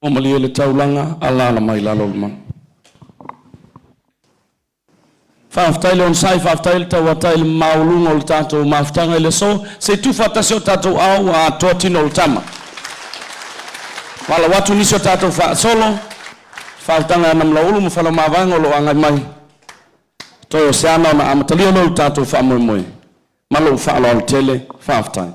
Ua malie le taulaga, alaala mai lalo o le malu. Faafetai le onosai, faafetai le tauatai i le maualuga o le tatou mafutaga i le aso. Se i tuufaatasi o tatou aao ua atoa tino o le tama. Valaau atu nisi o tatou faasolo, faautaga e Namulauulu ma Faleomavaega o lo o agai mai. Toe o se ana ona amatalia lea o le tatou faamoemoe. Ma lou faaaloalo tele, faafetai.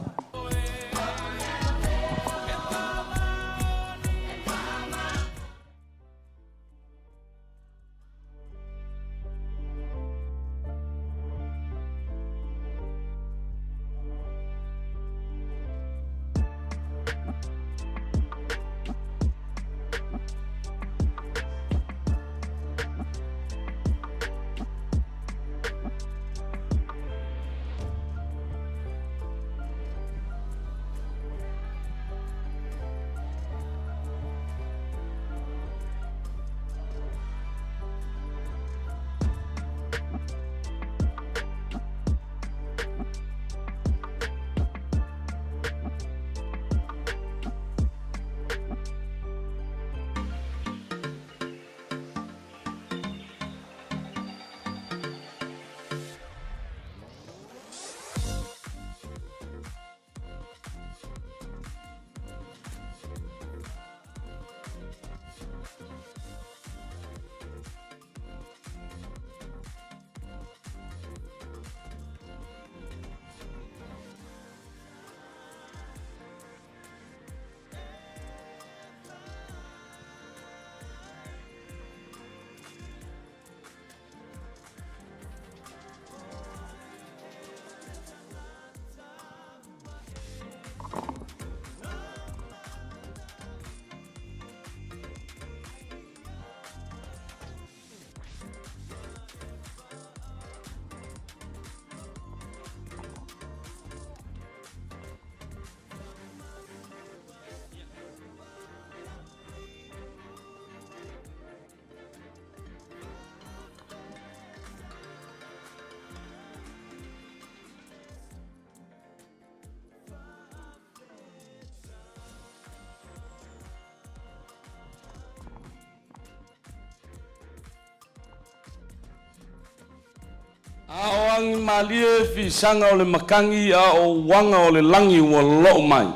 A o agi malie fisaga o le matagi, a o uaga o le lagi ua loo mai.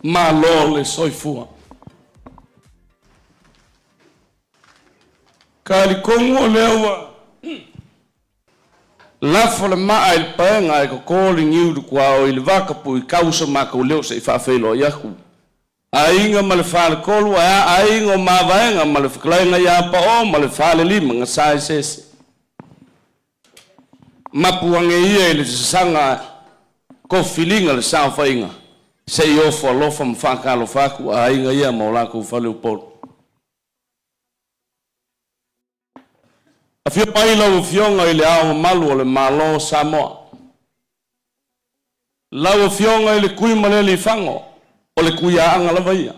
Malo le soifua. Talitonu o lea ua lafo le maa i le paega e toto le niu i le tuaoi i le vatapu i tau so matou leo se i faafeiloai atu. Aiga ma le Faletolu, ae a aiga o Mavaega ma le fetalaiga ia Pao ma le Falelima na saeseese. Mapu ane ia i le sasaga kofiliga le saofaiga, se i ofo alofa ma faatalofa atu aiga ia ma o latou faleupolu. Afio mai lau Afioga i Le Ao Mamalu o le Malo o Samoa, lau Afioga i le Tuimalealiifano, o le Tuiaaga lava ia.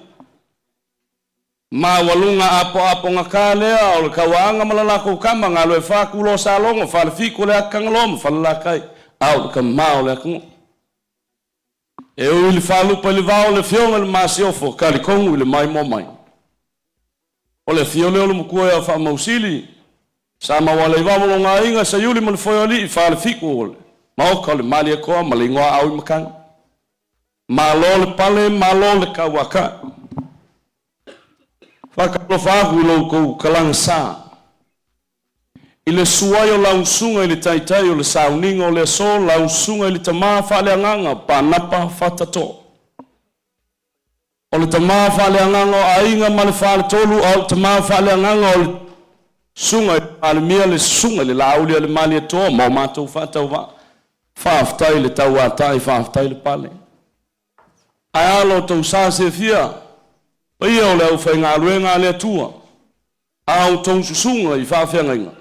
Maualuga apoapogata lea o le Tauaaga ma le latou tama, Galuefa Tulo Salogo, Falefitu o le Atagaloa ma Falelatai, a o le tama o le atunuu. E ui i le faalupe i le vao o le Afioga i le Masiofo, talitonu i le maimoa mai. O le afio lea o le matua ia Faamausili, Sa Maualeivao o lona aiga, Saiuli ma le Foealii, Falefitu o le Maota o le Malietoa ma le igoa Auimatagi. Malo le pale, malo le tauatai. Faatalofa atu i lo outou kalagasa, i le susu ai o lau susuga i le Taitai o le sauniga o le aso, lau susuga i le Tama Faaleagaga Panapa Fatato. O le tama faaleagaga o aiga ma le faletolu, a o le tama faaleagaga o le susuga i le Palemia, le susuga i le Laauli a le Malietoa ma o matou faatauvaa. Faafetai le tauatai, faafetai le pale. Ae a lo outou sa seafia, paia o le aufaigaluega a le Atua, a outou susuga i faafeagaiga,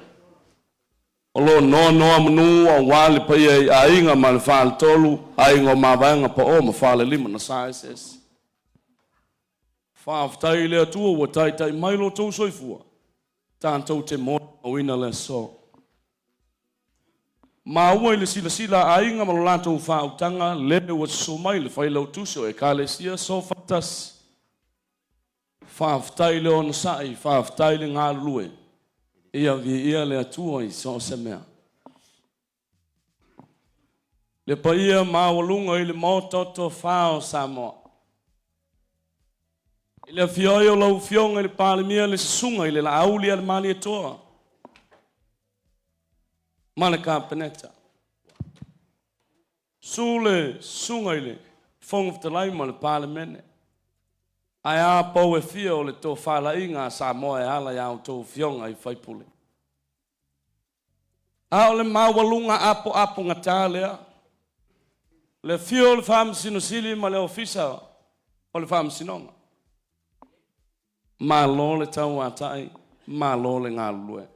o lo o noanoamanu aua le paia i aiga ma le faletolu, aiga o Mavaega, Pao ma Falelima na saeseese. Faafetai i le Atua ua taitai mai lo outou soifua, tatou te molimauina le aso. Maua i le silasila a aiga ma lo latou faautaga, lele ua susu mai le Failautusi o Ekalesia Soofaatasi. Faafetai i le onosai, faafetai le galulue. Ia viia le Atua i so o se mea. Le paia maualuga i le Maota o Tofa o Samoa. I le afio ai o lau Afioga i le Palemia, le Susuga i le Laauli a le Malietoa ma le Kapeneta. Susu le Susuga i le Fofoga Fetalai ma le Palemene. Ae a pou e fia o le tofalaiga a Samoa e ala i a outou afioga i sui usufono. A o le maualuga apoapogata lea, le afio o le Faamasino Sili ma le Ofisa o le Faamasinoga. Malo le tauatai, malo le galulue.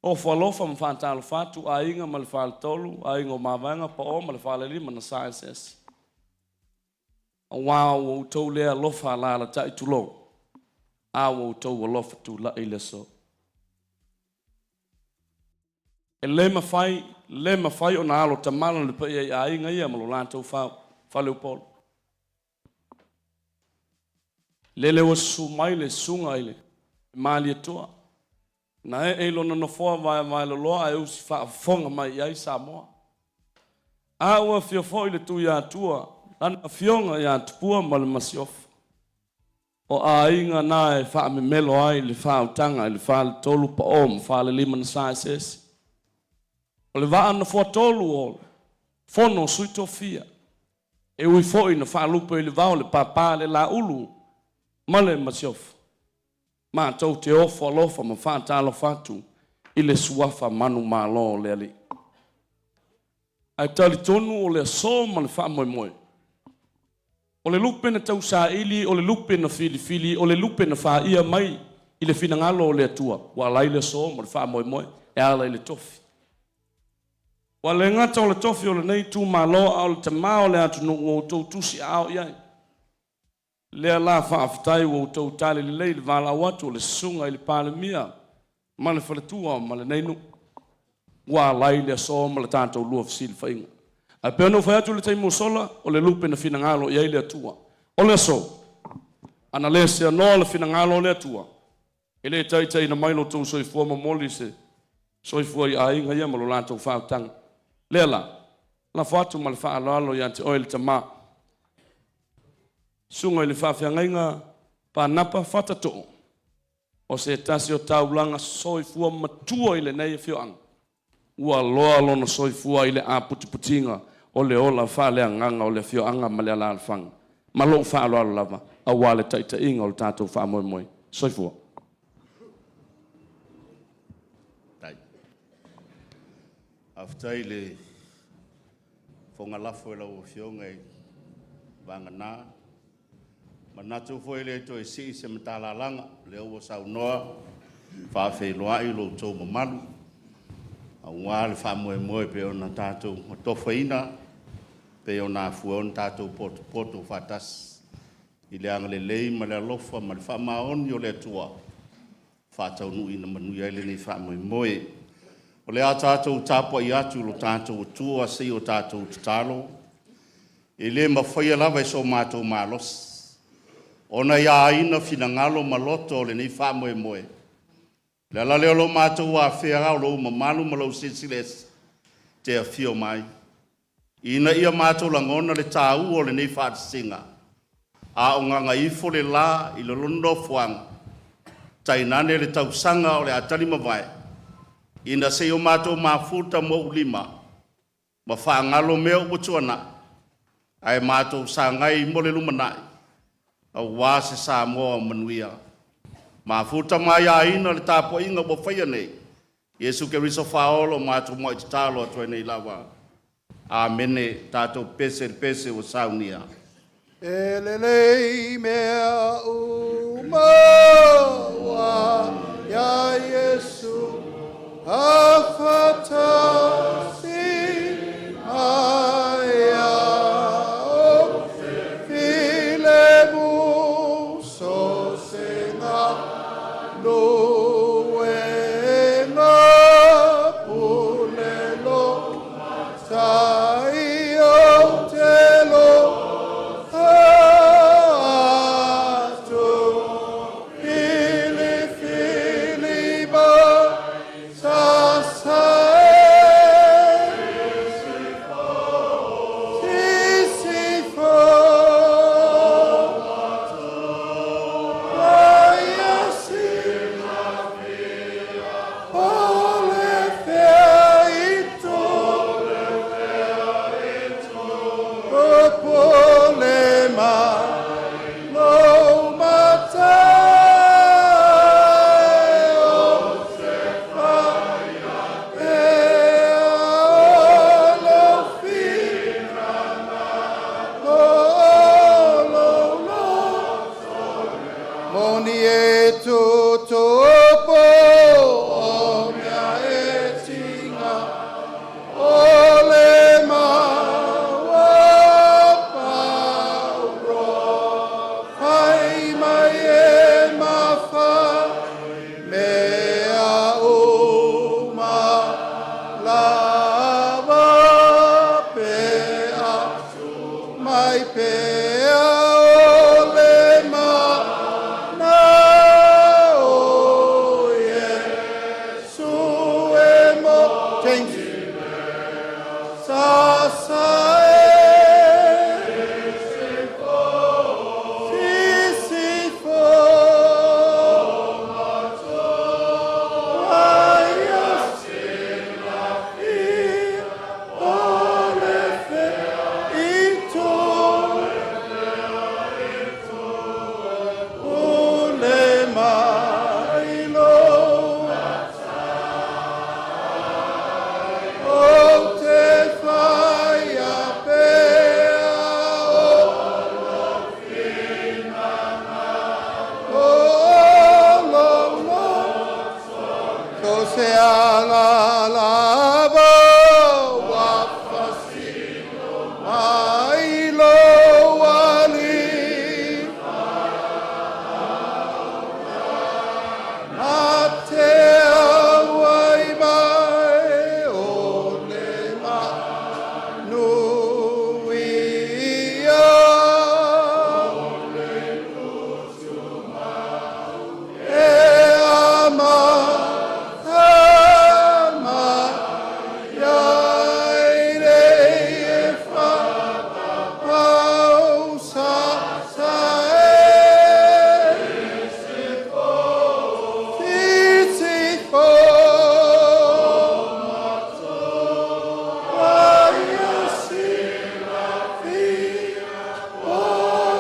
Ofo alofa ma faatalofa atu aiga ma le faletolu, aiga o Mavaega, Pao ma le falelima na saeseese. Aua ua outou le alofa alaalatai tulou, a ua outou alofa tulai i le aso. E le mafai, le mafai ona alo tamala le paia i aiga ia ma lo latou faleupolu. Lele ua susu mai le susuga i le Malietoa, na ee i lona nofoa vaevaeloloa ae usi faafofoga mai i ai Samoa. A ua afio foi le Tuiatua, lana afioga ia Tupua ma le Masiofo. O aiga na e faamemelo ai le faautaga i le faletolu pao ma falelima na saeseese. O le vaa nofoatolu o le Fono o Sui Tofia. E ui foi ina faalupe i le vao le papa le Laulu ma le Masiofo, matou te ofo alofa ma faatalofa atu i le suafa manumalo o le Alii. Ae talitonu o le aso ma le faamoemoe, o le lupe na tausaili, o le lupe na filifili, o le lupe na faia mai i le finagalo o le Atua, ua ala ai le aso ma le faamoemoe e ala i le tofi. Ua le gata o le tofi o lenei itumalo, a o le tama o le atunuu ua outou tusiaao i ai. Lea la faafetai ua outou tali lelei i le valaau atu o le susuga i le Palemia ma le faletua ma lenei nuu. Ua ala ai le aso ma le tatou lua fesilafaiga. Ae pei ona ou fai atu i le taimi ua sola, o le lupe na finagalo i ai le Atua. O le aso, ana le seanoa le finagalo o le Atua, e le taitaiina mai lo outou soifua momoli se soifua i aiga ia ma lo latou faautaga. Lea la, lafo atu ma le faaaloalo ia te oe le tama, susuga i le faafeagaiga Panapa Fatatoo, o se tasi o taulaga soifua matua i lenei afioaga, ua loa lona soifua i le aputiputiga o le ola faaleagaga o le afioaga ma le alaalafaga. Ma lou faaaloalo lava, aua le taitaiga o le tatou faamoemoe. Soifua. Faafetai i le fofoga lafo i lau Afioga i Vagana. Manatu foi e le toe sii se matalalaga, o lea ua saunoa faafeiloai lo outou mamalu aua le faamoemoe pei ona tatou atofaina, pei ona afua ona tatou potopoto faatasi i le agalelei ma le alofa ma le faamaoni o le Atua, faataunuuina manuia ai lenei faamoemoe. O le a tatou tapuai atu i lo tatou Atua se i o tatou tatalo, e le mafaia lava e so matou malosi ona ia aina finagalo ma loto o lenei faamoemoe. O le ala lea o lo matou afea o lou mamalu ma lou silasila ese te afio mai, ina ia matou lagona le taua o lenei faatasiga, a o gagaifo le la i le lona nofoaga, tainane le tausaga o le a tali mavae, ina se i o matou mafuta mou lima ma faagalo mea ua tuanai, ae matou sagai mo le lumanai, aua se Samoa manuia. Mafuta ma aiaina le tapuaiga ua faia nei, Iesu Keriso Faaola o matou muai tatalo atu ai nei lava. Amene. Tatou pese i le pese ua saunia. E lelei mea uma ua ia Iesu afatasi mai au filemu so se galuega pule lotai ou te lofa. Mai lou alii Na te auai mai o le manuia. E ama ama ia i le e whau sa sa e Titi fo Ai si o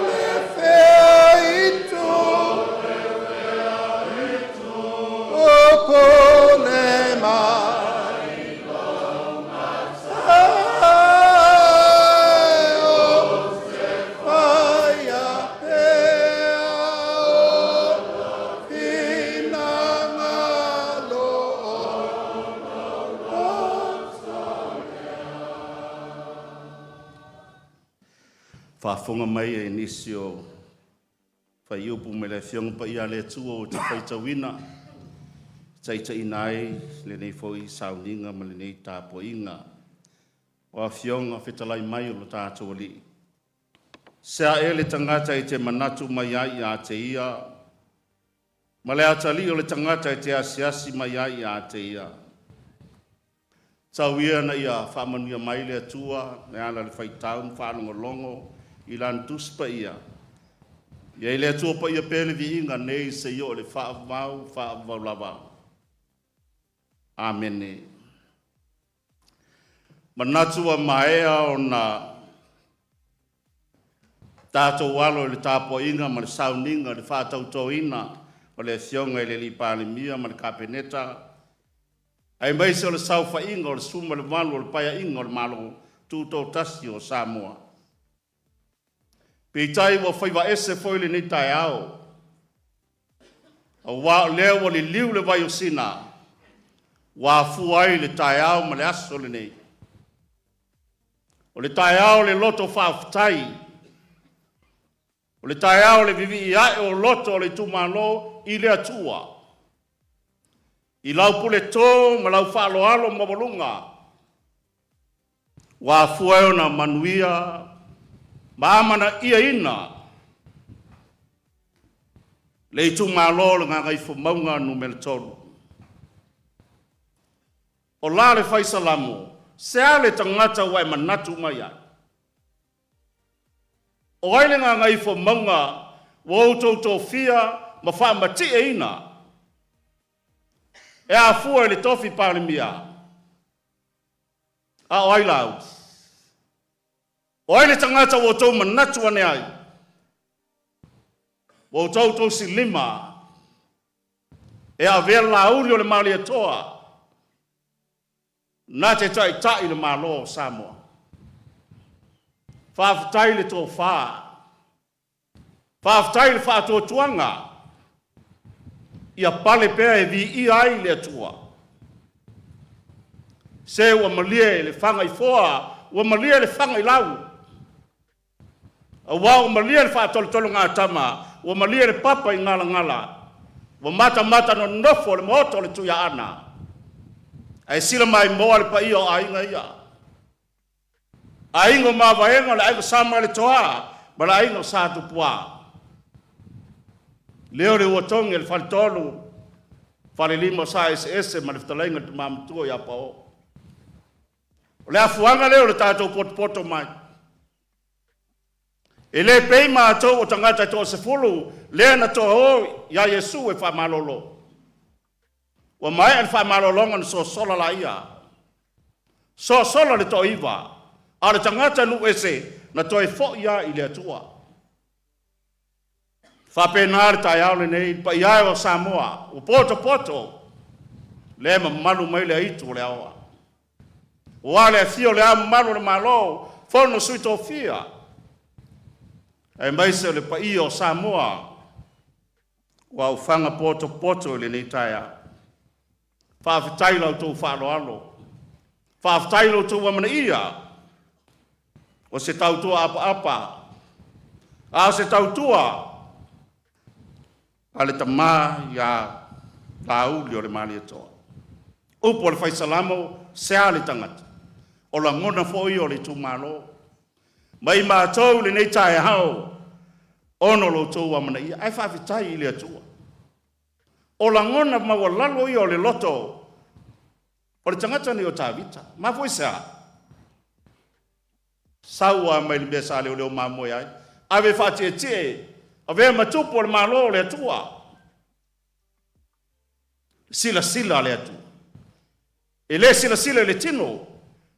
le fea i tu o pole mai ai o Paia pea o finangalo Faafofoga mai e nisi o faiupu mai le Afioga Paia a le Atua ua te faitauina, taitaiina ai lenei foi sauniga ma lenei tapuaiga. O Afioga fetalai mai o lo tatou Alii, se a ea le tagata e te manatu mai ai ia te ia, ma le atalii o le tagata e te asiasi mai ai ia te ia. Tau ia ina ia faamanuia mai le Atua e ala i le faitau ma faalogologo i Lana Tusi Paia. Ia i le Atua paia pea le viiga nei seia oo i le faavavau, faavavau lava. Amene. Manatu ua maea ona tatou alo i le tapuaiga ma le sauniga i le faatautoina o le Afioga i le Palemia ma le Kapeneta, aemaise o le saofaiga o le 18 o le Paeaiga o le Malo Tutoatasi o Samoa. Peitai ua faiva ese foi lenei taeao, aua o lea ua liliu le vai o Sina, ua afua ai le taeao ma le aso lenei. O le taeao o le loto faafetai, o le taeao o le vivii ae o loto o le itumalo i le Atua, i lau puleto ma lau faaaloalo maualuga, ua afua ai ona manuia ma amanaiaina le itumalo o le Gagaifomauga Nu.3. O la le fai Salamo, se a le tagata ua e manatu mai ai? O ai le Gagaifomauga ua outou tofia ma faamatieina e afua i le tofi Palemia? A o ai lau? O ai le tagata ua outou manatu ane ai? Ua outou tausilima e avea lauli o le Malietoa na te taitai le Malo o Samoa. Faafetai le tofa, faafetai le faatuatuaga, ia pale pea e viia ai le Atua. Se ua malie le faga i foa, ua malie le faga i lau, aua ua malie le faatolotologatama, ua malie le papa i galagala, ua matamata nonofo le maota o le Tuiaana, ae sila maimoa le paia o aiga ia. Aiga o Mavaega, o le aiga Sa Maletoa ma le aiga o Sa Tupua. Leo le uatogi e le faletolu, falelima o Sa Eseese ma le fetalaiga i le Tama Matua ia Pao. O le afuaga lea o le tatou potopoto mai. E le pei matou o tagata e toasefulu lea na toa-o iā Iesu e faamalolo. Ua maea le faamalologa ona sosola laia. Sosola le toaiva, a o le tagata nuu ese na toe foi lava i le Atua. Faapena le taeao lenei, le paia e o Samoa, ua potopoto, lea e mamalu mai le aitu o le aoa. Ua le afio o le Ao Mamalu o le Malo, Fono Sui Tofia, aemaise o le paia o Samoa ua aufaga potopoto i lenei taeao. Faafetai la outou faaaloalo, faafetai lo outou amanaia. O se tautua apaapa, a o se tautua a le tama ia Laauli o le Malietoa. Upu a le Fai Salamo, sea le tagata, o lagona foi o le itumalo. Mai matou lenei taeao, ona o lo outou amanaia, ae faafetai i le Atua. O lagona maualalo ia o le loto o le tagata nei o Tavita. Mafua i se a? Sau lava mai le mea sa leoleo mamoe ai, ave faatietie, avea ma tupu o le Malo o le Atua. Silasila a le Atua. E le silasila i le tino,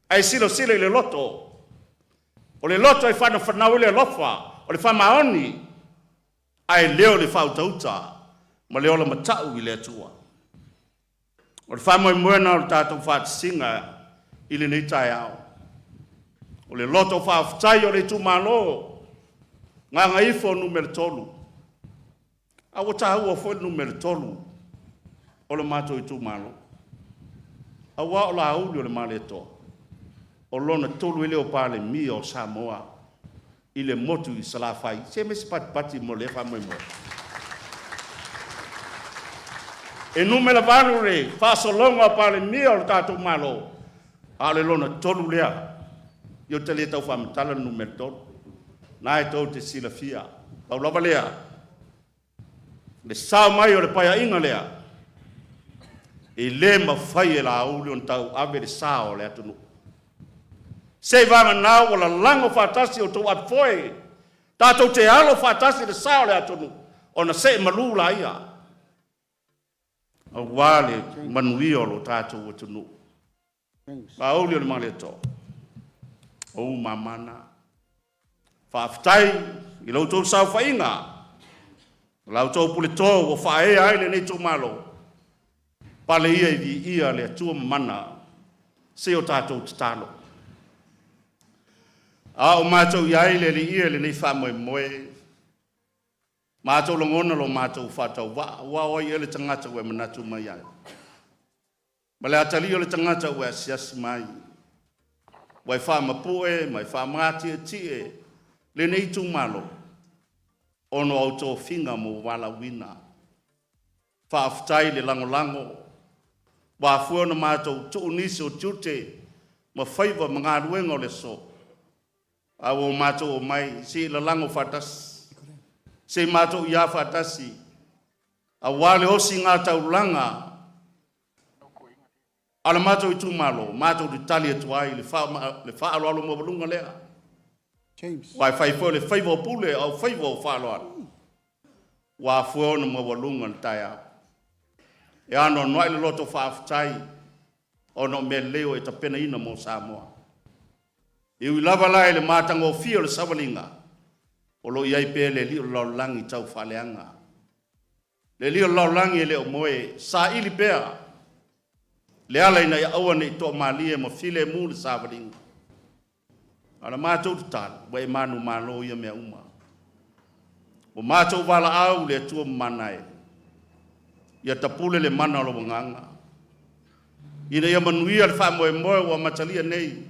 ae silasila i le loto. O le loto e fanafanau i le alofa, o le faamaoni, ae le o le faautauta ma le ola matau i le Atua. O le faamoemoe o le tatou faatasiga i lenei taeao. O le loto faafetai o le itumalo, Gagaifo Nu.3. A ua taua foi le numera 3 o le matou itumalo. Aua o Laauli o le Malietoa, o lona tolu ai lea o Palemia o Samoa i le motu i Salafai. Se me se patipati mo lea faamoemoe. E numera 8 le faasologa o Palemia o le tatou Malo, a o le lona tolu lea. Ia ou te le tau faamatala le numera 3. Na e tou te silafia. Pau lava lea, le sao mai o le paeaiga lea, e le mafai e Laauli ona tauave le sa o le atunuu. Se i vagana ua lalago faatasi o outou apoe, tatou te alo faatasi le sa o le atunuu, ona see malu laia, aua le manuia o lo tatou atunuu. Laauli o le Malietoa, o ou mamana. Faafetai i la outou saofaiga, la outou puleto ua faaea ai lenei itumalo, pale ia i viia le Atua mamana, se o tatou tatalo. A o matou i ai le Alii e lenei faamoemoe, matou lagona lo matou faatauvaa, ua o ai ea le tagata ua e manatu mai ai? Ma le atalii o le tagata ua e asiasi mai, ua e faamapue ma e faamatietie lenei itumalo, ona o au tofiga mo valaauina. Faafetai le lagolago, ua afua ona matou tuu nisi o tiute ma faiva ma galuega o le aso, a ua matou omai se i lalago faatasi, se i matou iā faatasi, aua le osiga taulaga a le matou itumalo, matou te tali atu ai le faaaloalo maualuga lea. James. Ua e fai foi o le faiva o pule au faiva o faaaloalo, ua afua ona maualuga le taeao. E anoanoai le loto faafetai ona o mea lelei o e tapenaina mo Samoa. E ui lava la i le matagofie o le savaliga, o lo o i ai pea le alii o le lalolagi tau faaleaga. Le alii o le lalolagi e le o moe, saili pea le ala ina ia aua ne i toamalie ma filemu le savaliga. A o le matou tatalo, ua e manumalo ia mea uma. Ua matou valaau le Atua mamana e, ia tapule le mana o lou agaga, ina ia manuia le faamoemoe ua amatalia nei,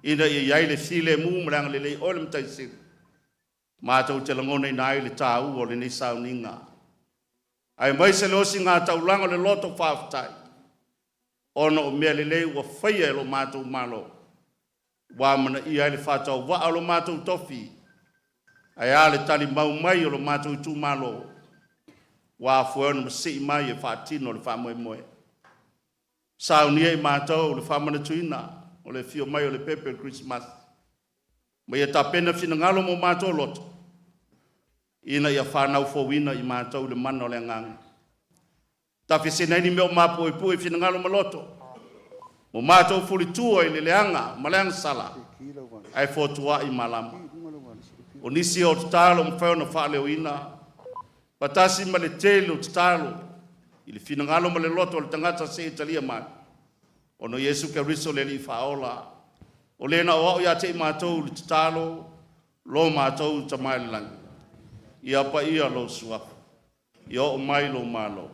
ina ia i ai le filemu ma le agalelei o le Matai Sili, matou te lagonaina ai le taua o lenei sauniga. Aemaise le osiga taulaga o le loto faafetai, ona o mea lelei ua faia e lo matou Malo, ua amanaia ai le faatauvaa o lo matou tofi, ae a le talimau mai o lo matou itumalo, ua afua ona masii mai e faatino le faamoemoe. Saunia i matou le faamanatuina o le afio mai o le pepe o le Kerisimasi, ma ia tapena finagalo mo matou loto, ina ia fanau fouina i matou le mana o le agaga. Tafesina ai ni mea o mapuepue i finagalo ma loto, mo matou fulitua i le leaga ma le agasala, ae fotuai malama. O nisi o tatalo mafai ona faaleoina, patasi ma le tele o tatalo i le finagalo ma le loto o le tagata se i talia mai. Ona o Iesu Keriso le Alii faaola, o le na o au ia te i matou le tatalo, lo matou Tama i le lagi. Ia paia lou suafa, ia oo mai lou malo.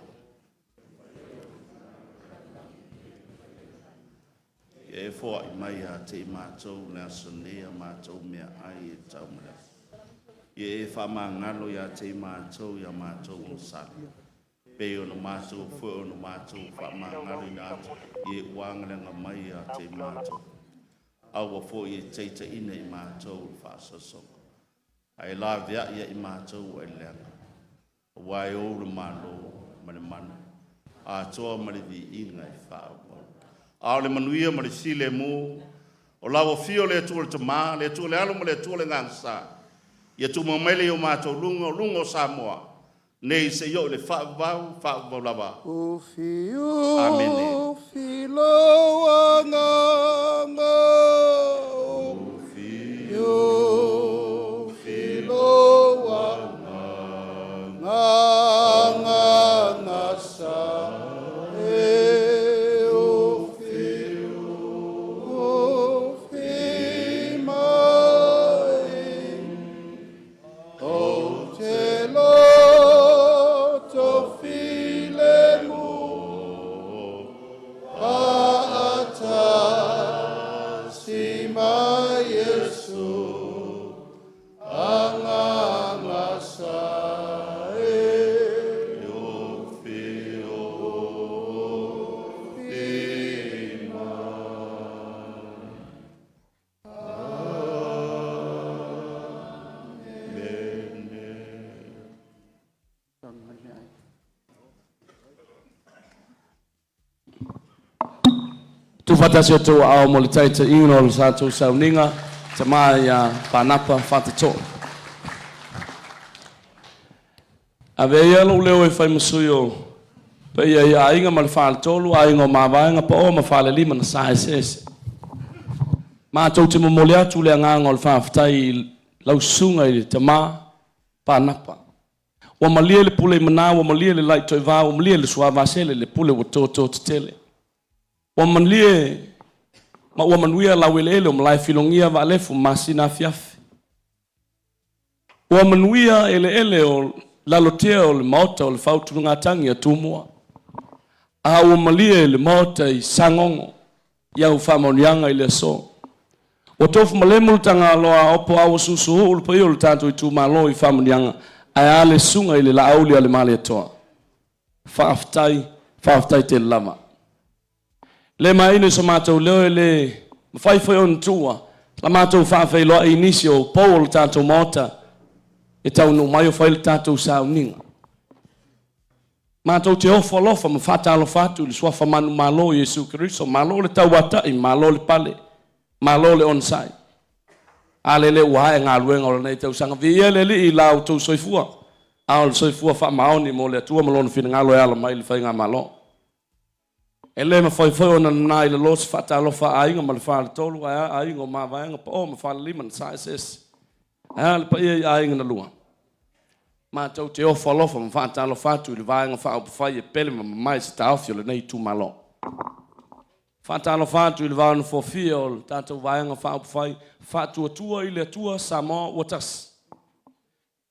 Ia e foai mai ia te i matou i le aso nei a matou meaai e tatau mo le aso. Ia e faamagalo ia te i matou i a matou ogasami, pei ona matou foi ona matou faamagaloina atu i e ua agalega mai ia te i matou. Aua foi e te taitaiina i matou i le faasoasoga, ae laveai ia i matou ai le leaga. Aua e ou le Malo ma le mana atoa ma le viiga e faaauau. A o le manuia ma le filemu o lau Afio le Atua le Tama, le Atua le Alo ma le Atua le Agaga Sa, ia tumau mai lea i o matou luga, o luga o Samoa nei seia oo i le faavavau, faavavau lava. Amene. Ufiufi lou agaga, ufiufi lou agaga sa e ufiufi mai. Ou te loto filemu faatasi ma Iesu agaga sa e ufiufi mai. Tuufaatasi o outou aao mo le taitaiina o le tatou sauniga, Tama ia Panapa Fatatoo. Avea ia lou leo e fai ma sui o paia i aiga ma le faletolu, aiga o Mavaega, Paoa ma Falelima na saeseese. Matou te momoli atu le agaga o le faafetai i lau susuga i le tama Panapa. Ua malie le pule i mana, ua malie le lai toeva, ua malie le suavasele, le pule ua toto tetele. Ua malie ma ua manuia laueleele o Malaefilogia Vaalefu ma masina afiafi. Ua manuia eleele o Lalotea o le Maota o le Faautugatagi a Tumua. A ua malie le Maota i Sagogo i au faamanuiaga i le aso. Ua tofu malemu le Tagaloa a Opo a ua susuuu le paia o le tatou itumalo i faamanuiaga, ae a le susuga i le Laauli a le Malietoa. Faafetai, faafetai tele lava. Le maina i so matou leo e le mafai foi ona tuua la matou faafeiloai i nisi o pou o le tatou Maota e taunuu mai o fai le tatou sauniga. Matou te ofo alofa ma faatalofa atu i le Suafa manumalo o Iesu Keriso, malo le tauatai, malo le pale, malo le onosai. A lele ua ae galuega o lenei tausaga. Viia le Alii i la outou soifua, a o le soifua faamaoni mo le Atua ma Lona finagalo e ala mai i le Faigamalo. E le mafai foi ona nana i lalo se faatalofa a aiga ma le faletolu, ae a aiga o Mavaega, Paoa ma Falelima na saeseese. Ae a le paia i aiga na lua. Matou te ofo alofa ma faatalofa atu i le Vaega Faaupufai e pele ma mamae se taofi o lenei itumalo. Faatalofa atu i le vaonofofia o le tatou Vaega Faaupufai Faatuatua i le Atua Samoa ua Tasi.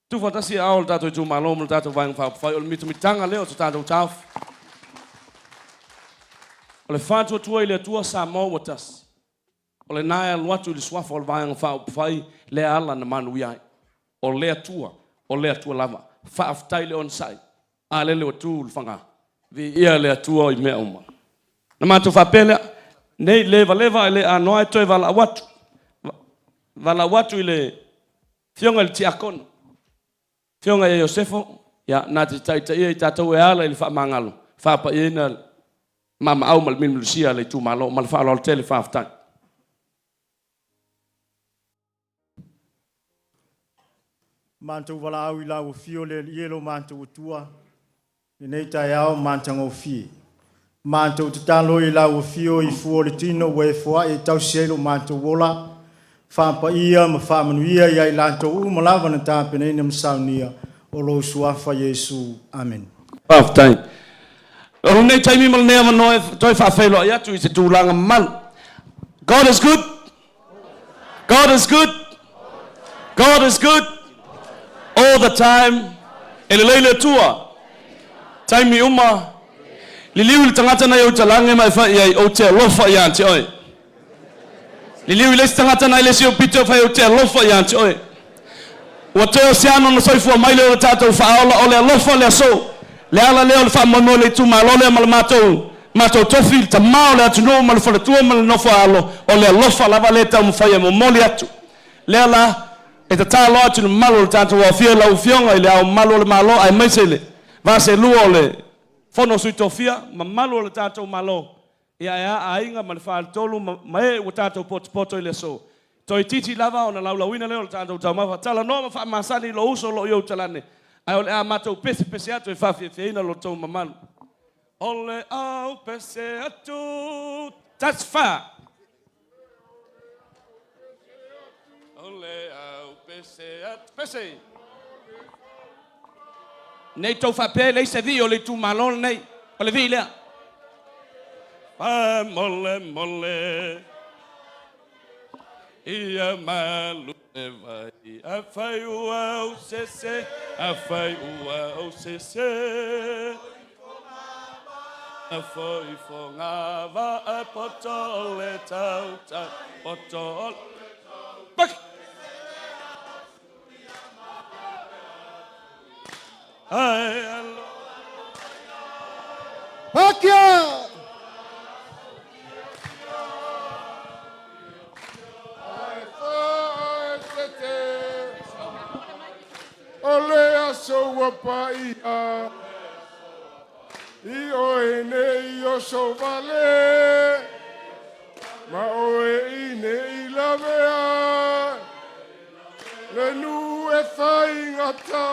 Tuufaatasi aao o le tatou itumalo ma le tatou Vaega Faaupufai, o le mitamitaga lea o se tatou taofi. O le Faatuatua i le Atua Samoa ua Tasi. O lena e alu atu i le suafa o le Vaega Faaupufai lea ala na manuia ai. O le Atua, o le Atua lava. Faafetai le onosai. A lele ua tu le faga. Viia le Atua i mea uma. Na matou faapea lea, nei levaleva ae le anoa e toe valaau atu. Valaau atu i le Afioga i le Tiakono, Afioga ia Iosefo, ia, na te taitaia i tatou e ala i le faamagalo, faapaiaina mamaau ma le milimilusia a le itumalo. Ma le faaaloalo tele, faafetai. Matou valaau i lau afio le Alii e lo matou Atua, lenei taeao matagofie. Matou tatalo i lau afio i fua o le tino ua e foai e tausi ai lo matou ola, faapaia ma faamanuia ia i latou uma lava na tapenaina ma saunia o lou suafa Iesu. Amene. Faafetai. O lenei taimi ma lenei avanoa e toe faafeiloai atu i se tulaga mamalu. God is good. God is good. God is good. All the time. E lelei le Atua. Taimi uma. Liliu i le tagata na i ou talange ma e fai i ai, Ou te alofa ia te oe. Liliu i le isi tagata nai le isi ou pito fai ou te alofa ia te oe. Ua toe o se ano na soifua mai lea o le tatou faaola o le alofa le aso. Le ala lea o le faamoemoe o le itumalo lea ma le matou matou tofi, le tama o le atunuu ma le faletua ma le nofo a alo, o le alofa lava lea e taumafai e momoli atu. Lea la, e tatalo atu i le mamalu o le tatou aofia i lau Afioga i Le Ao Mamalu o le Malo aemaise le va seelua o le Fono a Sui Tofia, mamalu o le tatou Malo, ia ae a aiga ma le faletolu ma ma e ua tatou potopoto i le aso. Toeitiiti lava ona laulauina lea o le tatou taumafa. Talanoa ma faamasani i lou uso o lo o i ou talane, ae o le a matou pesepese atu e faafiafiaina lo outou mamalu. O le au pese atu, tasi fa. O le au pese atu, pese. Nei tou faapea e leai se vii o le itumalo lenei. O le vii lea. Mole mole ia malu e vai afai ua ou sese afai ua ou sese foi foga va poto o le tautai poto o le Ai alo Pakia! O le aso ua paia i oe nei o sovale ma oe i nei lavea le nu e faigata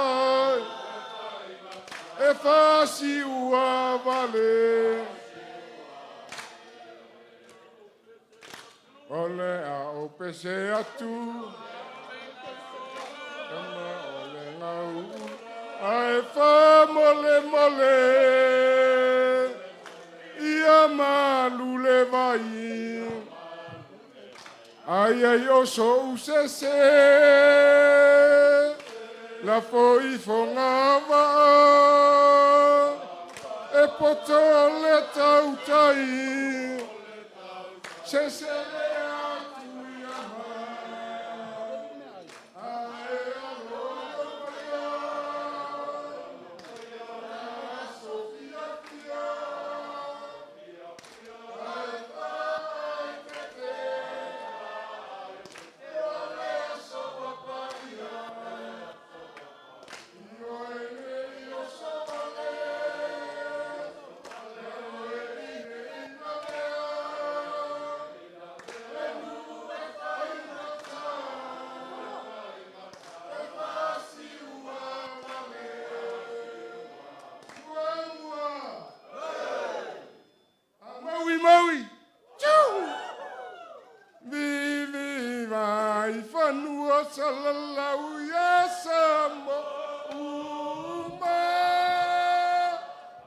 e fasi ua vale. O le a o pese atu kama o le gau ae mole mole ia malu le vai ai ai o so usese la foi fonga e poto le tautai se se le atu ia ae alo Sofia fia ai ai tete o le aso papaia ioe nei o sovale oe i nei lavea le nu e faigata e fasi ua vale ua ua Maui maui Tchau Vivi vai fanua salalau ia Samo uma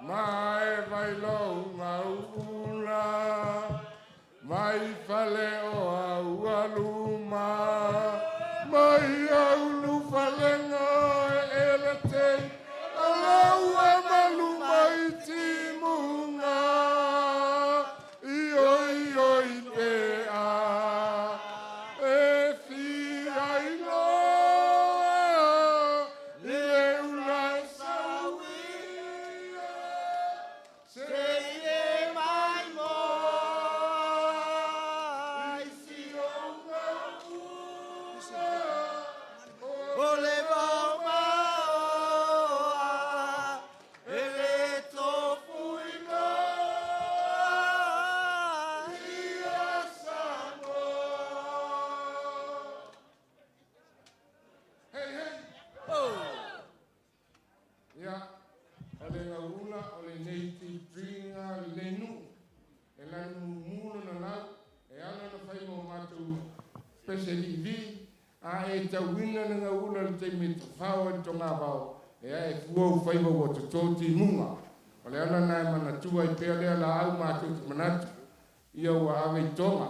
Mai vai lo ula Mai fale o au aluma Mai aulu falenga e le te Alaua maluma i timunga Io io i pe a E fia i loa I le ula e sauia Se Se mai mo i si o ula O le vao e le tofu Fuina ia Samoa. Hey, hey. Ia, o le gaula o lenei tilitiliga lenei nuu e lanu mumu lona lau e ala ona fai ma o matou pese liilii a e tauina le gaula i le taimi e tafao ai le togavao e ae fua ou faiva ua toto timuga. O le ala lena e manatua ai pea lea laau matou te manatu ia ua ave i toga.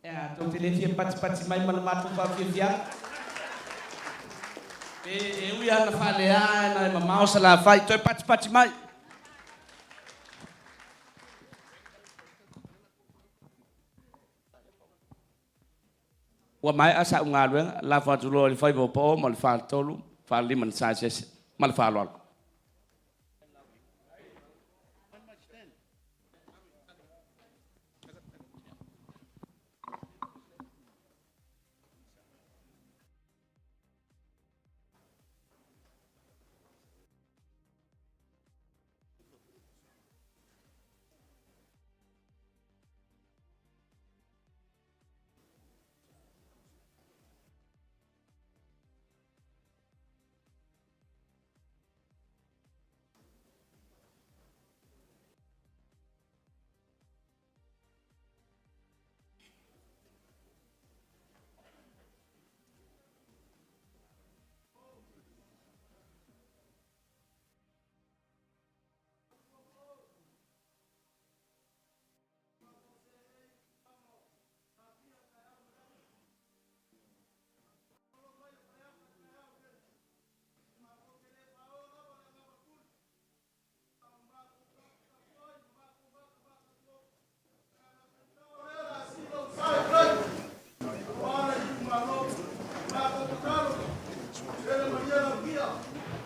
Ea, tou te le fia patipati mai ma le matou faafiafiaga. Pe e ui lava na faaleaa na e mamao Salafai, toe patipati mai. Ua maea sa'u galuega, lafo atu loa i le faiva o pao ma le faletolu falelima na saeseese. Ma le faaaloalo.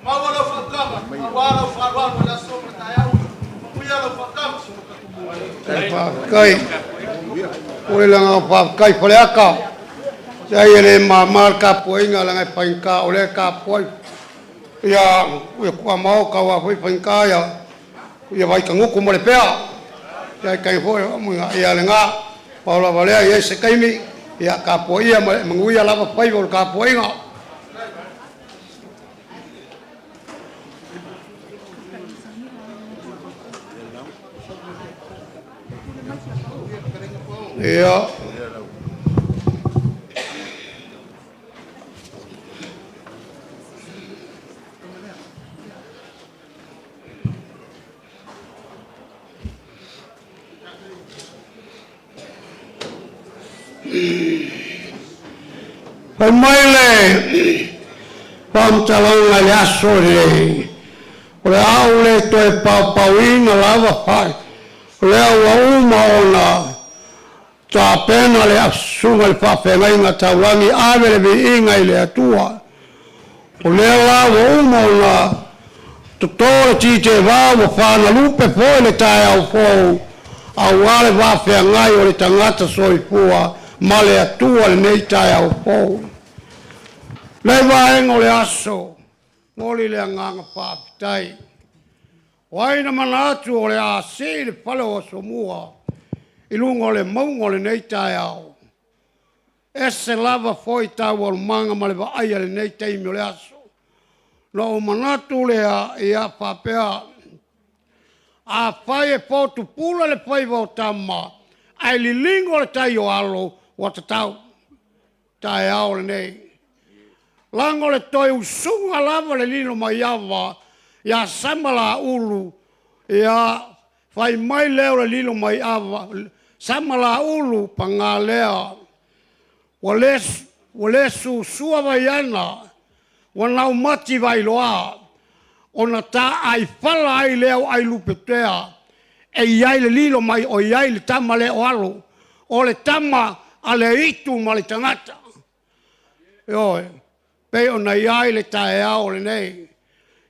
Maua lau faautaga, aua lau faaaloalo i le aso ma le taeao. Manuia lau faautaga. Faafetai. O le agaga faafetai Faleata, leai e le mama le tapuaiga leaga e faigata o lea e tapuai ia tuamaota aua foi faigata ia Vaitagutu ma Lepea. Ia ae tainane foi faamanuiaga ia lena. Pau lava o lea, e i ai se taimi ia tapuaia ma e manuia lava faiva o le tapuaiga. Ia. Fai mai le faamatalaga i le aso lenei, o le a ou le toe paopaoina lava fai, o lea ua uma ona tapena le susuga i le faafeagaiga taulagi, ave le viiga i le Atua. O lea la ua uma ona toto le titeva ua fagalupe foi le taeao fou aua le vaafeagai o le tagata soifua ma le Atua i lenei taeao fou. Lenei vaega o le aso, momoli le agaga faafetai. O ai na manatu o le a sii le fale o Asomua i luga o le mauga o lenei taeao? E ese lava foi taualumaga ma le vaaia i lenei taimi o le aso. Ona ou manatu lea, ia faapea, afai e fotu pula le faiva o tama ae liligo le tai o alo, ua tatau taeao lenei. Leaga o le toe usuga lava le Lilomaiava ia Samalaulu, ia fai mai lea o le Lilomaiava, Samalaulu, paga lea, ua le susua Vaiana, ua laumati Vailoa, ona taaifala ai lea o Ailupetea, e i ai le lilo mai o i ai le tama lea o Alo, o le tama a le aitu ma le tagata. Ioe, pei ona i ai le taeao lenei.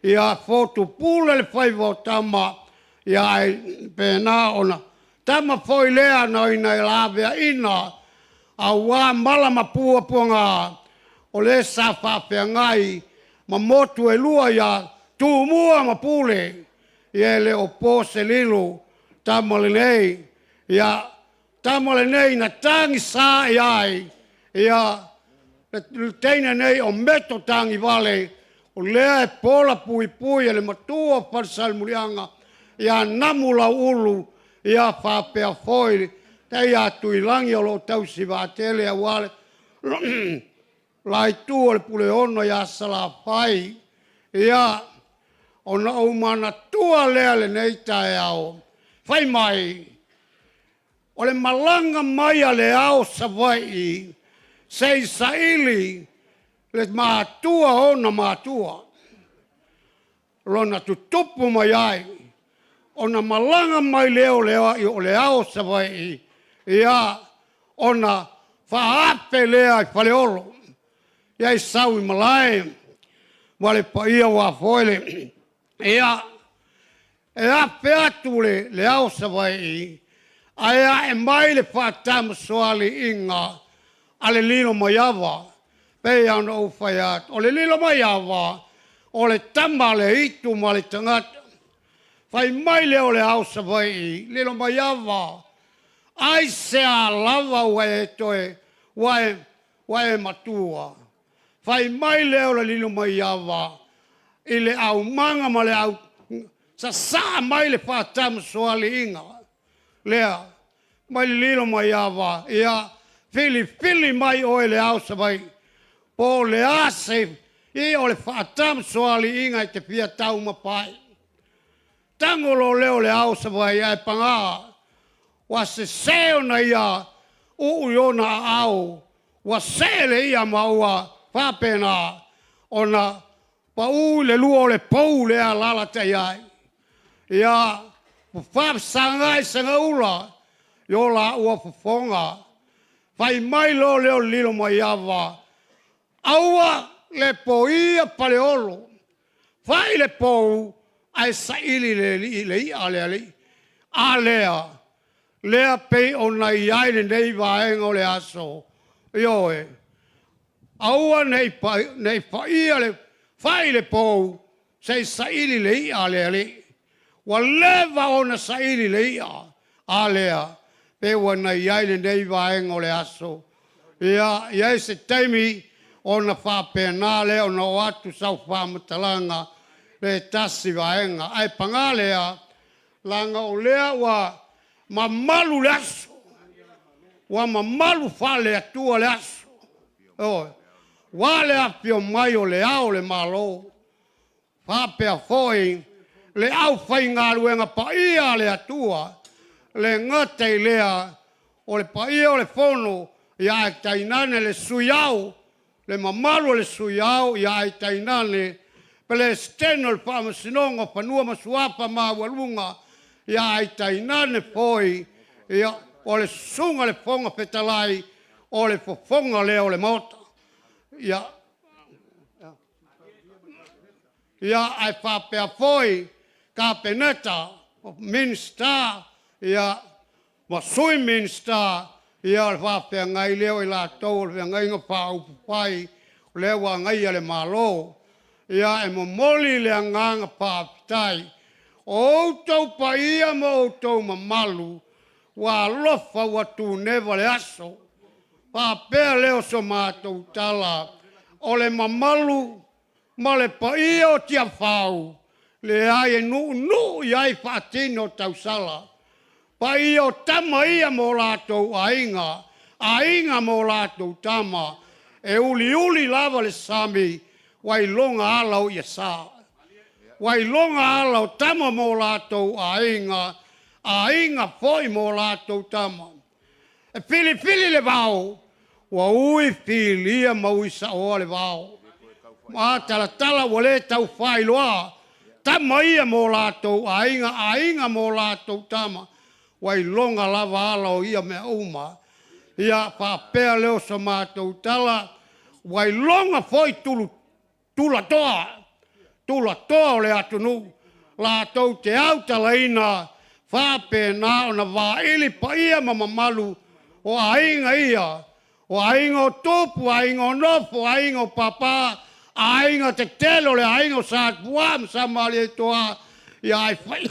Ia fotupule le faiva o tama, ia ae pena ona tama foi lea na ina laveaina aua mala ma puapuaga, o le sa faafeagai ma motu e lua ia Tumua ma Pule. Ia e le o po se lilo, tama lelei, ia tama lenei na tagisa i ai ia le teine nei o Meto Tagivale, o lea e pola puipui e le matua o Falesa-i-le-Muliaga ia Namu Lauulu, ia faapea foi ia Tuilagi o lo o tausi vaatele aua le la itu o le Puleono ia Salafai. Ia, ona ou manatua lea i lenei taeao, fai mai, o le malaga mai a le ao o Savaii se i saili le matua o ona matua, lona tutupu mai ai, ona malaga mai lea o le ao o Savaii, ia, ona Faaape lea i Faleolo, ia i sau i malae ma le paia ua foe le ia e afe atu le ao Savaii ae ae mai le faatamasoaliiga a le Lilomaiava. Pei lava ona ou fai atu, o le Lilomaiava, o le tama a le aitu ma le tagata. Fai mai lea o le ao Savaii, Lilomaiava, aisea lava ua e toe, ua e matua? Fai mai lea o le Lilomaiava i le aumaga ma le au sasaa mai le faatamasoaliiga lea mai le Lilomaiava, ia filifili mai oe le ao Savaii, po o le a se ia o le faatamasoaliiga e te fia taumafa ai. Tago loa lea o le ao Savaii ae paga, ua sese ona ia uu i ona aao, ua see le ia ma ua faapena ona pau i le lua o le pou lea e alaalatai ai. Ia, ua faafesagai segaula i o laua fofoga. Fai mai loa lea o le Lilomaiava, aua le poia Faleolo, fai le pou ae saili le i'a a le alii. A lea, lea pei ona i ai lenei vaega o le aso, ioe, aua ne i faia le, fai le pou se i saili le i'a a le alii. Ua leva ona saili le i'a, a lea, pei ona i ai lenei vaega o le aso. Ia i ai se taimi ona faapena lea ona oo atu sau faamatalaga le tasi vaega. Ae paga lea, leaga o lea ua mamalu le aso, ua mamalu faale-Atua le aso. Ioe. Ua a le afifio mai o le Ao o le Malo, faapea foi le aufaigaluega paia a le Atua, le gata i lea o le paia o le Fono, ia ae tainane le Sui Ao, le mamalu o le Sui Ao, ia ae tainane Peresetene o le Faamasinoga o Fanua ma Suafa maualuga, ia ae tainane foi ia, o le Susuga i le Fofoga Fetalai, o le fofoga lea o le Maota. Ia, ia ae faapea foi Kapeneta, Minisita, ia, ma Sui Minisita, ia o le faafeagai lea o i latou o le feagaiga faaupufai o lea ua agaia le Malo. Ia, e momoli le agaga faafetai. O outou paia ma outou mamalu, ua alofa ua tuneva le aso. Faapea lea o so matou tala, o le mamalu ma le paia o Tiafau, leai e nuunuu i ai faatino tausala. Paia o tama ia ma o latou aiga, aiga ma o latou tama, e uliuli lava le sami, ua iloga ala o iasa. Ua iloga ala o tama ma o latou aiga, aiga foi ma o latou tama. E filifili le vao, ua ui filia ma ui saoa le vao. Ma talatala ua le tau faailoa, tama ia ma o latou aiga, aiga ma o latou tama, ua iloga lava ala o ia mea uma. Ia faapea lea o so matou tala, ua iloga foi tulu tulatoa, tulatoa o le atunuu, latou te autalaina faapena ona vaili paia ma mamalu o aiga ia, o aiga o tupu, aiga o nofo, aiga o papa, aiga tetele o le aiga o Satupuaa ma Samalietoa, ia ae fai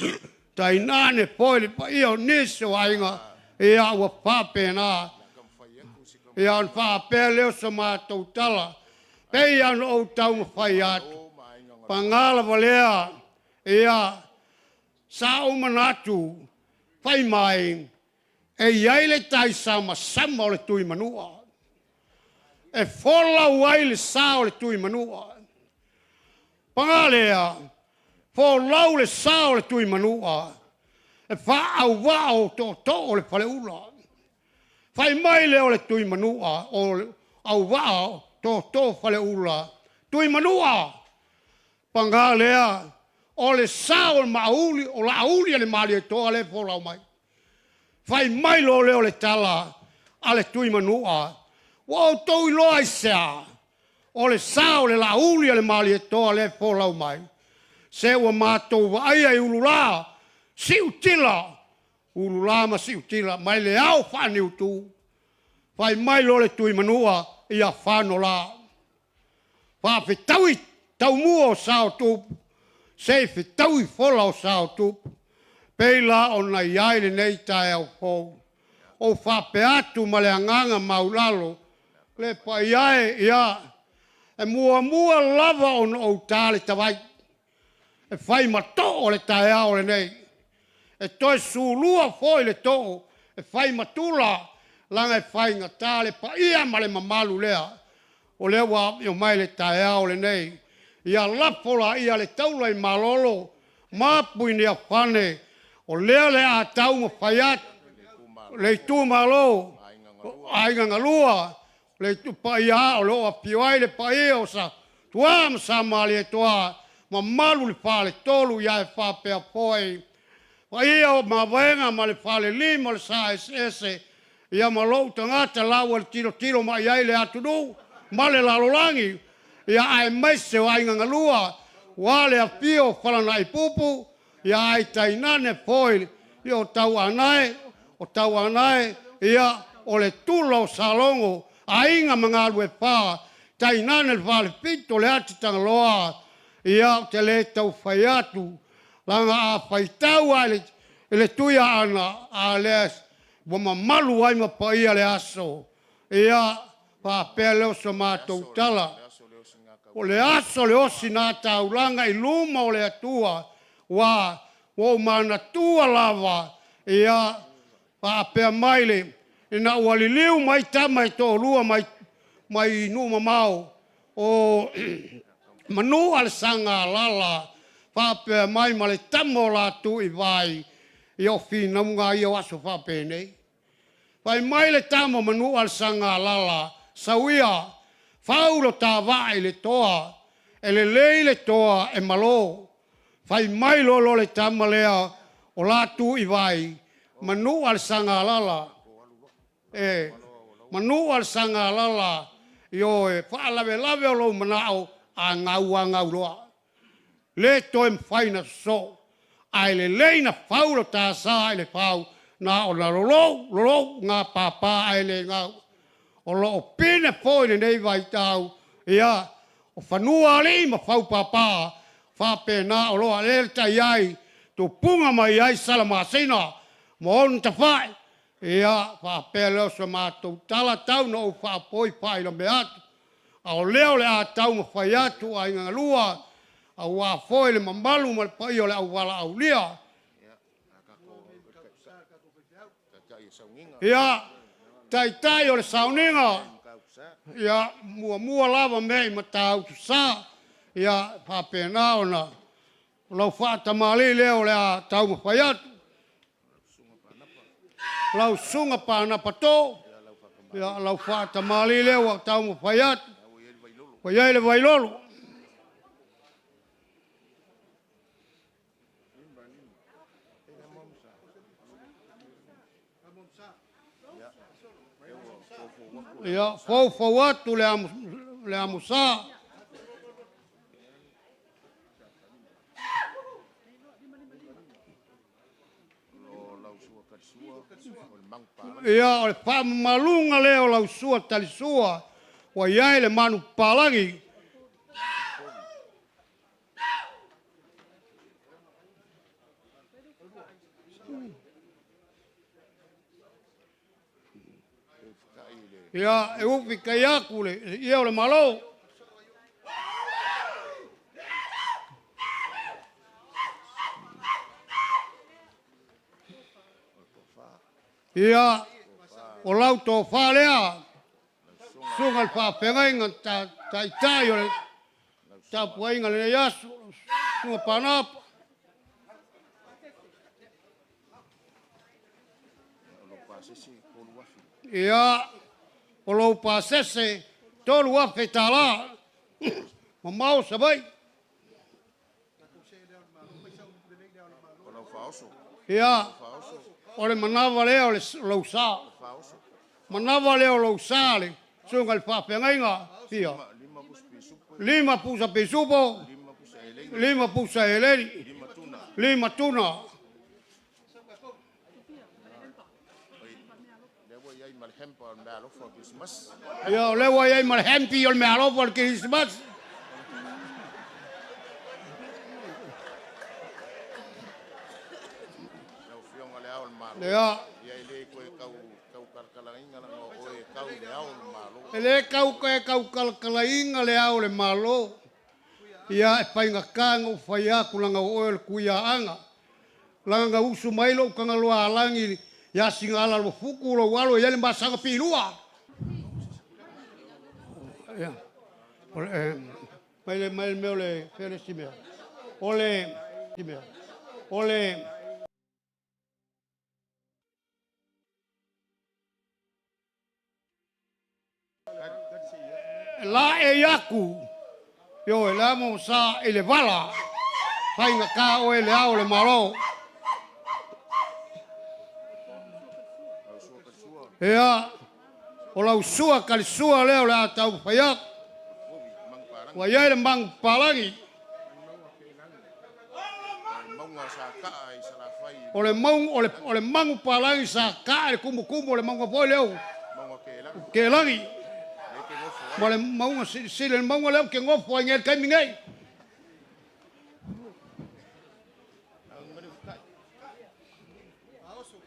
tainane foi le paia o nisi o aiga, ia ua faapena. Ia ona faapea lea o so matou tala, pei lava ona ou taumafai atu, paga lava lea, ia, sa ou manatu, fai mai, e i ai le taisamasama o le Tuimanua, e folau ai le sa o le Tuimanua. Paga lea, folau le sa o le Tuimanua, e faaauvaa o tootoo o le Faleula. Fai mai lea o le Tuimanua, o auvaa tootoo Faleula, Tuimanua, paga lea, o le sa o Maauli, o Laauli a le Malietoa lea e folau mai. Fai mai loa lea o le tala a le Tuimanua, Ua outou iloa aisea? O le sa o le laauli a le Malietoa lea e folau mai, se ua matou vaaia i ulula, siutila, ulula ma siutila, mai le ao faaniutu. Fai mai loa le Tuimanua, ia fanola. Faafetaui taumua o sa o tupu, se i fetaui fola o sa o tupu. Pei la ona i ai lenei taeao fou. Ou faapea atu ma le agaga maulalo, le paia e, ia, e muamua lava ona ou ta le tavai, e fai ma too o le taeao lenei. E toe sulua foi le too e fai ma tula, leaga e faigata le paia ma le mamalu lea o lea ua afio mai le taeao lenei. Ia lafo laia le taula i malolo ma apu i Niafane, o lea le a taumafai atu le itumalo o Aiga Galua, le paia o lo o afio ai le paia o Sa Tuā ma Sa Malietoa, mamalu le Faletolu ia e faapea foi paia o Mavaega ma le Falelima o le Sa Eseese, ia ma lou tagata la ua tilotilo mai ai le atunuu ma le lalolagi, ia aemaise o Aiga Galua, ua le afio o Falanaipupu, ia ae tainane foi ia o Tauanae, o Tauanae, ia o le tula o Salogo, aiga ma Galuefa, tainane le Falefitu o le Ati Tagaloa, ia ou te le tau fai atu, leaga a faitau lava i le Tuiaana, a lea ua mamalu ai ma paia le aso. Ia, faapea lea o so matou tala. O le aso o le osigataulaga i luma o le Atua, ua ou manatua lava, ia, faapea mai le, ina ua liliu mai tama e toalua mai, mai nuu mamao, o Manua le Sagalala, faapea mai ma le tama o Latuivai, ia o finauga ia o aso faapenei. Fai mai le tama o Manua le Sagalala, sau ia, fau lo ta vaa i le toa, e lelei le toa e malo. Fai mai loa loa le tama lea o Latuivai, Manua le Sagalala, e Manua le Sagalala, ioe, faalavelave o lou manao, a gau lava gau loa. Le toe mafai ona sosoo, ae lelei na fau lo ta sa i le fau, na ona lolou, lolou gapapa ae le gau. O lo o pine foi lenei vaitau, ia, o fanua alii ma faupapa, faapena o lo o aleletai ai, tupuga mai ai Salamasina ma ona tafai. Ia, faapea lea o so matou tala tau na ou faapoi faailamea atu, a o lea o le a taumafai atu Aiga Galua, aua foi le mamalu ma le paia o le auvalaaulia. Ia, taitai o le sauniga, ia, muamua lava mea i Matautusa, ia, faapena ona lau faatamalii lea o le a taumafai atu. Lau susuga Panapa To, ia, lau faatamalii lea ua taumafai atu, ua i ai le Vailolo. Ia, foufou atu le amosa. Ia, o le faamamaluga lea o lau sua talisua ua i ai le manupapalagi. Ia, e ufi kai atu le ia o le Malo. Ia, o lau tofa lea, susuga i le faafeagaiga taitai o le tapuaiga lenei aso, susuga Panapa. Ia, o lou pasese $3,000 mamao Savaii. Ia, o le manava lea o lou sa. Manava lea o lou sa le Susuga i le faafeagaiga, fia? 5 pusa pisupo, 5 pusa eleni, 5 tuna. Ia, o lea ua i ai ma le hempi o le meaalofa o le Kerisimasi. Ia. E le tau toe tautalakalaina le ao o le Malo. Ia, e faigata ona ou fai atu leaga o oe o le Tuiaana. Leaga na usu mai lou Tagaloaalagi ia Sinaalaluafutu lou alo e i ai le masaga piilua. Ia, o le, mai le, mai le mea o le, fea le isi mea? O le, mea, o le, Laei aku, ioe, le amo sa i le vala, faigata oe le ao o le Malo. Ia, o lau sua kalisua lea o le a taumafai atu. Ua i ai le magu papalagi. O le mauga, o le, o le magu palagi sa kaa i le tumutumu o le mauga foi lea o Kelagi. Ma le mauga silisili, le mauga lea ou te nofo ai nei i le taimi nei.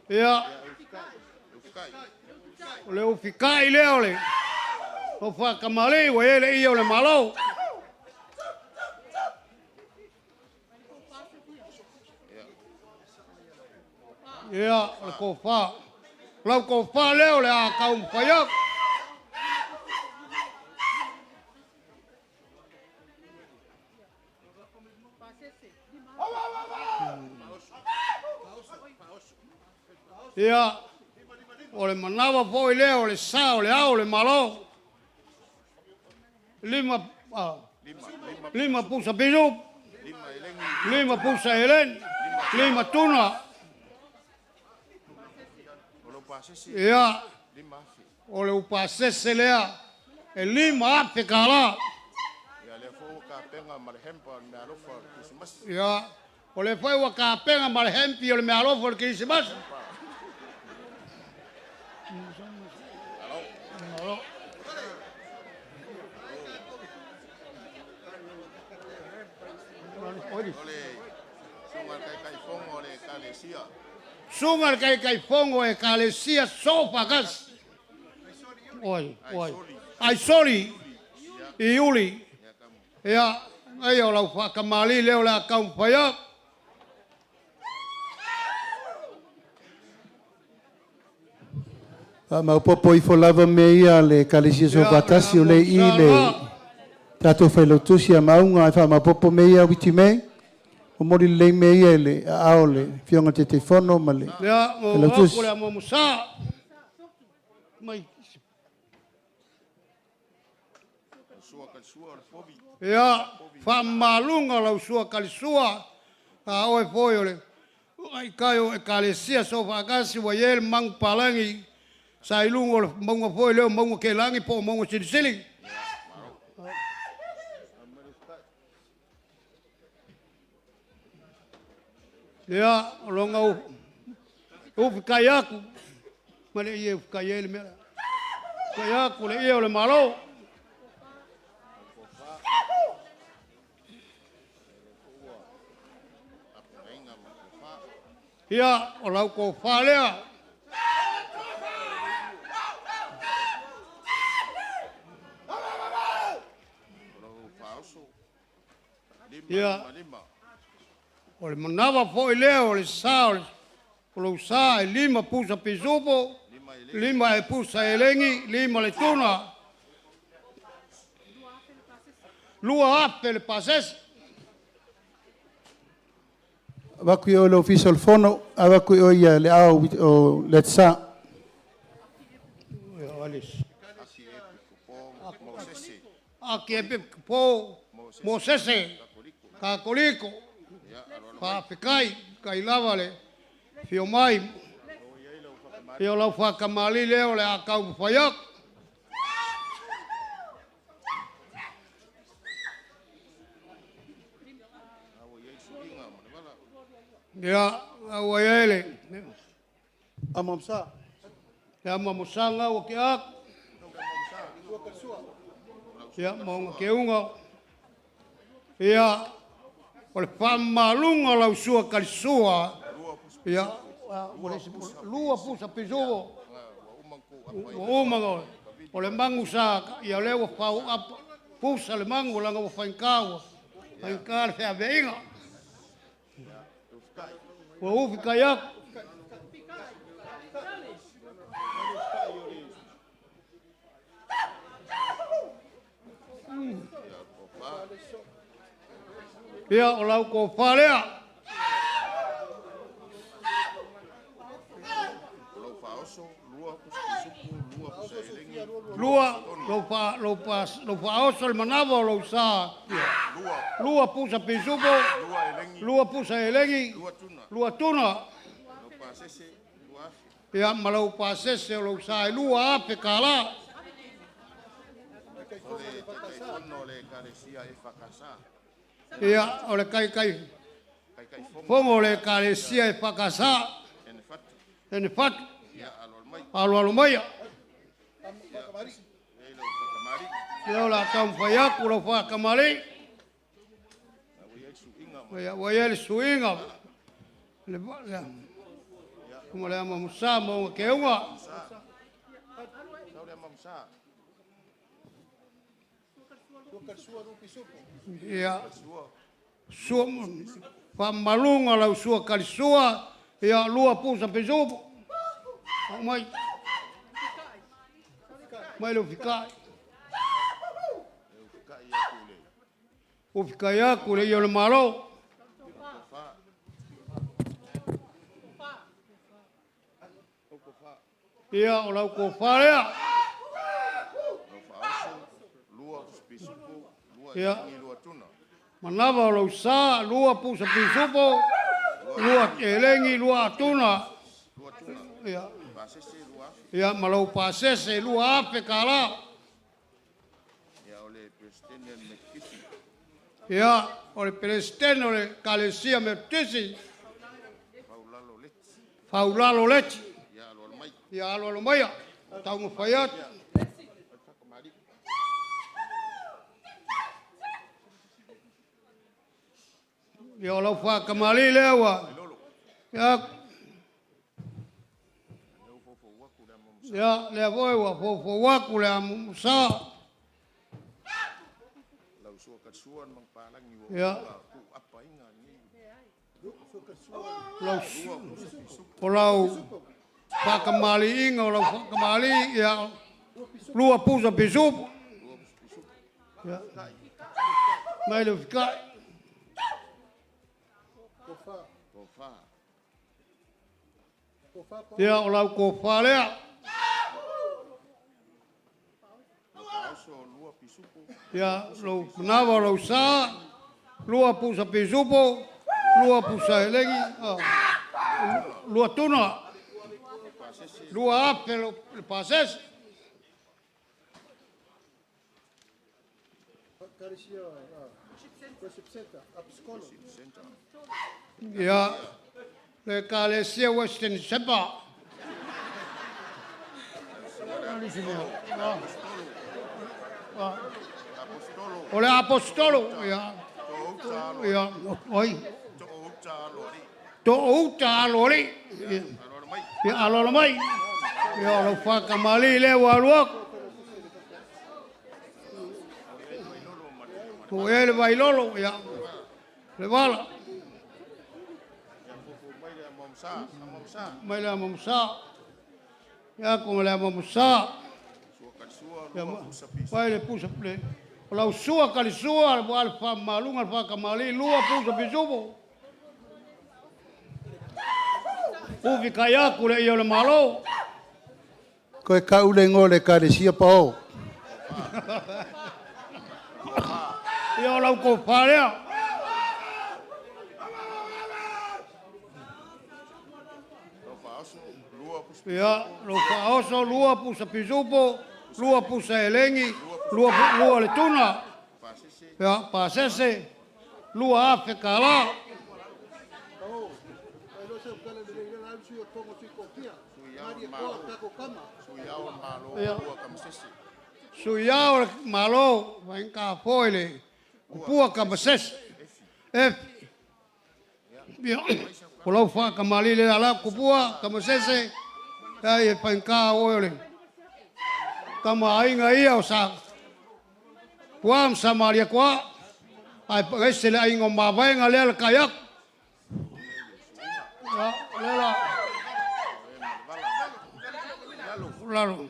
Ia, o le ufikai lea o le o faatamalii ua i ai le ia o le Malo. Ia, o le tofa. O lau tofa lea o le a taumafai atu. Ia, o le manava foi lea o le sa o le ao o le Malo. 5, 5 pusa pisu, 5 pusa eleni, 5 tuna. Ia, o le upasese lea e 5,000 tala. Ia, o lea foi ua tapena ma le hempi o le meaalofa o le Kerisimasi. Susuga i le Taitaifono o Ekalesia Soofaatasi. Oi, oi. Aisoli Iuli. Ia, aia o lau faatamalii lea o le a taumafai atu. Faamaopoopo ifo lava mea ia a le Ekalesia Soofaatasi o lea e i i le tatou Failautusi ia Maauga ae faamaopoopo mea ia Uiti May. Momoli lelei mea ia i le aao o le Afioga i le Taitaifono ma le Ia, mo Failautusi. aku le amo musa. Mai. Ia, faamamaluga lau sua kalisua, a oe foi o le aikai o Ekalesia Soofaatasi ua i ai le magu palagi sa i luga o le mauga foi lea o Mauga Kelagi po o Mauga Silisili. Ia, o loga ufikai aku, ma le ie ufikai ai le mea lea. Ufikai aku le ie o le Malo. Ia, o lau tofa lea. Ia, o le manava foi lea o le sa o lou sa e 5 pusa pisupo, 5 e pusa elegi, 5 le tuna. 2,000 le pasese. Avatu i o i le Ofisa o le Fono, avatu i o i le aao o Letsa. Aki e po Mosese Katoliko faafetai kai lava le fio mai. Ia o lau faatamalii lea o le a taumafai atu. Ia, ua i ai le Amamsa. Le amamosaga ua ke aku. Ia, maunga keuga. Ia, o le faamamaluga o lau sua kalisua. Ia, ua le lua pusa pisupo. Ua uma na o le magu sa ia lea ua fau apa pusa le magu laga ua faigata ua faigata le feaveaiga. Ua ufi kai aku. Ia, o lau tofa lea. Lua, lou fa, lou fa, lou faaoso le manava o lou sa. Lua pusa pisupo, lua pusa elegi, lua tuna. Ia, ma lou pasese o lou sa e 2,000 kālā. Ia, o le kai kai fogo o le ekalesia e whakasa. Ene fatu. Alo alo maia. Ia o la taumafai aku lau whakamali. Ia, ua i ai le suiga. Le, le, kuma le ama musa ma unga keuga. Ia, sua, faamaluga lau sua kalisua, ia lua pusa pisupo. Au mai. Mai le ufikai. Ufikai aku le ia o le malo. Ia, o lau kofa lea. Ia, manava o lau sa, lua pusa pisupo, lua elegi, lua atuna. Ia, ia ma lau pasese, 2,000 kālā. Ia, o le Peresetene o le Ekalesia Metotisi, Faulalo Leti. Ia aloalo maia, taumafai atu. Ia o lau whakamali lea ua. Ia, ia lea foi ua foufou aku le amusa. Ia, lau, o lau whakamaliinga, o lau whakamali, ia, lua pusa pisupo. Ia, mai le ufikai. Ia, o lau kofa lea. Ia, lou manawa o lau sa, lua pusa pisupo, lua pusa elegi, lua tuna, 2,000 lo le pasese. Ia, le Ekalesia Western Sepa. O le apostolo, ia, ia, oi. To outa alo ali. Ia, alo alo mai. Ia, o lau whakamali lea ua alu aku. Tu e le vailolo, ia, le vala. Mai le amamusa. Ia, ko le amamusa. Ia, mai le pusa le. O lau sua kalisua, le le whamalunga, le whakamali, lua pusa pisupo. Ufi kai aku le ia o le malo. Koe ka ule ngo le ekalesia pa o. Ia o lau kofa lea. Ia, lou faaoso, lua pusa pisupo, lua pusa elegi, lua, lua le tuna. Ia, pasese, 2,000 kālā. Ia. Sui Ao o le Malo, faigata foi le Kupua Tamasese. Efi. Ia, o lau faatamalii lea ala Kupua Tamasese, ai e faigata oe o le tamaaiga ia o sa Pua ma Samalietoa, ae ese le aiga o Mavaega lea le tai atu. Ia, o lea la. Lalo.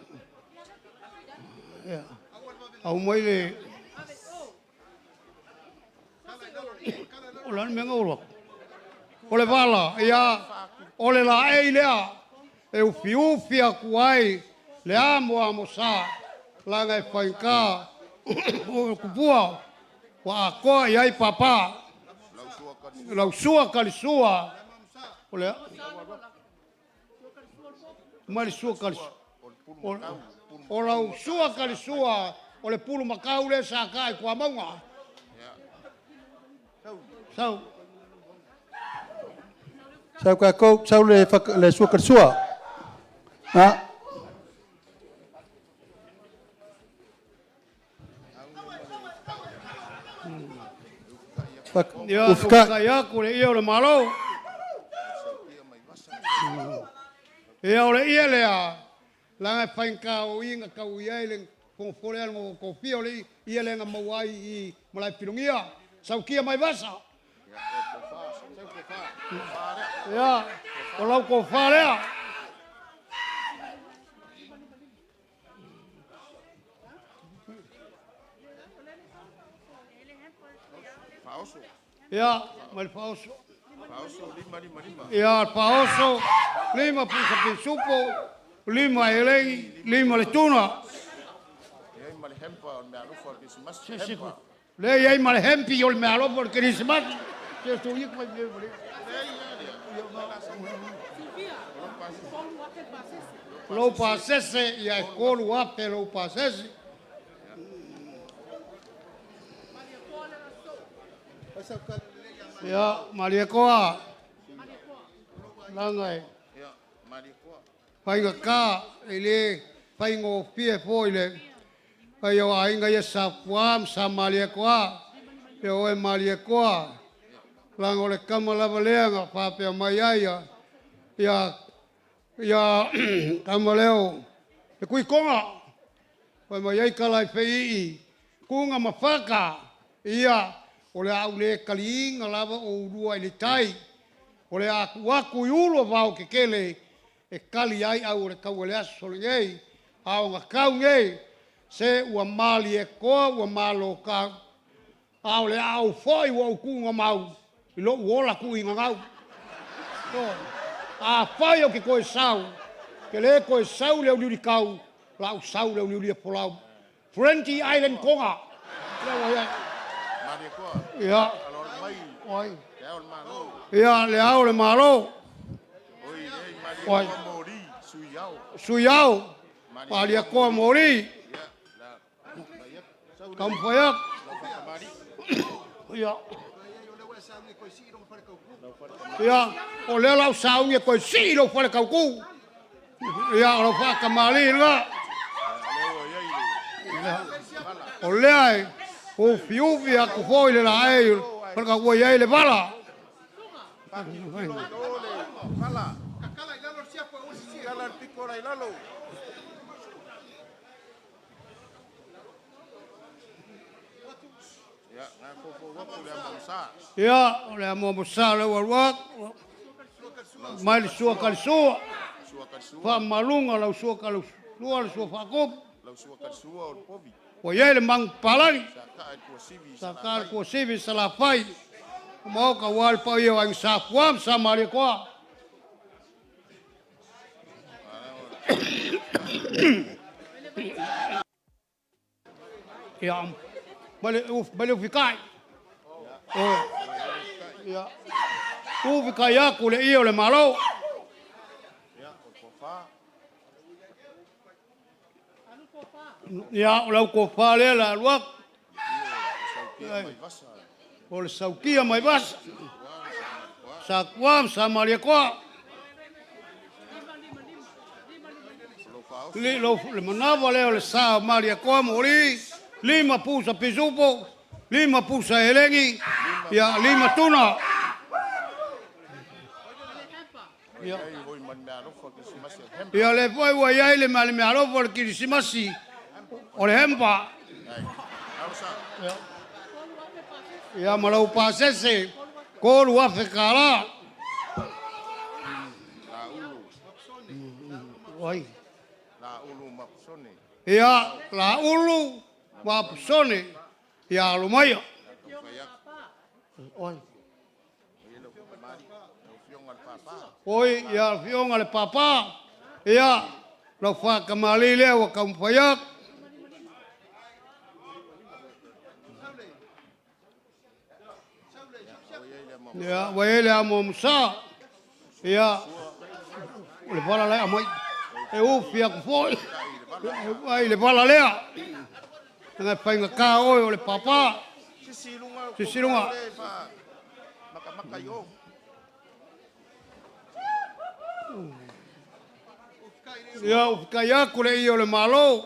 Ia. Aumai le... O le a le mea na ou alu atu? O le vala, ia, o le laei lea e ufiufi atu ai le amo amo sa, laga e faigata o tupua ua atoa i ai papa. Lau sua talisua, o le mai le sua talisua. O lau sua talisua, o le pulu makau lea sa ta i Tuamauga. Sau. Sau kākou, sau le, le sua kalisua. Ha. Ia, ufikai aku le ia o le Malo. Ia, o le ia lea, laga e faigata o i na tau i ai le fogafole a le tofia o le ia lea na maua ai i malae filogia. Saukia mai vasa. Ia, o lau tofa lea. Ia, mai le faaoso. Ia, le faaoso, 5 pusa pisupo, 5 elegi, 5 le tuna. Le iai ma le hempi o le mealofa o le kerisimasi. Se tu ia mai me le. Lou pasese, ia e 3,000 lou pasese. Ia, Maliekoa. Langa e. Faigata, e le faigofie foi le fai o aiga ia sa Pua ma sa Maliekoa. Ia oe Maliekoa. Langa o le kama lava lea na faapea mai ai ia, ia, ia kama leo, le kuikonga. Fai mai ai tala i feii, kuga ma faka, ia, o le a ou le taliina lava o ulua i le tai, o le a tuu atu i ulu o vao tetele, e tali ai au o le tau o le aso lenei, a o na tau nei, se ua malie toa ua malo tau, a o le a ou foi ua ou tuuga mau, i lou ola tuuina gau. A fai o ke toe sau, ke le toe sau le uliulikau, la ou sau le uliulia folau. Friendly Island Tonga. Ia. Oi. Ia, le ao le Malo. Oi. Sui ao. Paliakoa moli. Taumafai atu. Ia. Ia, o lea la u saugi e toe sii lou fale tautu. Ia, o lau faatamalii lena. O lea e ufiufi atu foi le laei o le ua i ai le vala. Ia, o le amoamosa le ua alu atu. Mai le sua kalisua. Faamaluga lau sua kalisua le sua faakupu. Ua i ai le magu palagi. Sa le tuasivi Salafai. Maoka ua le paia o aiga sa Pua ma sa Malietoa. Ia, mai le ufikai. Ia, ufikai aku le ia o le Malo. Ia, o lau tofa lea la alu atu. O le saukia mai vasa. Sa Pua ma sa Malietoa. Li, lo, le manava lea o le sa o Malietoa moli, 5 pusa pisupo, 5 pusa elegi, ia 5 tuna. Ia, ia le foi ua iai le mea le mea alofa o le kirisimasi o le hempa. Ia ma lau pasese, 3,000 kālā. Oi. Ia, laulu ma Apusone, ia alo maia. Oi. Oi, ia afioga le papa, ia, lau whakamali lea ua kaumawhai atu. Ia, ua i ai le amo musa. Ia, o le vala lea mai. E ufi aku foi. Ai le vala lea. Nga whainga ka oe o le papa. Sisi lunga. Ia, ufikai aku le ia o le malo.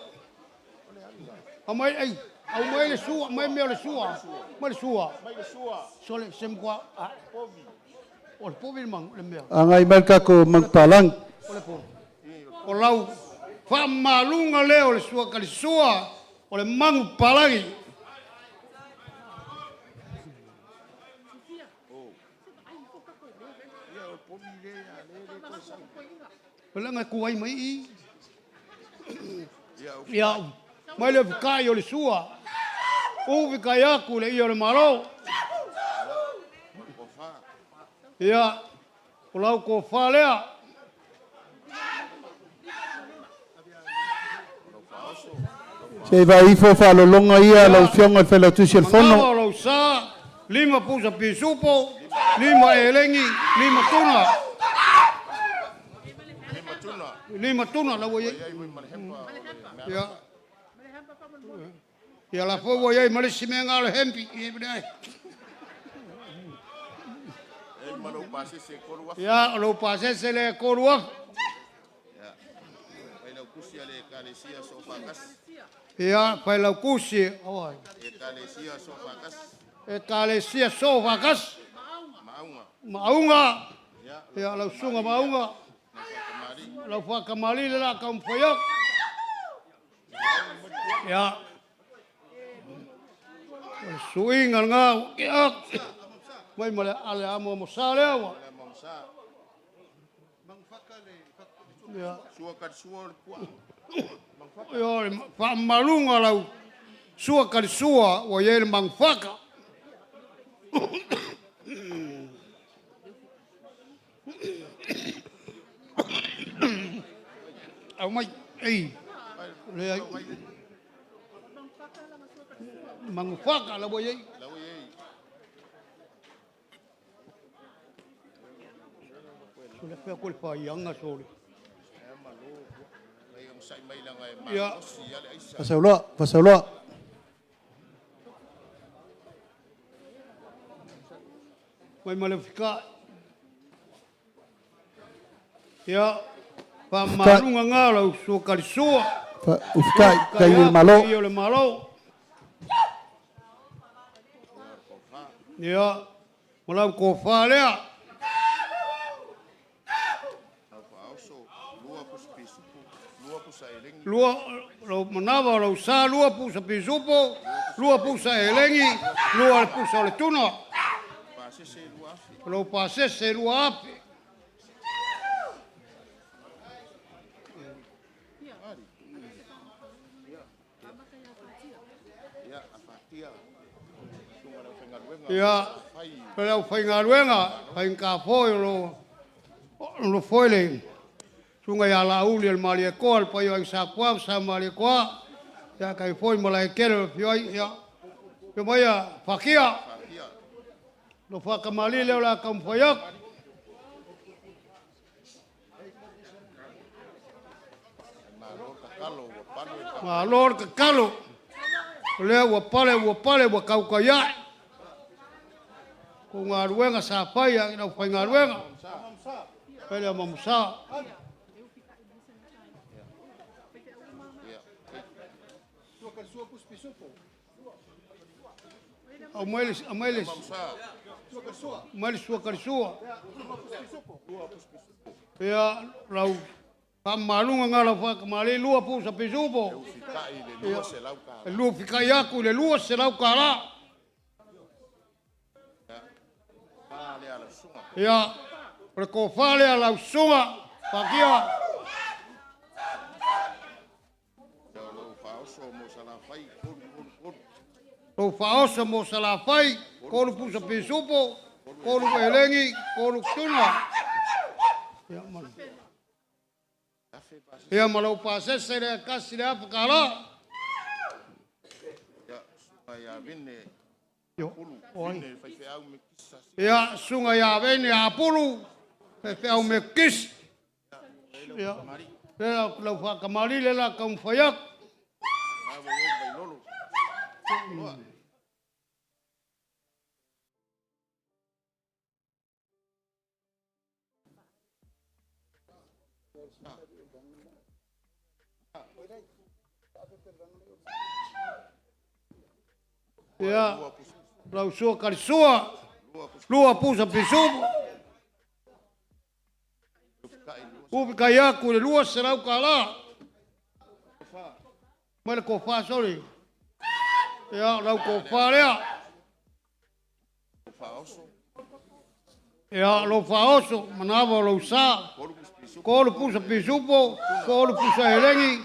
Amai, ai, au mai le sua, mai mea o le sua. Mai le sua. Sole, sem kwa, o le povi le mang, le mea. Agai mai le tatou manupalangi. O le povi. O lau whaamaluga lea o le sua kalisua, o le mangu palagi. O le nga kuai mai i. Ia, mai le fukai o le sua. Ufi kai aku le ia o le malo. Ia, o lau ko wha lea. Se i vaifo faalologa ia lau afioga i le Failautusi o le Manava Fono. o lau sa, 5 pusa pisupo, 5 elegi, 5 tuna. 5 tuna lau ia. Ia. Ia la fo ua iai ma le si mea ngā o le hempi. Ia, o lou pasese le 3,000. Ia, whai lau kusi, awai. E kalesia so whakas. Maunga. Ia, lau sunga maunga. Lau whakamali le la kaumwhaiok. Ia. O le suiga ngā ke ak. Mai ma le ale amo mo sa lea ua. Ia. Ia, o le whaamaluga lau sua kalisua ua iai le mangufaka. Au mai, ei, le ai. Mangufaka la ua iai. So le fea ko le whaianga sole. Ia, Fasauloa, fasauloa. Mai ma le fika. Ia, whaamaluga ngā lau sua kalisua. Ufikai kai le malo. Ia o le malo. Ia, ma lau ko wha lea. Lua, lau manava o lau sa, 2 pusa pisupo, 2 pusa elegi, 2 le pusa o le tuna. O lau pasese 2,000. Ia, o lau whaingaluenga, whainga foi o lo, o lo foi le, sunga ia la uli el malie koa, le paio ai sa kua, sa malie koa, ia kai foi malai kere o fioi, ia, ia mai ia, whakia, lo whakamali leo la kaumwhaiok. Malo le kakalo. O lea ua pale, ua pale, ua kaukai ae. Ko ngā ruenga sa whai a lau whai ngā ruenga. Whai lea mamusa. Aumai le aumai le aumai le suakalisua. Ia lau faamamaluga na lau faatamalii 2 pusa pisupo. Ia e lua fikai atu i le $200. Ia o le tofa lea lau susuga Patia. Lou faaoso mo Salafai, 3 pusa pisupo, 3 elegi, 3 tuna. Ia ma lou pasese lea $1,000. Ia, susuga ia Vene Apulu, faifeau Metotisi. Ia, lea lau faatamalii lea o le a taumafai atu. Ia, lau sua kalisua, 2 pusa pisupo. Upi kai aku i le $200. Mai le kofa, sorry. Ia, lau kofa lea. Ia, lou faaoso, manava o lou sa. 3 pusa pisupo, 3 pusa elegi,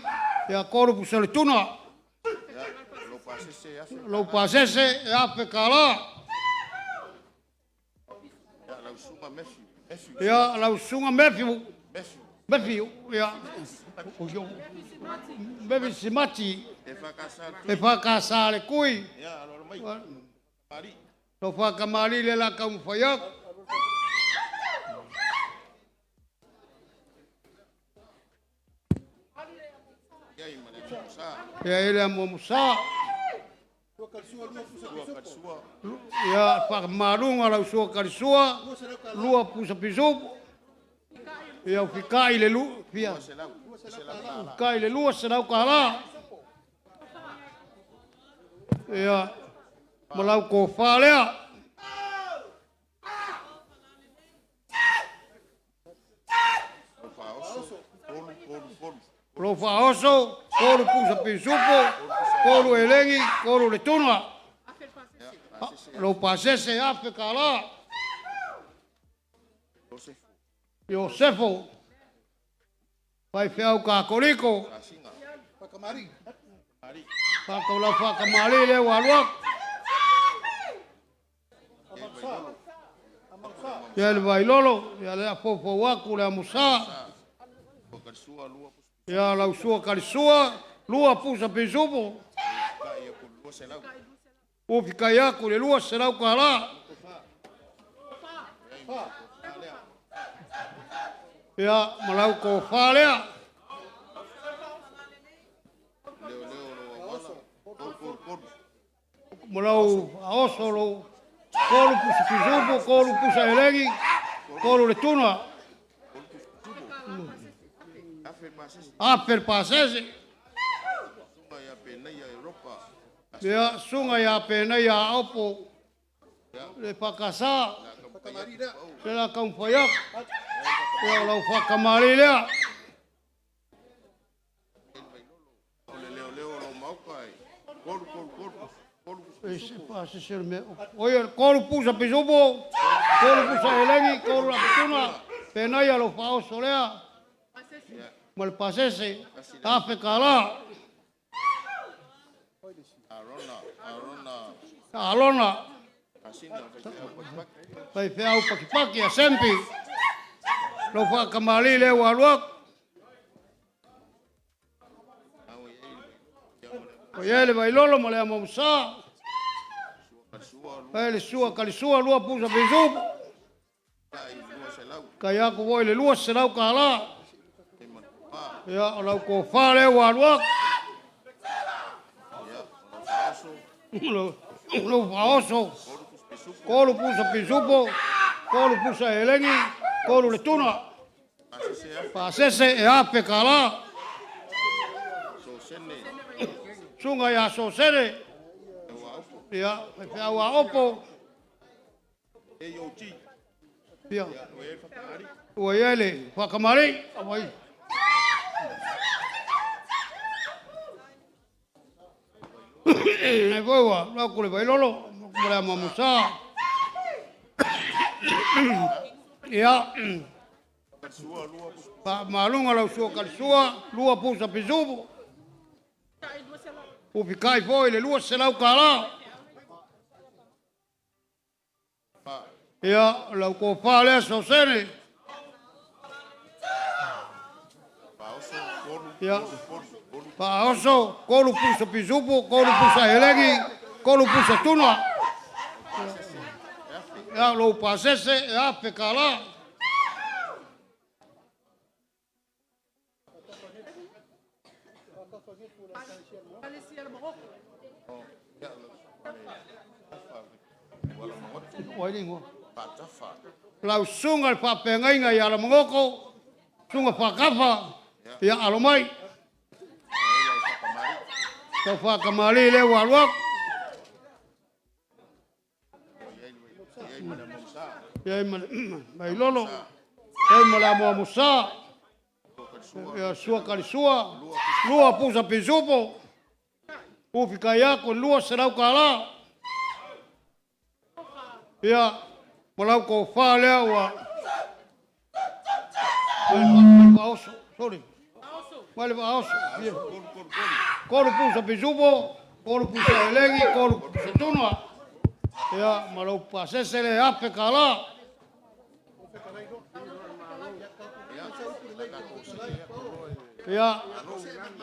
ia 3 pusa le tuna. Lou pasese e $1,000. Ia, lau susuga Matthew. Matthew, ia. Matthew Simati. E whakasa le kui. Lo whakamali le la kaumawhai atu. Ia ele a muamusa. Ia whakamarunga lau sua karisua, 2 pusa pisupo. Ia ufikai le lu, fia. Ufikai le $200. Ia ma lau kofa lea. Lo faaoso, 3 pusa pisupo, 3 elegi, 3 le tuna. Lo pasese $1,000. Iosefo, faifeau kakoliko. Whakaulau whakamari le waluak. Ia le vailolo, ia le afofo aku le amusa. Ia lau sua kalisua, 2 pusa pisupo. Ufikai aku le $200. Ia malau kofa lea. Malau aoso lo 3 pusa pisupo, 3 pusa elegi, 3 le tuna. Afe pasese. Ia sunga ia pena ia opo. Le whakasa. Le la kaumwhai atu. Ia lau whakamari lea. Oia, 3 pusa pisupo, 3 pusa elegi, 3 la tuna. Pena ia lau whaoso lea. Ma le pasese, $1,000. Alona. Faifeau pakipaki a sempi. Lau whakamali le waluak. O ia le vailolo ma le amomusa. Ai le sua kalisua 2 pusa pisupo. Kai aku voi le $200. Ia o lau kofa le waluak. Lau faaoso, 3 pusa pisupo, 3 pusa elegi, 3 le tuna. Pasese e $1,000. Susuga ia Sosene, ia, faifeau a Opo, ia, ua i ai le faakamali'i, auai. Lenei foi ua alu atu le Vailolo ma le Amoamosa. Ia, faamaluga lau sua kalisua, lua pusa pisupo, ufikai foi le $200. Ia, lau tofa lea Sosene. Ia, faaoso, tolu pusa pisupo, tolu pusa elegi, tolu pusa tuna. Ia, lou pasese, e $1,000. Lau susuga i le faafeagaiga i Alamagoto, susuga Faakafa, ia alo mai. Tau faakamali lea ua alu atu. Iai ma le Vailolo, iai ma le Amoamosa, ia sua kalisua, lua pusa pisupo, ufi kai aku $200. Ia, ma lau tofa lea ua mai le Vaaoso, sorry. Mai le Vaaoso. Ia. Tolu pusa pisupo, tolu pusa elegi, tolu pusa tuna. Ia, ma lou pasese le $1,000. Ia,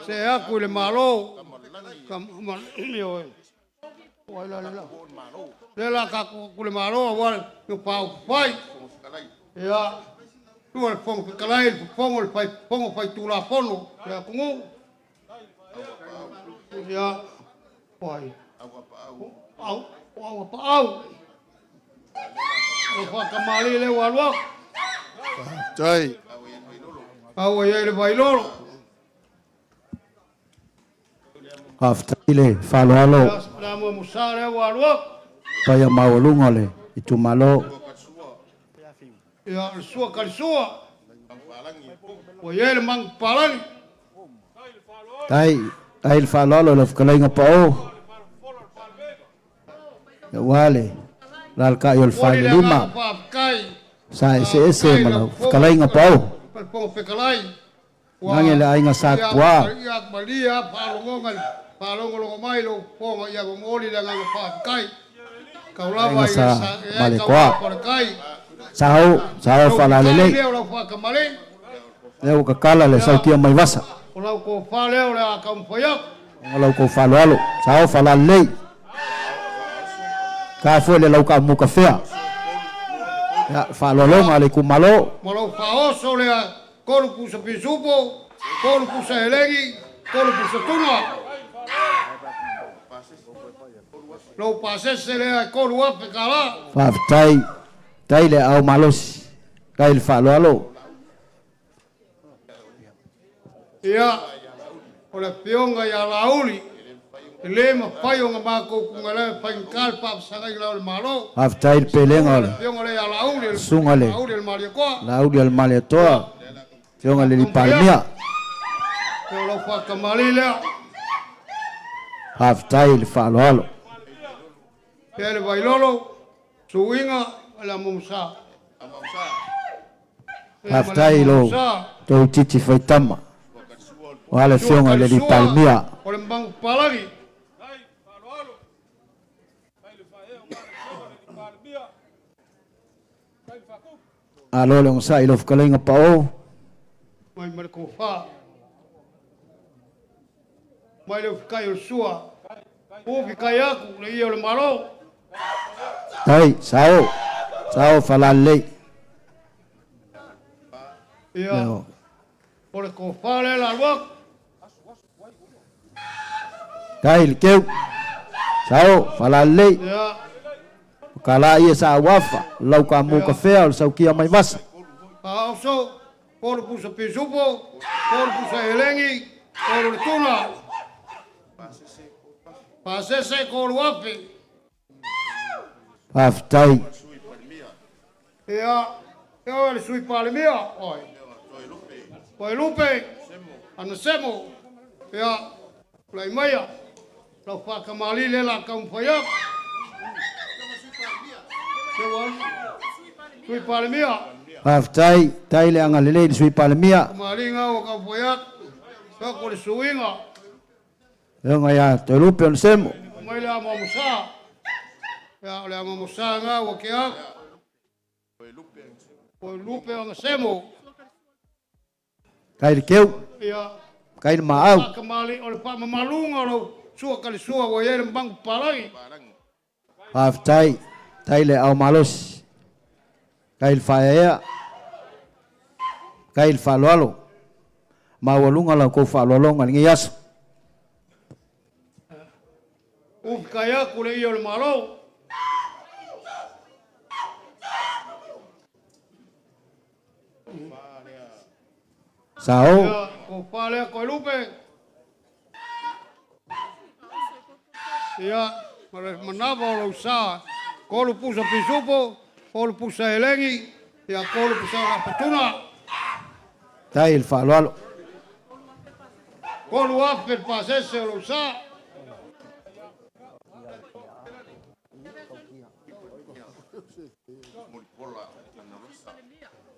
see atu i le Malo. Ioe. Oi la le la. Le la ka ku le Malo aua le faaupufai. Ia, tua le Fofoga Fetalai, le fofoga o le fai, fofoga faitulafono le atunuu. Ia, oi. Au, au paau. O faakamali le ua alu atu. Tai. Au ai le Vailolo. Faafetai le faaaloalo Le Amoamosa le ua alu atu. paia maualuga o le itumalo. Ia, le sua kalisua. Ua i ai le magu papalagi. Tai, tai le faaaloalo i lau fetalaiga pao. Aua le alalatai o le Momoli le agaga falelima faafetai. sa eseese ma lau fetalaiga pao. Le Fofoga Fetalai. Gage le aiga sa tuā. Ia malia faalogoga faalogologo mai lou fofoga ia momoli le agaga faafetai. Taulava Aiga i sa le sa e ai Malekoa. taulava le tai. Sao, sao Lau faalalelei. lea o lau faakamali. Lea ua kakala le sautia mai vasa. O lau tofa lea o le a taumafai atu. O lau kou faaaloalo. Sao faalalelei. Ka foi le lau kaamukafea. Ia, faaaloaloga a le itumalo. Ma lou faaoso lea tolu pusa pisupo, tolu pusa elegi, tolu pusa tuna. Lou pasese lea e $3,000. Faafetai, tai le aao malosi. Tai le faaaloalo. Ia, o le afioga ia Laauli, e le mafai ona matou tugalea e faigata le faafesagaiga o le Malo. Faafetai le pelega o le Afioga lea ia Laauli, susuga le Laauli o le Malietoa. Laauli o le Malietoa, afioga i le Palemia. Ia, o lau faakamali lea. Faafetai le faaaloalo. Ia le Vailolo, Suiga, le Amomosa. Faafetai i lo tou titi faitama. O le afioga i le Palemia. O le magu papalagi. Alo le ogasai i lau fetalaiga pao. Mai ma le tofa. Mai le ufikai o le sua. Ufikai aku le ia o le Malo. Tai, sao, sao faalalelei. Ia, o le tofa lea la alu atu. Tai le keu. Sao faalalelei. Ia. O kala ia sa auafa, lau kaamu kafea o le saukia mai vasa. Faaoso, tolu pusa pisupo, tolu pusa elegi, tolu le tuna. Pasese 3000. Faafetai. Ia, e oe le Sui Palemia, oe. Toelupe, Anasemo, ia, tulai maia, lau faakamalii lea o le a taumafai atu. Sui Palemia. Faafetai, tai le agalelei i le Sui Palemia. Faakamalii na ua taumafai atu, soko le suiga. Afioga ia Toelupe Onesemo. Mai le Amoamosa. Ia, o le Amoamosa na ua tea atu. Toelupe Onesemo. Tai le keu. Ia. Tai le maau. Faakamalii o le faamamaluga o lau sua kalisua ua i ai le magu papalagi. Faafetai, tai le ao malosi, tai le faaeaea, tai le faaaloalo. Maualuga la outou faaaloaloga i lenei aso. Ufi kai aku le ia o le Malo. Sao. Ia, ko wha lea koe lupe. Ia, ma le manava o lou sa, kolu pusa pisupo, kolu pusa elegi, ia kolu pusa o lapatuna. Tai le faaaloalo. 3000 le pasese o lou sa.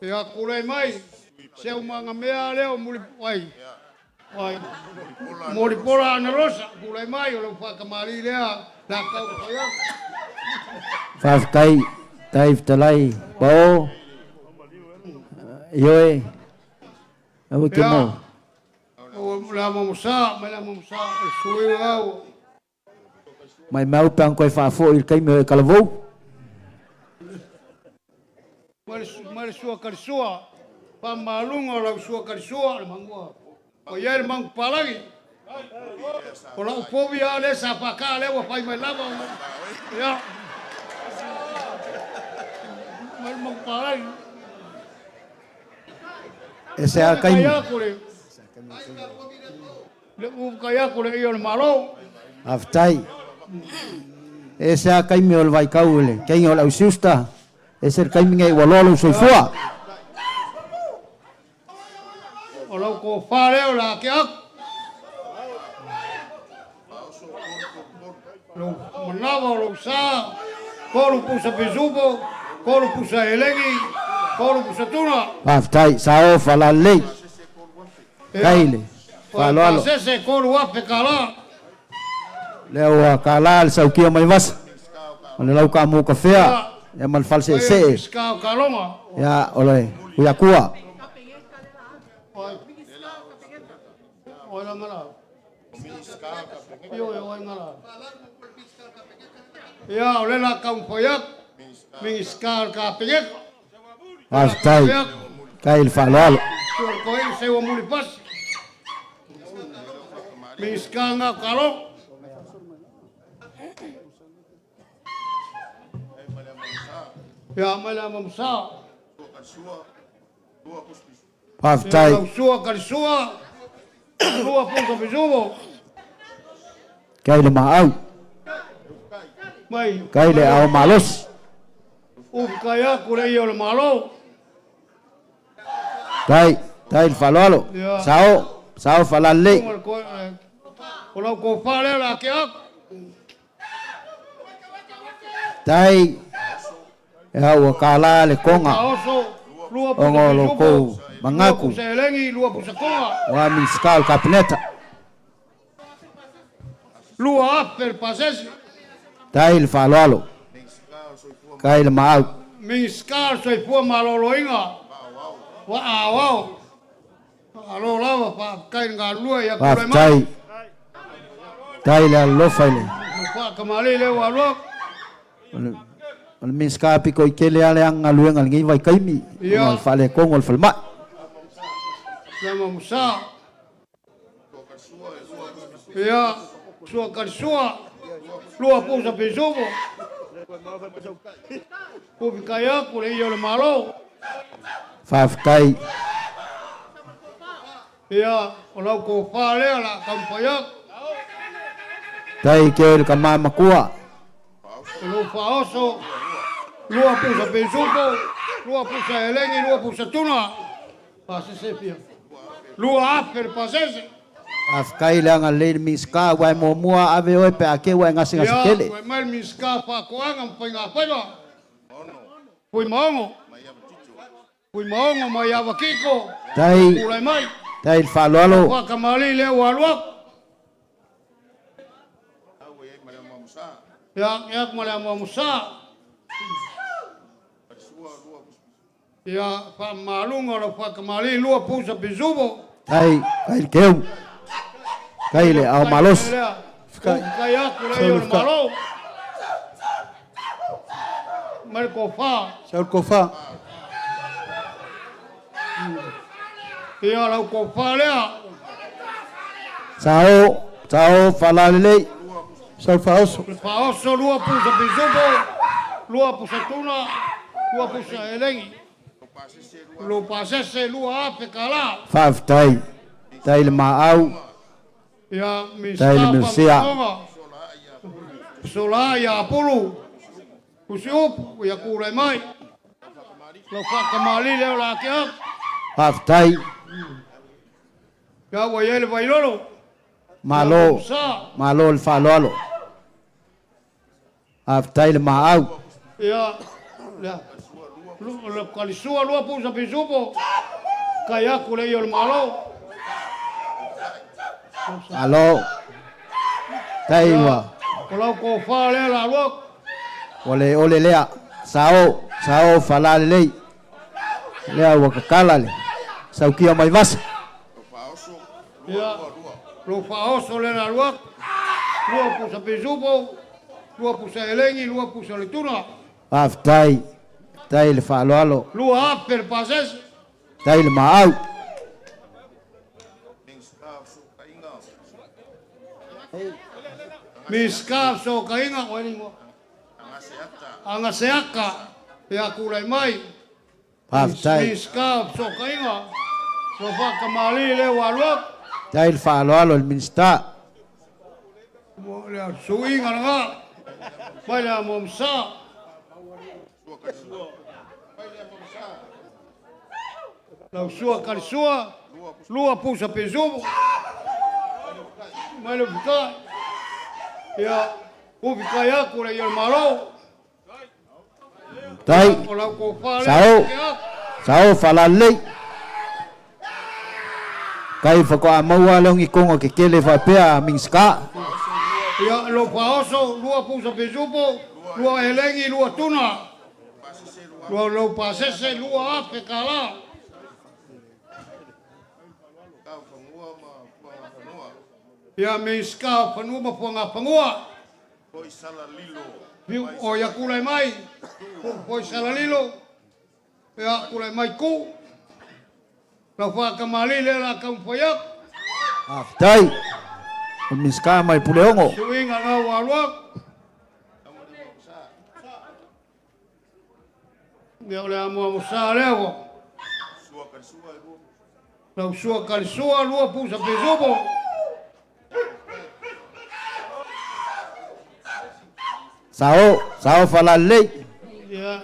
Ia kulei mai, se umaga mea lea o muli, ai, ai, Molipola Analosa, kulei mai o lau faakamalii lea, la tau fai atu. Faafetai, tai fetalai, pao, ioe, aua ke Ia, mo. o le amamosa, mai le amamosa, o le suiga au. Maimau pe ana toe faafoi i le taimi o e talavou. Mai le sua kalisua, faamaluga o lau sua kalisua, le magua. O i ai le magu papalagi. O lau povi lava lea sa fakaa lea ua fai mai lava. Ia. Mai le magu papalagi. E se a taimi. Le uvukai aku le ia o le Malo. Faafetai. E ese lava taimi o le vaitau i le keiga o le ausiusta, ese le taimi nei ua loa lou soifua. O lau tofa lea o le a tea atu. Lou manava o lou sa, kolu pusa pisupo, kolu pusa elegi, kolu pusa tuna. Faafetai. Sao falalelei. Tai le faaaloalo. Pasese 3000 kala. Lea ua kala le saukia mai vasa. O le lau kaamu kafea ia ma le faleseesee. Ia o le Uiakua. Ia o le la taumafai atu, Minisita o le Kapeneta. Faafetai. Faafetai i le faaaloalo. Suakoe seua mulipasi. Minisita ngā kalo. Ia mai le amamusa. Faafetai. Ia sua kalisua. Lua pusa pisuvo. Kai le maau. Mai. Kai le ao malosi. Ufi kai aku le ia o le malo. Tai, tai le faaaloalo. Sao, sao faalalelei. O lau tofa lea o le a tea atu. Tai, ia ua kala le koga ona o lo outou manatu aua Minisita o le Kapeneta. 2000 le pasese. Tai le faaaloalo, tai le maau. Minisita o le Soifua Maloloina, ua aoao. Malo lava, faafetai le galulue ia tulai mai. Faafetai. Tai le alolofa i le. Faakamalii lea ua alu atu. O le Minisita pito i tele lava le aga galuega i lenei vaitaimi ona o le faaletonu o le falemai. Lama Musa. Ia, sua kalisua, lua pusa pisupo. Ufi kai aku le ia o le Malo. Faafetai. Ia, o lau tofa lea o le a taumafai atu. Tai ke le kama makua. Lou faaoso, lua pusa pisupo, lua pusa elegi, lua pusa tuna. Pasese fia. 2000 le pasese. Faafetai le agalelei i le Minisita aua e muamua ave oe pe a te ua e gasegase Ia, tele. ua mai le Minisita o Faatoaga ma Faigafaiva, Fuimaono. Fuimaono mai Avakiko, Tai, tulai mai. tai i le faaaloalo. Faakamali lea ua alu atu. Ia, ia ma le amuamusa. Ia, faamaluga o lau faakamali, lua pusa pisupo. Tai, tai i le keu. Tai i le ao malosi. Fekai. Kai atu le ia o le Malo. Mai le kofa. Sau le kofa. Ia lau kofa lea. Sao, sao faalalelei. Sau le faaoso. Le faaoso lua pusa pisupo, lua pusa tuna, lua pusa elegi. Lo pasese 2000 kala. Faafetai. Tai i le maau. Ia Tai le Minista Minisia. Faamasinoga. Sola ia Apulu. Usiupu ia kule mai. Lau faakamali lea o la ake atu. Faafetai. Ia ua i ai le vailolo. Malo, Sa. malo le faaaloalo. Faafetai i le maau. Ia lea. Le kalisua lua pusa pisupo. Kai aku le ia o le Malo. Malo. Tai ua. O lau kofa lea la lua. Ua le ole lea. Sao, sao faalalelei. Lea ua kakala le saukia mai vasa. Ia, lo faaoso le la lua. Lua pusa pisupo. Lua pusa elegi, lua pusa le tuna. Faafetai. Tai i le faaaloalo. 2000 le pasese. Tai i le maau. Miska so kainga o elingo. Angaseaka ia kulai mai. Faafetai. Miska so kainga. So fa kamali le walok. Tai i le faaaloalo i le Minisita. Mo le suinga nga. Mai le momsa. Lau sua kalisua, lua pusa pesuvo. Mai le fukai. Ia, ufi kai aku le ia le malo. Tai, O lau kofa le Sao. ke aku. Sao faalalelei. Kai faatoa maua le ogikonga kekele faapea Minisita. Ia, lo faaoso, lua pusa pisupo, lua elegi, lua tuna. Lua lau pasese, 2000 kala. Ia, Miska fanua ma fuanga fangua. Piu, o ia kulai mai. Poi salalilo. Ia kulai mai ku. Lau whakamali le la kaumwhaiak. Faafetai. O le Minisita mai Puleogo. Suinga ngau aluak. Ia o le amoa mosa lea ua. Lau sua kalisua, lua pusa pisupo. Sao, sao faalalelei. Ia.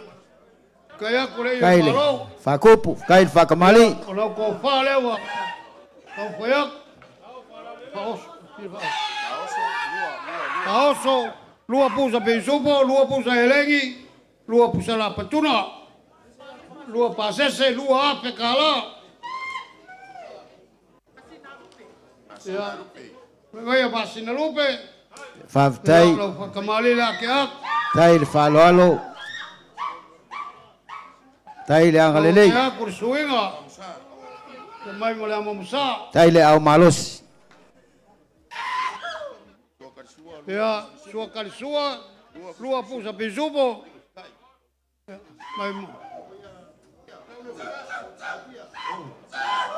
Kai aku le ia Kai le malo. faakupu, kai le faakamali. O lau kofa lea ua. Kaumwhaiak. Faoso. Faoso. Lua pusa pisupo, lua pusa elegi, lua pusa lapatuna. Lua pasese, 2000 kala. Ia. Vai pasina lupe. Faafetai. Lau whakamali la ke ak. Tai i le faaaloalo. Tai i le agalelei. Ke aku le suinga. Te mai mo le amo musa. Tai i le ao malosi. Ia, sua kalisua, lua pusa pisupo. Mai mo.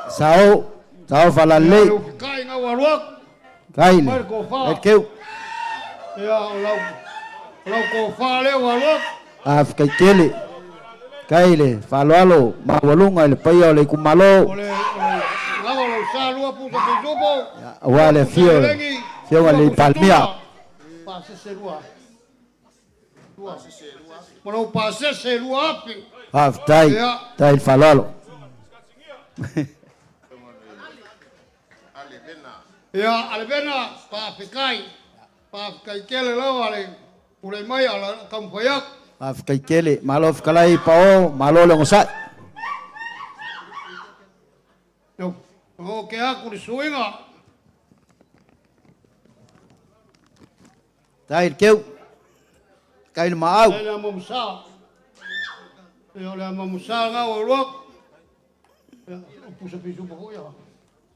Sao, sao faalalelei. Ia, kai ngau aluak. Kai le. Mai le kofa. Kai le keu. Ia, o lau kofa lea ua aluak. Faafetai tele. Kai le faaaloalo maualuga i le paia o le itumalo. O le lava lau sa lua pusa pisupo. Aua le afio o le Afioga i le Palemia. Pasese lua. Lua. Ma lou pasese 2,000. Faafetai. Tai le faaaloalo. Ia, Alevena, faafetai. Faafetai tele lava le tulai mai a o le a taumafai atu. Faafetai tele. Malo fetalai Paoa, malo le onosai. Na oo ke aku le suiga. Tai le keu. Tai le maau. Tai le ama musa. Ia o le ama musa ngau o luak. Ia, o pusa pisu pa ia.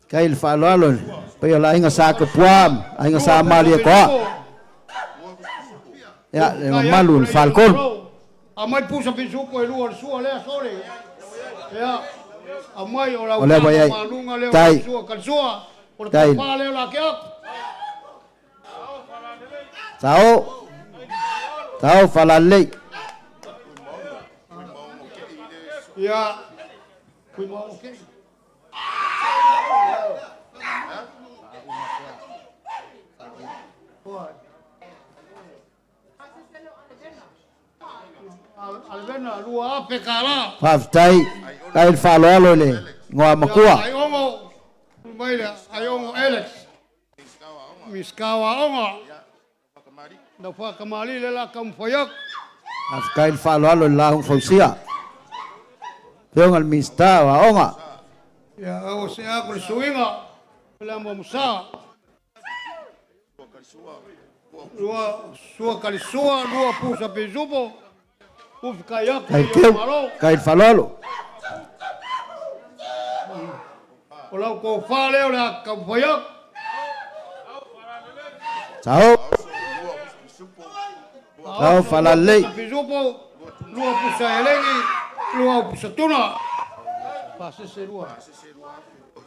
Tai le faaaloalo le paia o le aiga Sa Kapua, aiga Sa Malie Koa. Ia, le mamalu o le faletolu. Aumai pusa pisupo e lua o le sua lea sole. Ia, aumai o lau O lea ua i ai. maluga lea o Tai. le sua kalisua. O le Tai. papa lea o la ke aku. Sao. Sao faalalelei. Ia, kui ma okay. Alevena, 2,000 kala. Faafetai. Tai le faaaloalo i le igoa matua. Ai ongo, mai le ai ongo Alex. Miskawa ongo. Na whakamali le la kamwhayak. Faafetai le faaaloalo i le lauga fausia. Afioga i le Minisita o Aoga. Ia, au se aku le suiga. Le mo musa. Lua sua kalisua, lua pusa pizupo. Ufika yaku Tai i keu. malo. Tai le faaaloalo. O lau ko wha leo le kamwhayak. Sao. Sao faalalelei. Pizupo, lua pusa elegi, lua pusa tuna. Pasese lua.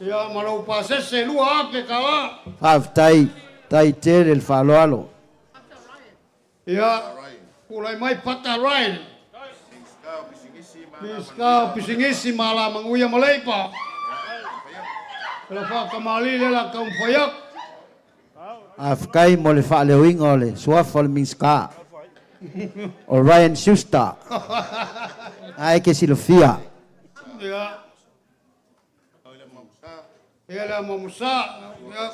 Ia, ma lau pasese 2,000 kala. Faafetai. Tai tele le faaaloalo. Ia, pulai mai pata Ryan. Miska pisingisi mala manguia maleipa. La whakamali le la kamwhayak. Faafetai mo le faaleoiga o le suafa o le Minisita. O Ryan Schuster. Ae ke silafia. Ia. Ia le mamusa. Ia.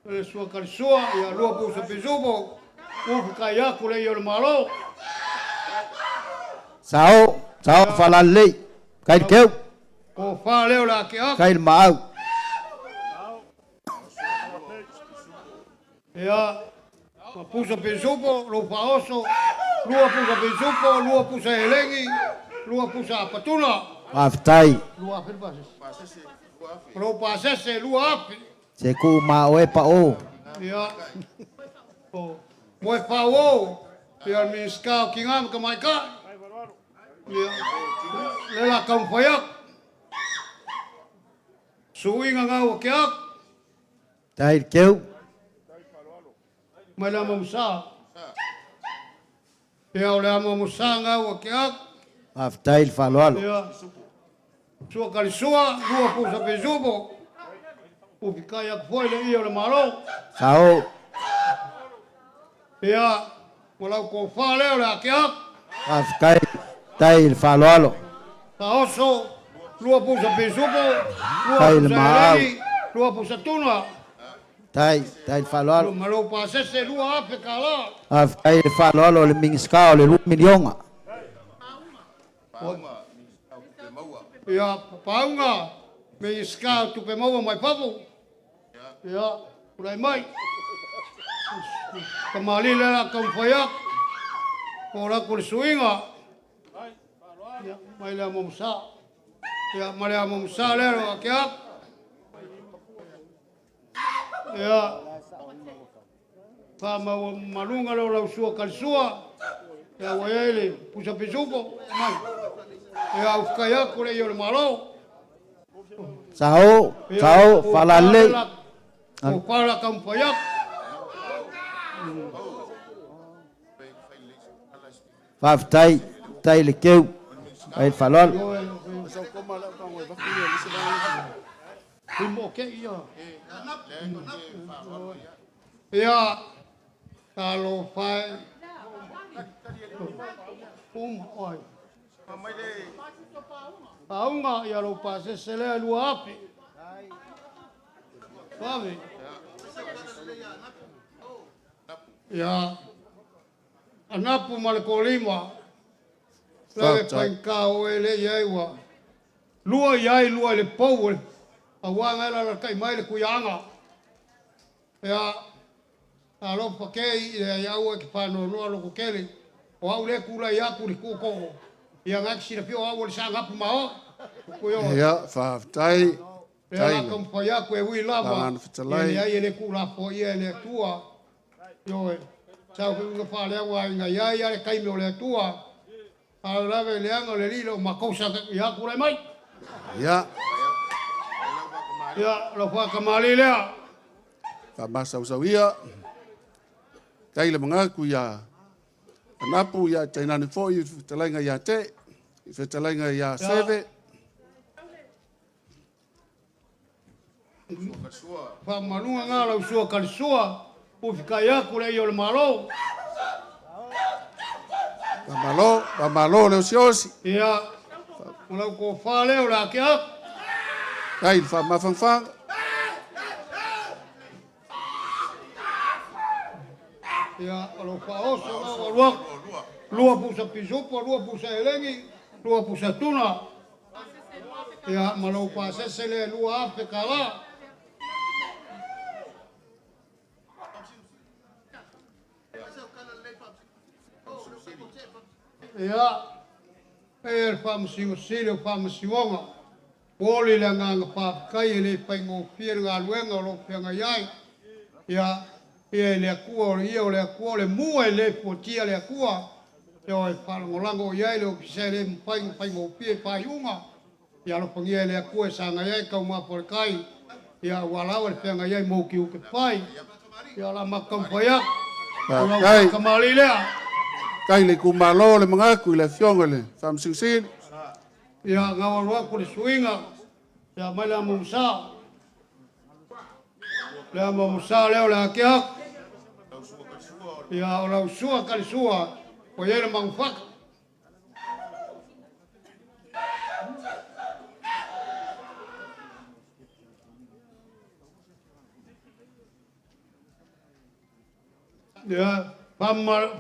Le sua kalisua, ia lua pusa pizupo. Ufi kai aku le ia le malo. Sao. Sao faalalelei. Kai le keu. Ko wha leo le ake aku. Kai le maau. Ia. Ma pusa pizupo, lo whaoso. Lua pusa pizupo, lua pusa elengi, lua pusa apatuna. Faafetai. Lua afe le pasese. Lo pasese, lua afe. Se ku ma oe pa o. Ia. O, moe whao Ia Minisita o ki ngā ka mai ka. Ia. Le la kamwhayak. Suinga ngau o ke aku. Tai le keu. Mai le ama musa. Ia o le ama musa ngau o ke aku. Faafetai le faaaloalo. Ia. Sua kalisua, lua pusa pizupo. Ufi kai aku foi le ia o le malo. Sao. Ia. Ma lau ko wha leo le ake aku. Faafetai. Tai le faaaloalo. Ka oso, lua pusa pisupo, lua Tai le pusa maau. elegi, lua pusa tuna. Tai. Tai le faaaloalo. Ma lou pasese 2,000 kala. Faafetai le faaaloalo o le Minisita o le 2 miliona. Ia, paunga, me i ska tupe maua mai papu. Ia, ulai mai. Ka mali le la kamwhayak. O la ko le suiga. Ia, mai le ama musa. Ia, mai le ama musa le ro ake aku. Ia, wha mau malunga leo lau sua kalisua. Ia, wa ia le pusa pisupo. Mai. Ia, ufkai aku le ia o le malo. Sao. Sao faalalelei. O pala kamwhayak. Faafetai. Tai le keu. Tai le faaaloalo. Kui mo ke ia. Ia, talofa e. Uma, oi. Pauga, ia lou pasese lea 2,000. Vave. Ia, anapu ma le kolima. Lave paika o ele ia ua. Lua ia i lua i le pau o le auaga e la kai mai le kuiaga. Ia, alofa ke i le ia ua ki whanoa noa loko kele. O au le kula i aku le koko. Ia ngaki sila pio au o le sanga mao. Ia, faafetai. Ia la kampa ia ku e ui lava. Ia ia le kula fo ia le tua. Ioe. Sau ku nga wha lea wa inga ia ia le kaime o le tua. Alo lave le anga le lilo ma kousa ia kula mai. Ia. Ia, lo wha kamali lea. Wha ia. Tai le mangaku ia anapu ia tainane foi i fetalaiga ia te, i fetalaiga ia Seve. Wha ngā lau sua kalisua, ufikai aku le ia o le malo. Whamalo, whamalo le osiosi. Ia, o lau ko wha leo le ake aku. Tai le whamafangfanga. Ia, o lau whaoso ngā walua. Lua pusa pisupo, lua pusa elengi, lua pusa tuna. Ia, ma lau pasese le lua ape kala. Ia, e le whaamasingo sile o whaamasingonga. Poli le nganga whaakai e le whaingo fia le ngā luenga o lo whianga iai. Ia, ia le akua o le ia o le akua o le mua e le fuatia le akua. Ia o e whalangolango o iai le o pisa le mwhaingo whaingo fia e whaiunga. Ia alofangia e le akua e sanga iai kau mā kai. Ia walawa le whianga iai mōki uke whai. Ia la makau whaiak. O lau Kai. whakamali lea. Tai le kumalo le mangaku i le afioga le whamasingsili. Ia ngā waru aku le suinga. Ia mai le amo musa. Le amo musa leo le ake aku. Ia o lau sua kali sua. O ia le mangufaka. Ia,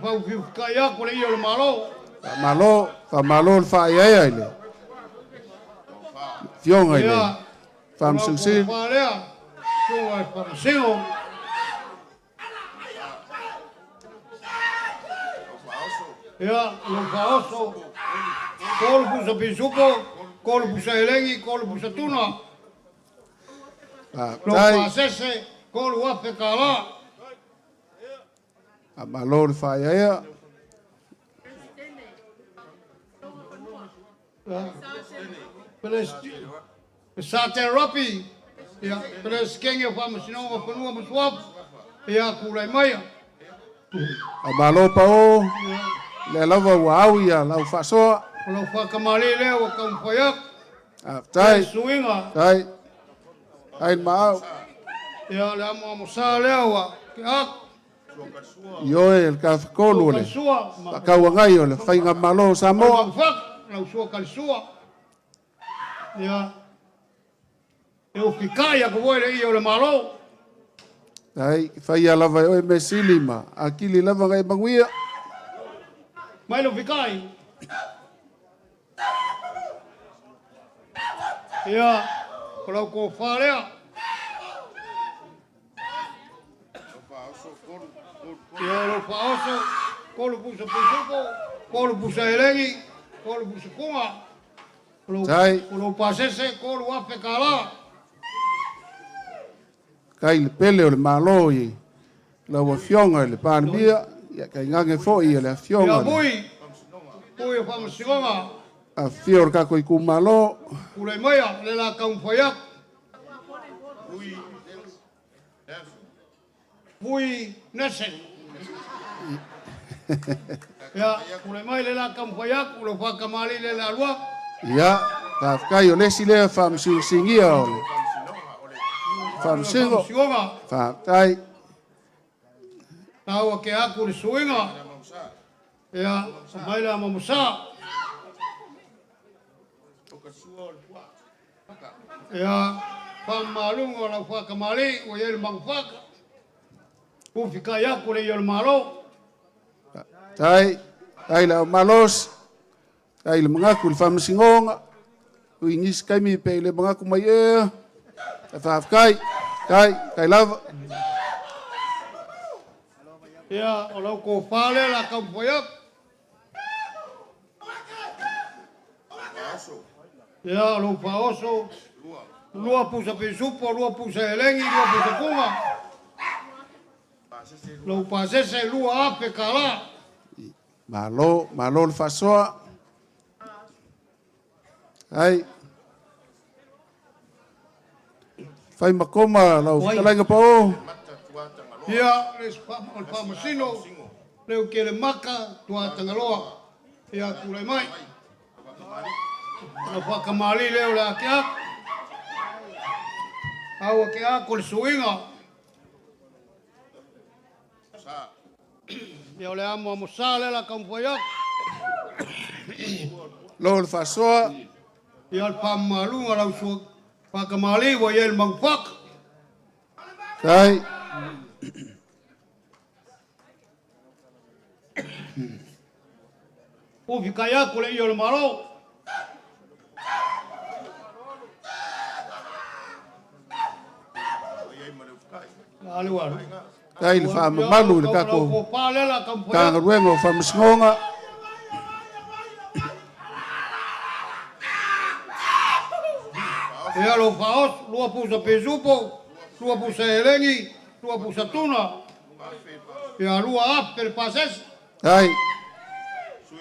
whaufiukai aku le ia o le malo. Whamalo, whamalo le whaaiaia i le afioga i le Ia, whamasingsili. o lau lea. Sunga e whamasingo. Ia, lau whaoso. Kolu pusa pisupo, kolu pusa elengi, kolu pusa tuna. Lau Tai, whaasese, kolu afe kala. whamalo le whaaiaia. Sa te rapi, ia, pele skenge o whamasinonga whanua masuapu, ia kūlai maia. Whamalo pa o, le lava ua au ia lau whaasoa. O lau whakamali lea wa kaumwhai aku. Tai, Suinga, tai, ai maau. ia le amo amo sa lea wa ke aku. Ioe le kafakolu o le Sua, whakauangai o le whainga malo o Samoa. Whak, lau sua kali sua. Ia, e ufikai aku voi le ia o le malo. Tai, whaia lava e oe me sili ma, akili lava ngai manguia. Mai le ufikai. Ia, o lau ko wha lea. Ia, o lau whaoso, kolu pusa pisupo, kolu pusa elengi, kolu pusa kunga. Tai. O lau pasese, kolu afe kala. Kai le pele o le malo i lau afioga i le Palemia, ia kai ngage foi i le afioga Ia le bui, bui o whamasingonga. afio o le kako i kumalo. Kulei maia, le la kaumwhai aku. Pui nesen. Ia, kulei mai le la kaumwhai aku, le whakamali le la lua. Ia, whawhakai o lesi lea whamsingia o le whamsingo. Whamasingonga. Whawhakai. Lau ke aku le suiga. Ia, mai le amomosa. Ia, whaamaluga o lau whakamali, ua iai le magufaka. Ufikai aku le i o le malo. Tai, tai le au malos, tai le mangaku le whamasingonga, ui nisi kaimi pe le mangaku mai ea, tai whaafkai, kai, kai lava. Ia, o lau ko whale la kaumwhai aku. Ia, o lau whaoso, lua pusa pisupo, lua pusa elengi, lua pusa kunga. Lau pasese lua ape kala. Malo, malo le whasoa. Ai. Whai makoma lau whakalainga pa o. Ia, le o le whamasino, leu ke le maka, tua tangaloa. Ia, kule mai. Lau whakamali leo le ake aku. Au ake aku le suiga. Ia o le amo amo sa le la kaumwhai aku. Lo le whasoa. Ia le whamalunga lau sua whakamali wa ia le mangufaka. Tai. Ufi kai aku le i o le malo. Ale waru. Tai le whaamamalu le kako kāngaruenga o whamasingonga. Ia lo whaos, lua pusa pesupo, lua pusa elengi, lua pusa tuna. Ia lua ape le pases. Tai.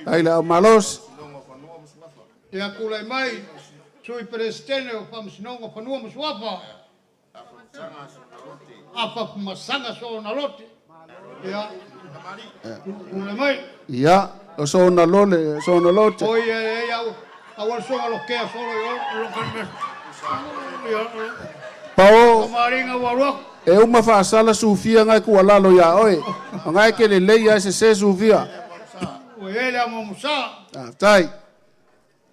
Tai le au malos. Ia kule mai, sui presidente o whamasinonga whanua masuafa. Apa masanga so na lote. Ia. Kule mai. Ia, o so na lole, so na lote. Oi e e au au so lo kea solo yo lo ka Ia. Pao. Maringa wa E uma whaasala sufia ngai ku alalo ia oe. O ngai ke le lei ai se se sufia. O ele amo musa. Ah, tai.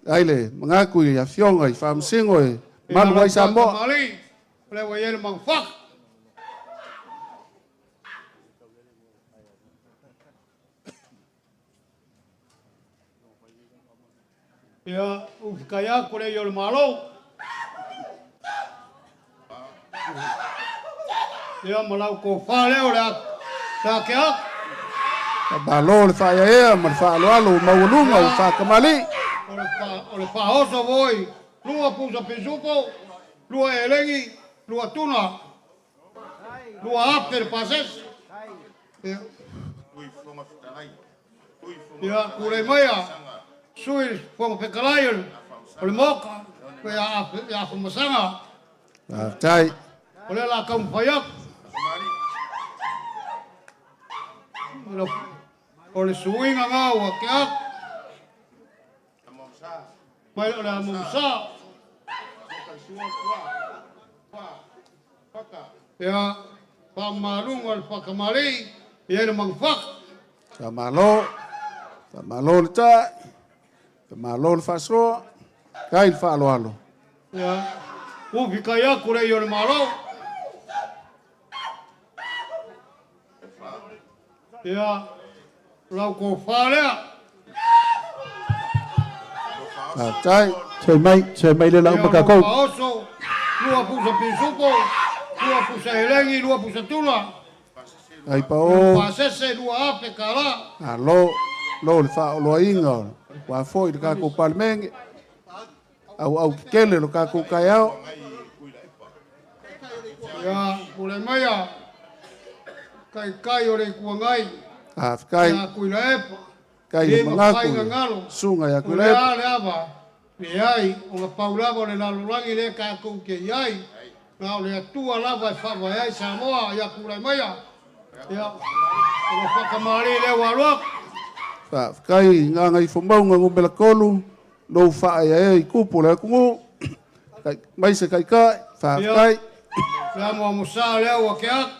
Ai le, mangaku i afionga i whaamasingo e malu ai Samoa. Mali. Le wa ele mangfak. Ia, ufikaya kore i o le malo. Ia, malau ko whale o le a ke aku. Malo le whaea ea ma le whaaloalo o maualunga o whakamali. O le whaoso voi, lua pusa pisupo, lua elengi, lua tuna, lua ape le pases. Ia, ia kure maia, sui whanga whekalai o le moka, ia ia whamasanga. Tai. O le la kaumwhai aku. O le suiga ngau a ke aku. Mai o le amomusa. Ia, whamalunga o le whakamali, ia le mangufaka. Whamalo, whamalo le tai, whamalo le whasoa, kai le whaaloalo. Ia, ufi kai aku le i o le malo. Ia, lau ko whalea. Tai. Sai mai le lau makakau. Ia, oso, lua pusa pisupo, lua pusa elengi, lua pusa tuna. Ai pa o. Pasese, lua ape kala. Alo, lo le whaoloa Wa foi le kako palmenge. Au au kele lo kako kaiao. Ia, kule maia. Kai kai o le kuangai. Ah, kai. Ia kuila epa. Kai le mangaku. Sunga ia kuila epa. O le ava. Le ai, o nga paulava o le lalolangi le kākou ke iai. Na o le atua lava e whaavae ai Samoa, ia kule maia. Ia, o lo whakamari le waruak. Kai ngā ngai whamaunga ngumela kolu, lo whaea e i kupu le akungu. Kai, mai se kai kai, wha kai. Le amo amosa le au a ke aku.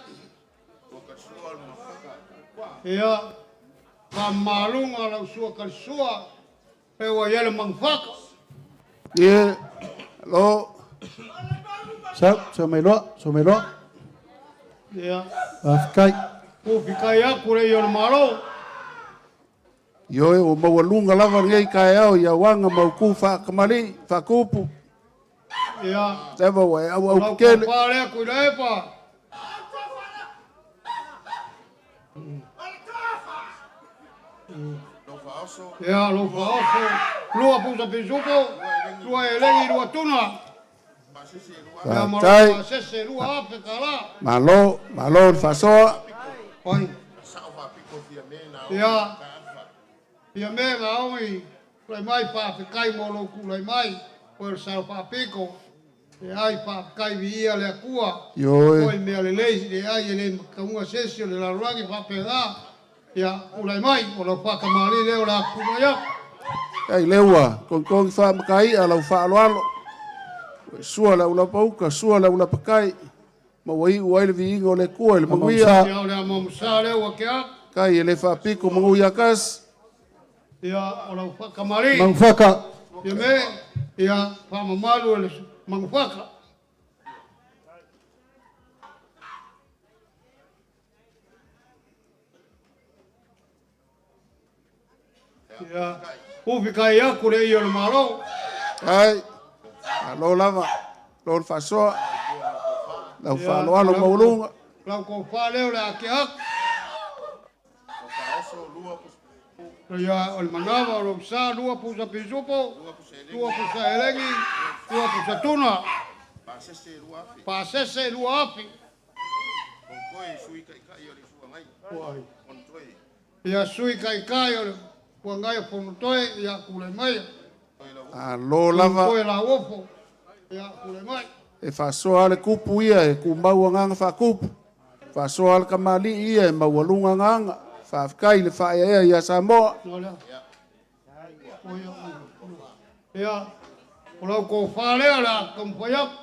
Ia, faamamaluga lau sua kalisua, pe ua i ai le magafaka. Ie, lo. Sau, sau mai loa, sau mai loa. Ia. Faafetai. Ufikai aku le ia o le Malo. Ioe, ua maualuga lava lenei taeao i auaga ma utu faakamali'i, faakupu. Ia. Leva ua e auau Lau tetele. kofa lea Tuilaepa. Ia, lou faaoso, lua pusa pisupo, lua elegi, lua tuna. Ia, ma lou Faafetai. faasese, 2000 tala. Malo, malo le faasoa. Oi. Ia, ia me gaogi, tulai mai faafetai mo lou tulai mai, oe o le sao faapito. E ai faafetai viia le Atua. Ioe. Oi mea lelei, le ai e le makauga sesi o le lalolagi faapena. Ia, tulai mai, o lau faakamali lea o le a tulai atu. Ai lea ua togitogi faamakai'a lau faaaloalo. Ua e sua le aulapauka, sua le aulapakai, ma ua iu ai le viiga o le Atua i le manuia. Ia, o le amamusa lea ua ke atu. Kai e le faapito manu ia kasi. Ia, o lau faakamali. Magufaka. Ia me, ia, faamamalu e le magufaka. Ia, ufikai aku le ia o le Malo. Ai, malo lava, lo le faasoa, lau Ia, faaaloalo maualuga. Lau kofa lea o le a ke atu. Ia, o le manava o lou sa, lua pusa pisupo, lua pusa elegi, lua pusa tuna. Pasese 2000. Ia, sui kaikai o le puangai o Fonotoe, ia kule mai. Alo lava. Fonotoe lauofo, ia kule mai. E faasoa le kupu ia e kumau agaga faakupu. Faasoa le kamali'i ia e maualuga agaga. Faafetai le faaeaea ia Samoa. Ia, o lau kofa lea o le a taumafai atu.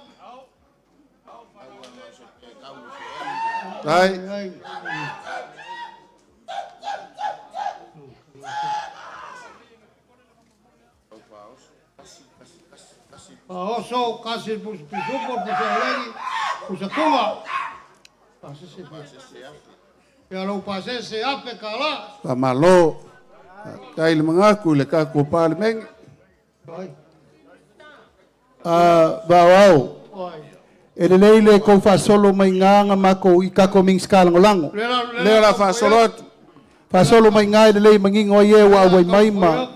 Ai. Faaoso, kasi pusa pisupo, pusa elegi, pusa tunga. Pasese. Ia lou pasese ape kala. Faamalo. Faafetai le magaku i le tatou Palemene. Ai. Vaoao. Ai. E lelei le kou faasolo mai gā makou i kako Minisita Lagolago. Lea la faasolo atu. Faasolo mai gā e lelei manino ai e ua auai mai ma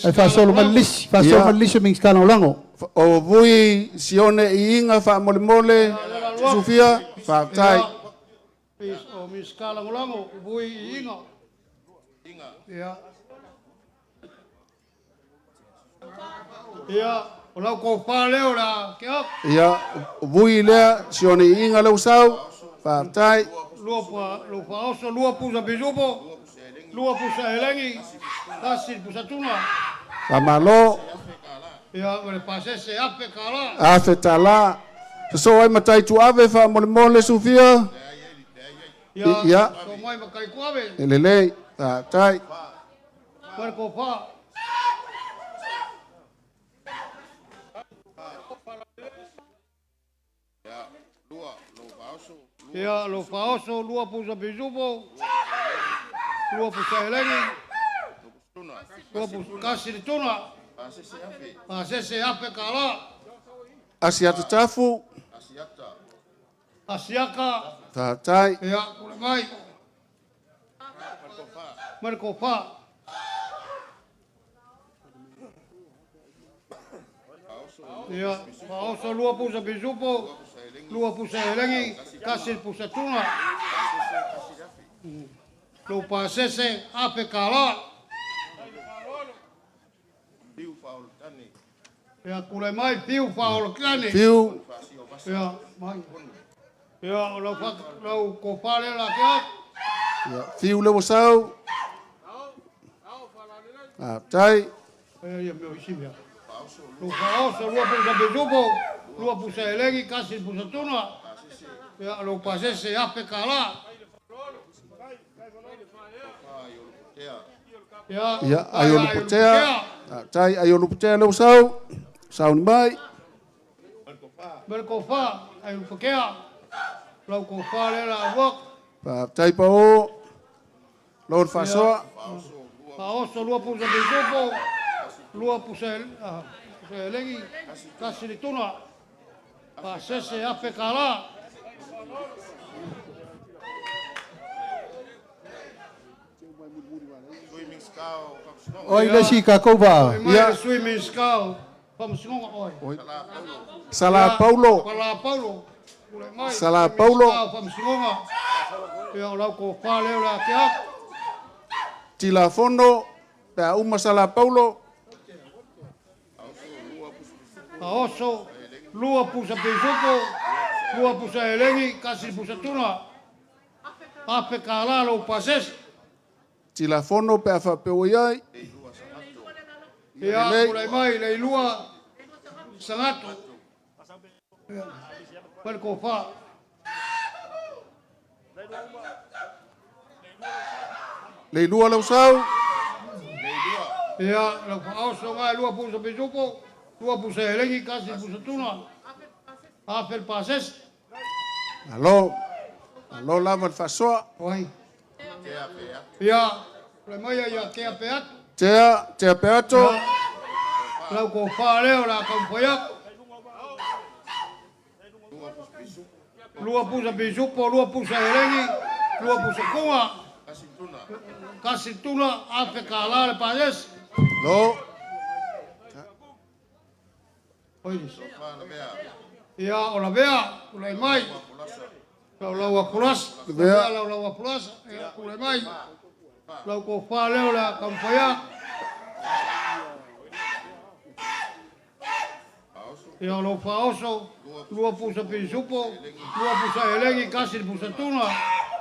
ai faasolo mai le lisi, faasolo mai le lisi o Minisita Lagolago. O Vui Sione Iiga faamolemole, Sufia, faafetai. O Minisita Lagolago, Vui Iiga. Ia. Ia, o lau kofa lea o le a ke atu. Ia, o Vui lea, Sione Iiga lea ua sau, faafetai. Lua pa, lou faaoso, lua pusa pisupo, lua pusa elegi, tasi pusa tuna. Faamalo. Ia, o le pasese ape kala. Afe tala. Sosoo ai ma Taituave faamolemole Sufia. Ia, Ia. so mai ma Taituave. E lelei, faafetai. Ma le kofa. Ia, lou faaoso, lua pusa pisupo, lua pusa elegi, lua pusa kasi le tuna. Pasese ape kala. Asiata Tafu. Asiaka. Faafetai. Ia, kule mai. Ma le kofa. Ia, faaoso lua pusa pisupo, lua pusa elegi, kasi pusa tuna. Lou pasese ape kala. Ia, kule mai, piu faaolokani. Fiu. Ia, mai. Ia, o lau, lau kofa lea la ke atu. Ia, Fiu lea ua sau. Faafetai. Ia, ia, mea o isi mea. Lou faaoso, lua pusa pisupo, lua pusa elegi, kasi pusa tuna. Ia, lou pasese ape kala. Ia, Aiolupotea. Tai Aiolupotea lea ua sau. Sauni mai. Mele kofa, Aiolupokea. Lau kofa lea la uak. Faafetai Pao. Lo le faasoa. Faaoso lua pusa pisupo, lua pusa pusa elegi, kasi le tuna. Pasese $1,000. Oi le si ka kou va. Ia. Sui Minskao, Faamasinoga oe. Sala Paulo. Sala Paulo. Sala Paulo. Faamasinoga. Ia o lau kofa leo le ake aku. Tilafono pe a uma Sala Paulo. Faaoso, lua pusa pisupo, lua pusa elegi, kasi pusa tuna. $1,000 lou pasese. Tilafono pe a faapea ua i ai. Ia, tulai mai, le ilua, sagato. Ia, mai le kofa. Le ilua lau sau. Ia, lau faaoso ngai lua pusa pisupo, lua pusa elegi, kasi pusa tuna. Afe le pasese. Malo. Malo lava le faasoa. Oi. Ia, tulai mai ia Tea Peato. Tea, Tea Peato. Lau kofa leo la kaumafai aku. Lua pusa pisupo, lua pusa elegi, lua pusa kuga. Kasi tuna, $1,000 le pasese. Lo. Oi. Ia, o la vea, tulai mai. Lau lau apulasa. Lavea. Lau lau apulasa. Ia, tulai mai. Lau kofa leo la kaumafai aku. Ia, o lau faaoso, lua pusa pisupo, lua pusa elegi, kasi le pusa tuna.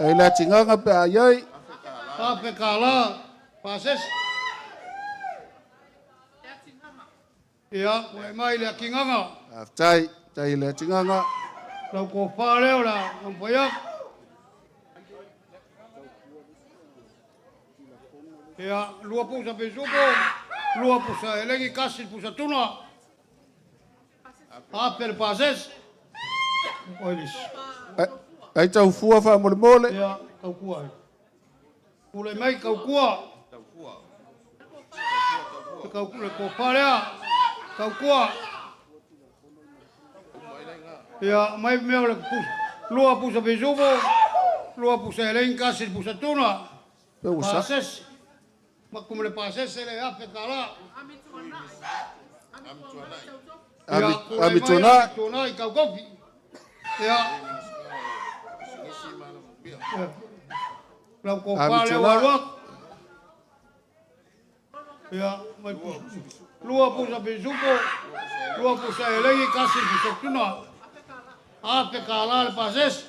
Ai le atigaga pe a i ai. $1,000, pasese. Ia, tulai mai le Akigaga. Faafetai, tai le atigaga. Lau kofa leo la kaumafai aku. Ia, lua pusa pisupo, lua pusa elegi, kasi le pusa tuna. Afe le pasese. Oi lisi. Ai taufua faamolemole. Ia, kaukua. Tulai mai kaukua. Le kau le kofa lea. Kaukua. Ia, mai mea o le pusa. Lua pusa pisupo, lua pusa elegi, kasi le pusa tuna. Pe ua sa. Pasese. Makumu le pasese le $1,000. Ami ami tuanai. Tuanai kaukofi. Ia. Lau kofa Ami lea tuanai. ua alu aku. Ia, mai lua pusa pisupo, lua pusa elegi, kasi pusa tuna. $1,000 le pasese.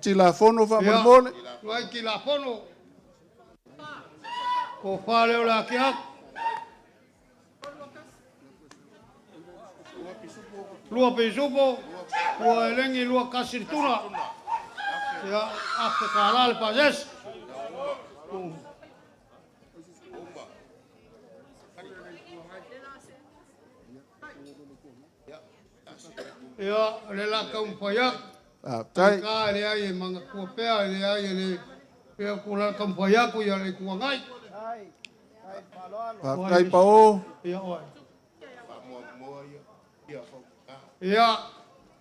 Tilafono faamolemole. Vai tilafono. Kofa leo le ake aku. Lua pisupo, lua elegi, lua kasi le tuna. Ia, $1,000 le pasese. Ia, le la kaumafai aku. Faafetai. Ka le ai e mangatua pea le ai e le pea kula kaumafai aku ia le tuangai. Faafetai Pao. Ia oe. Ia,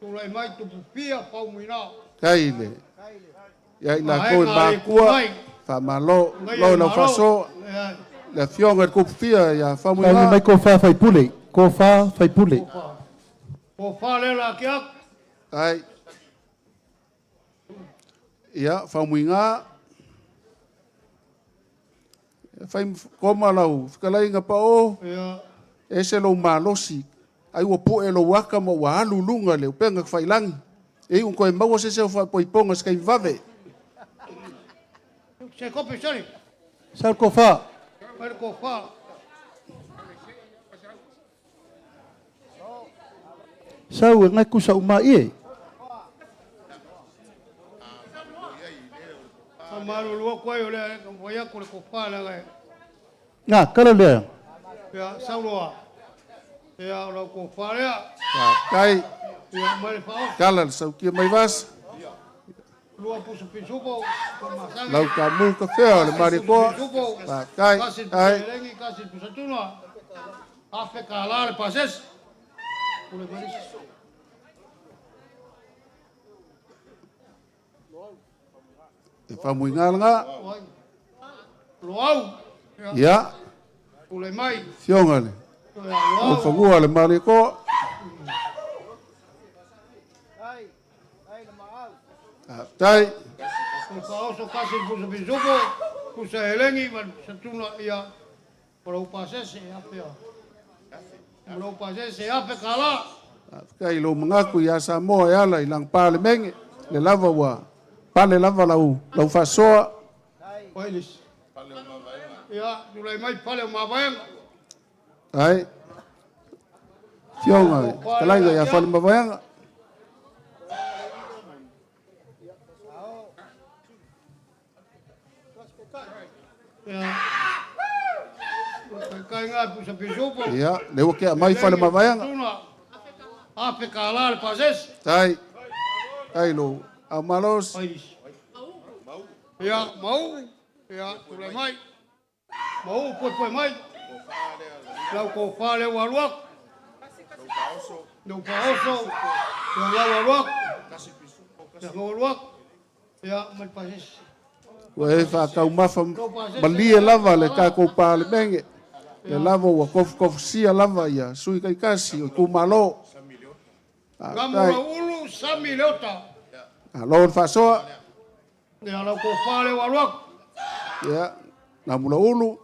tulai mai tupufia pau muina. Tai le. Ia i lakou e makua. Faamalo lo lau faasoa. Le afioga i le Kupufia ia Sauni Faumuina. mai kofa faipule. Kofa faipule. Kofa leo la ake aku. Tai. Ia, Faumuina. Fai koma lau fetalaiga Pao. Ia. Ese lou malosi. Ai ua po'e lou aka ma ua alu luga le upega failagi. E iu koe maua se se o faapoipoga se kaimi vave. Se kopi sali. Sau kofa. Mai le kofa. Sau e ngai kusa uma ie. Faamalulu atu ai o lea e taumafai atu le tofa leaga e Ga, kala lea. Ia, sauloa. Ia, o lau tofa lea. Faafetai. Ia, mai le faaoso. Kala le sautia mai vasa. Lua pusa pisupo, masagi. Lau tamu ka fea o le Malietoa. Pisupo. Faafetai. Kasi Ai. pusa elengi, kasi pusa tuna. Afe kala le pasese. Pule marisi. E faamuiga laga. Loau. Ia. Pule mai. Fioga le. Loau. Aufagua le Malietoa. Faafetai. O le faaoso kasi pusa pisupo, pusa elengi, ma le pusa tuna, ia. O lau pasese, afe a. O lau pasese, afe kala. Faafetai i lou manatu iā Samoa e ala i lana Palemene, le lava ua pale lava lau lau faasoa. Wailis. Ia, tulai mai pale o Mavaega. Ai. Afioga fetalaiga ia Falemavaega. Ia. Kai ngā pusa pisupo. Ia, lea ua tea mai Falemavaega. Afe kala le pasese. Tai. Tai lou aumalosi. Wailis. Ia, mau. Ia, tulai mai. Mau, poepoe mai. Lau kofa le ua alu atu. Lau faaoso. Ia lau alu atu. Ia lau alu atu. Ia, ma le pasese. Ua e faataumafa malie lava le tatou Palemene, lea lava ua tofutofusia lava ia sui taitasi o itumalo. Faafetai. Gamula ulu, sami leota. Malo le faasoa. Ia, lau kofa le ua alu atu. Ia, Gamula Ulu.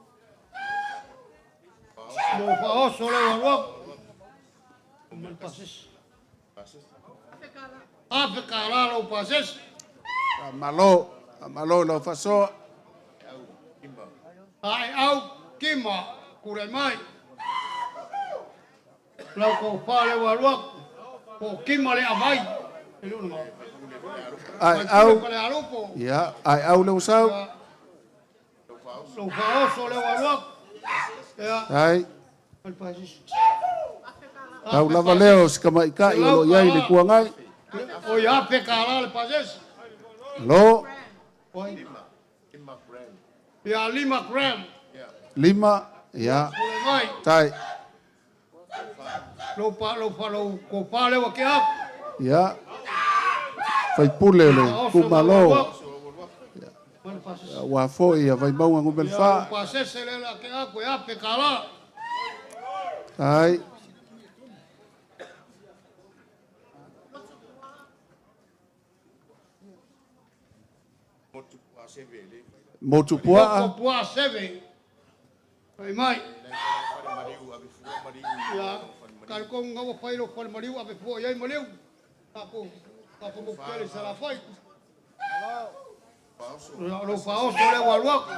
Lau faaoso le ua alu atu. Ma le pasese. Afe kala lau pasese. Faamalo, faamalo i lau faasoa. Ae au kima kure mai. Lau kofa le ua alu atu. Po kima le avai. E le ona. Ae au. Pale alupo. Ia, ae au le usau. Lau faaoso le ua alu atu. Ia. Ai. Ma le pasese. Tau lava lea o si tamaitai o lo o i ai i le Itu Agai. O ia afe kala le pasese. Malo. Oi. Ia lima gram. Lima, ia. Pule mai. Tai. Lau pa lau pa lau ko pa le wa ke aku. Ia. Faipule o le itumalo. Ua foi ia Vaimauga numera Ia 4. pasese le la ke aku e afe kala. Tai. Motu Puaa. Motu Puaa seve. Fai mai. Ia, ka ko ngawa fai lo fale maliu ave fua iai maliu. Ka ko mo pele sala fai. Lo faaoso le ua alu atu.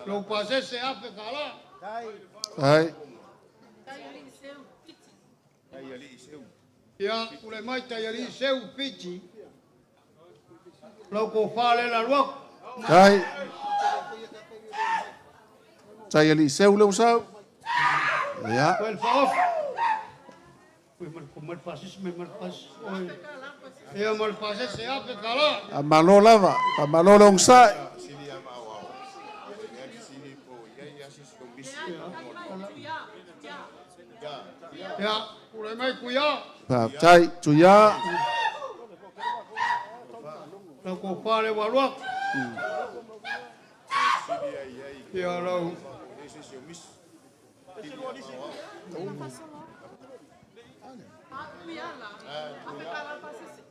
Lo pasese afe kala. Tai. Ia, ule mai tai ali seu piti. Lau ko fale la alu atu. Tai. Tai ali seu le usau. Ia. Ko el faaoso. Ui, mal ko mal pasese, mal pasese. Oi. Ia mal pasese afe kala. Faamalo lava, faamalo le ogasai. Ia, ule mai kuia. Faafetai, Tuia. Lau ko fale ua alu atu. Ia lau.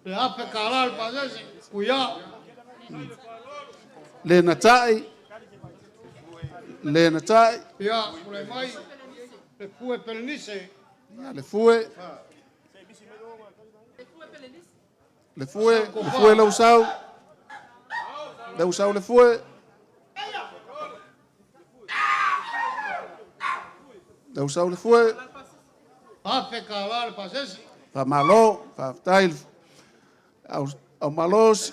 Le afe kala le pasese, kuia. Le na tai. Le na tai. Ia, ule mai, le fue pelenise. Ia, le fue. Le fue, le fue le usau. Le usau le fue. Le usau le fue. Afe kala le pasese. Faamalo, faafetai. Au malosi.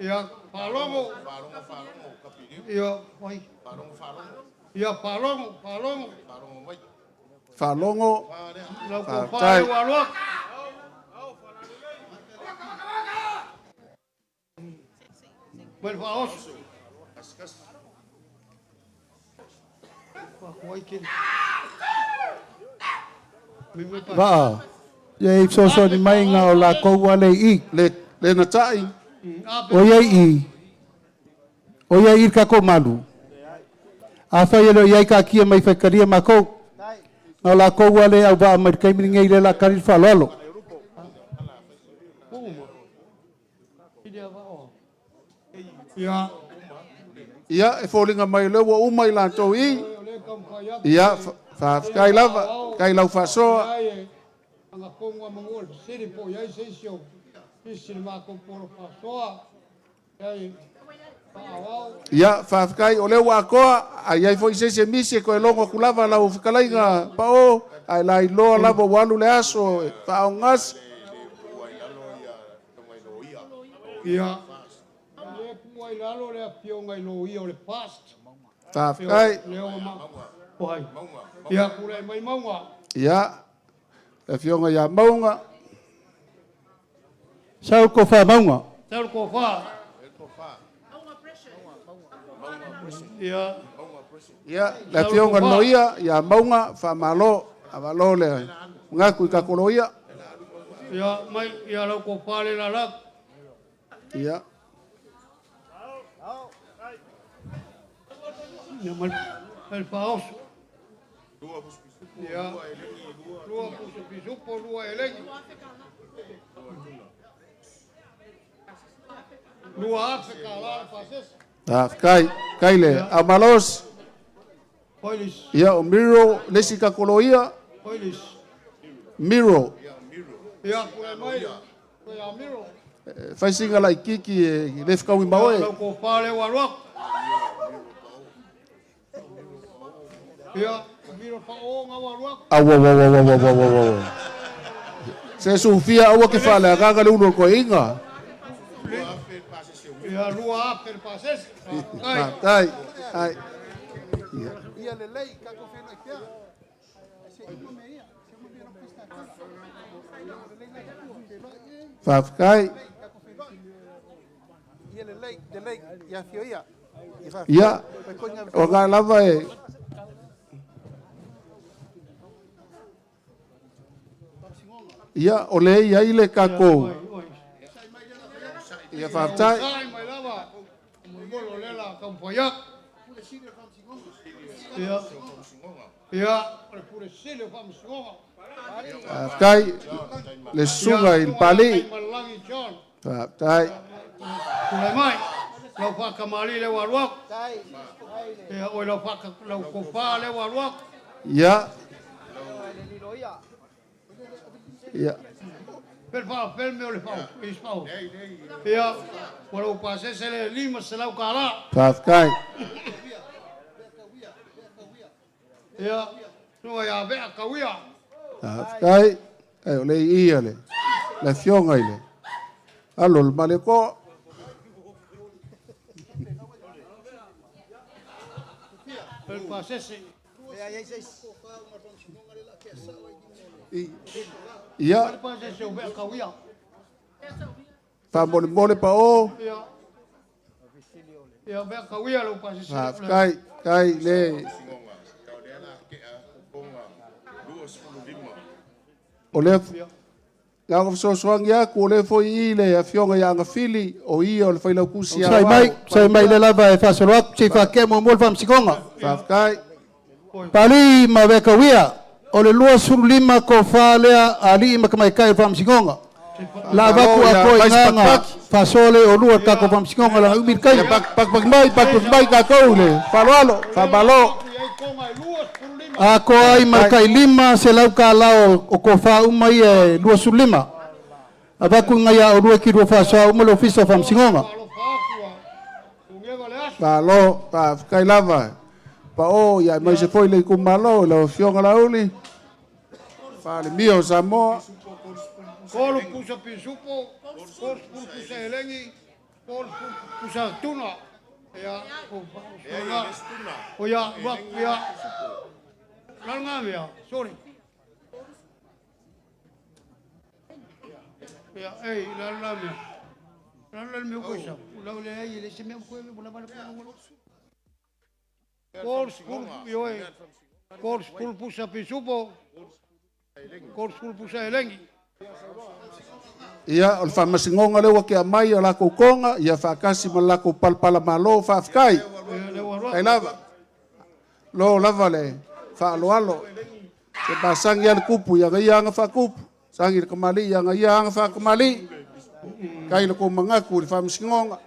Ia, faalogo. Ia, oi. Ia, faalogo, faalogo. Faalogo. Lau kofa Faafetai. e ua alu atu. Mai le faaoso. Vaa. Ia i fesoasoani mai ga o lakou ua le i. Le, le natai. O iai i. O iai i le takou malu. Afai e le o i ai taatia mai faitalia matou. Na o lakou ua le auvaa mai le taimi lenei le la tali le faaaloalo. Ia. Ia, e foliga mai o lea ua uma i latou i. Ia, faafetai lava, faafetai lau faasoa. Agafogo a maua le fesili po o i ai se isi o isi le matou polo faasoa. Ai faaauau. Ia, faafetai, o lea ua atoa, a i ai foi se isi e misi e toe logo atu lava lau fetalaiga Pao, ae lailoa lava ua alu le aso e faaogasi. Ia. Le pua i lalo le afioga i loia o le past. Faafetai. Le o ma. Oi. Ia tulai mai Mauga. Ia, le afioga ia Mauga. Sau kofa Mauga. Sau kofa. Ia. Ia, le afioga i le loia ia Mauga, faamalo, faamalo le manatu i tatou loia. Ia mai ia lau kofa le la. Ia. Ia mai le faaoso. Ia. Lua pusa pisupo, lua elegi. 2,000 tala le pasese. Faafetai, kai le aumalos. Oilis. Ia, o Miro, le isi tatou loia. Oilis. Miro. Ia, tulai mai. Ia Miro. Fai singa laitiiti e le fetaui ma oe. Lau kofa le ua alu atu. Ia, Miro paonga ua alu atu. Au, au, au, au, au, au, au, au, au. Se sufia aua ke faaleagaga le ulu o le toeaina. Ia, 2,000 le pasese. Faafetai. Ai. Ia lelei, tatou feiloai pea. Se uma mea ia, se uma mea no pesta. Faafetai. Ia lelei, lelei, ia fio ia. Ia, o ngā lava e. Ia, o le i ai le tatou. Ia, faafetai. Sai mai lava. Momolo lela taumafai atu. Ia. Ia, o le pule sili o faamasinoga. Faafetai le susuga i le Pali. Malagi John. Faafetai. Tulai mai. Lau faakamali le ua alu atu. Ia, oi lau faaka lau kofa le ua alu atu. Ia. Ia. Fel faa fel me o le faa is faa. Ia, ua lau pasese le 500 tala. Faafetai. Ia, sua ia vea kauia. Faafetai. E o le ia le le afioga i le alo o le Malietoa. Fel pasese. Ia. Fel pasese o vea kauia. Faamolemole pa o. Ia. Ia vea kauia lau pasese. Faafetai. Tai le. O le la o fesoasoani atu o le foi i le afioga ia Agafili o ia o le failautusi Sai mai, sai mai le lava e faasolo atu, se i faakea muamua le faamasinoga. Faafetai. Pali ma Vekawia, o le 25 kofa lea alii ma tamaitai o le faamasinoga. La avaku atoa i gaga faasoa le o lua le tatou faamasinoga laga umi le taimi. Pakipaki mai, pakipaki mai tatou le faaaloalo, faamalo. Atoa ai ma le tai 500 tala o kofa uma ia e 25. Avaku i ngai a olua ki lua faasoa uma le Ofisa o Faamasinoga. Malo, faafetai lava. Pa o ia mai se foi le itumalo i lau afioga Laauli. Palemia o Samoa. Kolu pusa pisupo, kolu pusa elegi, kolu pusa tuna. Ia, o ia, wa, ia. Langa mea, sorry. Ia, ei, la la mea. La la mea koisa. La le ai le se mea ko la la ko. Kolu spulu ioe. Kolu spulu pusa pisupo. Kolu spulu pusa elengi. Ia, o le faamasinoga lea ua kea mai o lakou koga, ia faakasi ma le lakou palapala malo faafetai. Kai lava. Lo lava le faaloalo. Se masagi a le kupu ia gaia aga faakupu. Sagi le kamali'i ia gaia aga faakamali'i. Kai le kou magaku i le faamasinoga.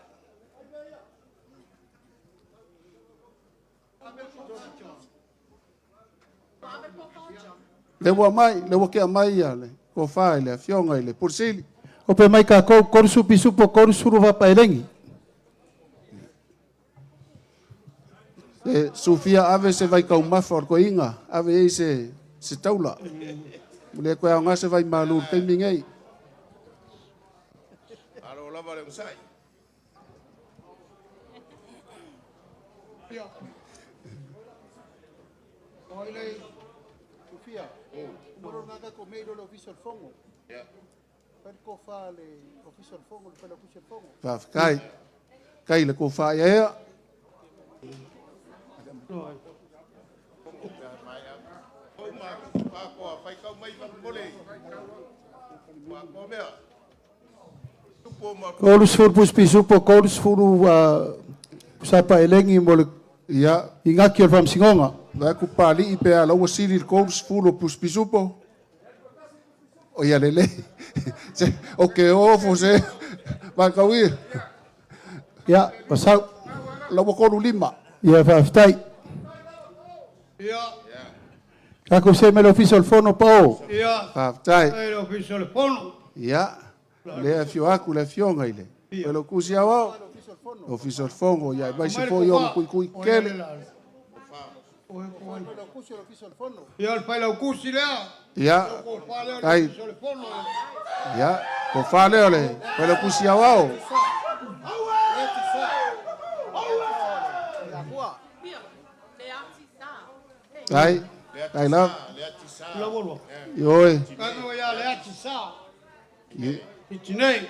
Le ua mai, le ua kea mai ia le kofa i le afioga i le Pule Sili. O pe mai kākou 30 pisupo 30 vapaelegi. Se sufia ave se vai kaumafa o le koiga, ave ai se taula. Mo le koe aoga se vai malu le taimi nei. Alo lava le masai. Ia. O ile Sofia, moro naga ko mei le office al fongo. Ia. Per ko fa le office al fongo, le pela office al fongo. Faafetai. Kai le kofa ia ea. O ma pa ko fai kau mai ma mole. Pa ko mea. Tupo ma 30 pusi pisupo 30 pusa paelegi mo le Ia, ingaki o le faamasinoga. Vai ku pali pe ala ua sili le 30 pus pisupo. O ia lele. Se o ke ofo se vai kaui. Ia, pasau. La ua kolu lima. Ia faafetai. Ia. Kākou se me le ofisa o le fono pa o. Ia. Faafetai. Ai le ofisa o le fono. Ia, le afio aku le afioga i le. Pelo kusi au au. Ofisa o le fongo ia mai se foi o kui kui kele. Ia le paila ukusi lea. Ia. Ko fa lea le Kai. ofisa o le fono. Ia, ko fa lea le pelo kusi au au. Kai, kai la. La volua. Ioe. Kanu ia le ati sa. I- I tinei.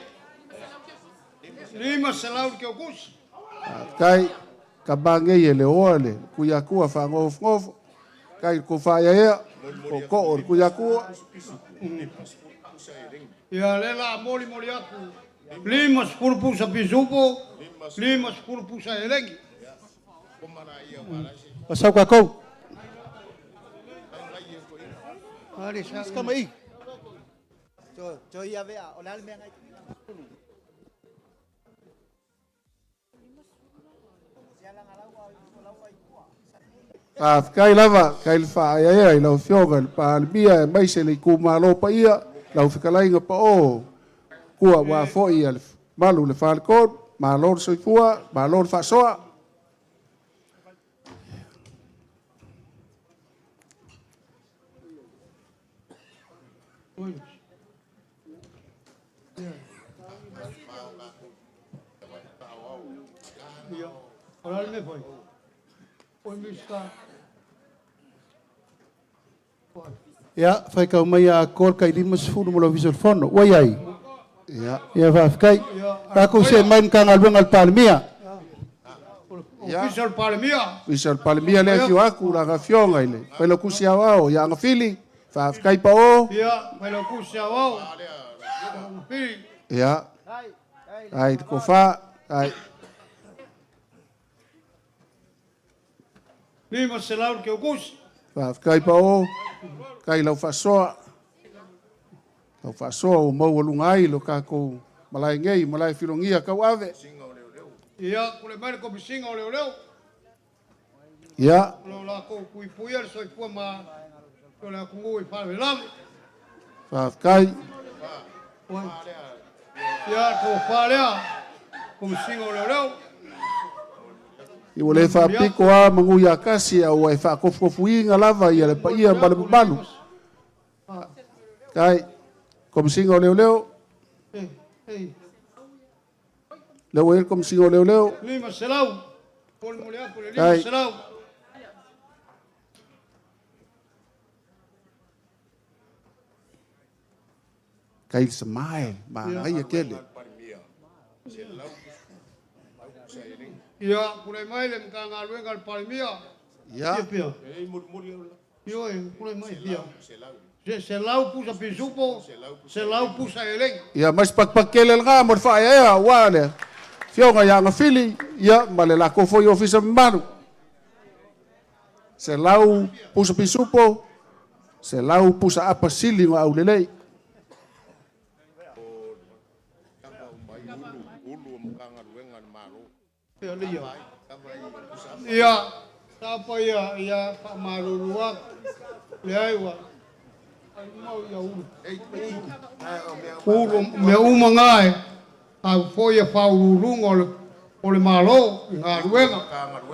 500 ke ukusi. Kai ka bange i le oa le kuia kua whaangofongofo. Kai ko fa ia ea. Ko ko o le kuia kua. Ia le la moli moli aku. 50 pusa pisupo. 50 pusa elengi. Pasau kākou. Ali sa. Kama i. Jo ia vea, o le ale mea ngai. Faafetai lava, kai le faaeaea i lau afioga i le Palemia e mai se le itumalo paia, lau fetalaiga pao, kua ua fo'i ia le malu le faletolu, malo le soifua, malo le faasoa. Ia. O le ale mea foi. O mista. Ia, fai kau mai a kol kai 50 mo le ofisa o le fono. Ua iai. Ia. Ia faafetai. Kākou se mai ni kāgaluega le Palemia. Ofisa o le Palemia. Ofisa o le Palemia le afio aku la afioga i le Failautusi Aoao ia Agafili, faafetai pao. Ia, Failautusi Aoao. Pili. Ia. Ai le kofa, ai. 500 ke ukusi. Faafetai pao, kai lau faasoa. Lau faasoa ua maualuga ai lo kākou malae nei, malae filogia kauave. Ia, kule mai le komisinga o leo leo. Ia. O lo lākou puipuia le soifua ma o le atunuu i faalavelave. Faafetai. Ia, tofa lea, komisinga o leo leo. I ua le faapiko a manu ia kasi a ua e faakofukofuiga lava ia le paia ma le mamalu. Kai. Komisiga o Leoleo. Lea ua i ai le Komisiga o Leoleo. 500. Molimoli atu le 500. Kai le samae, manaia tele. Ia, tulai mai le Matagaluega a le Palemia. Ia. Fia pia. Ioe, tulai mai fia. Se 100 pusa pisupo, 100 pusa elegi. Ia, mai se pakipaki tele lena mo le faaeaea aua le Afioga ia Agafili, ia, ma le latou foi ofisa mamalu. 100 pusa pisupo, 100 pusa apa sili ona aulelei. Ia, tapa ia, ia faamalulu atu. Leai ua mau ia ulu. Ulu mea uma ngā e, au foi e whaululuga o le, o le Malo i galuega.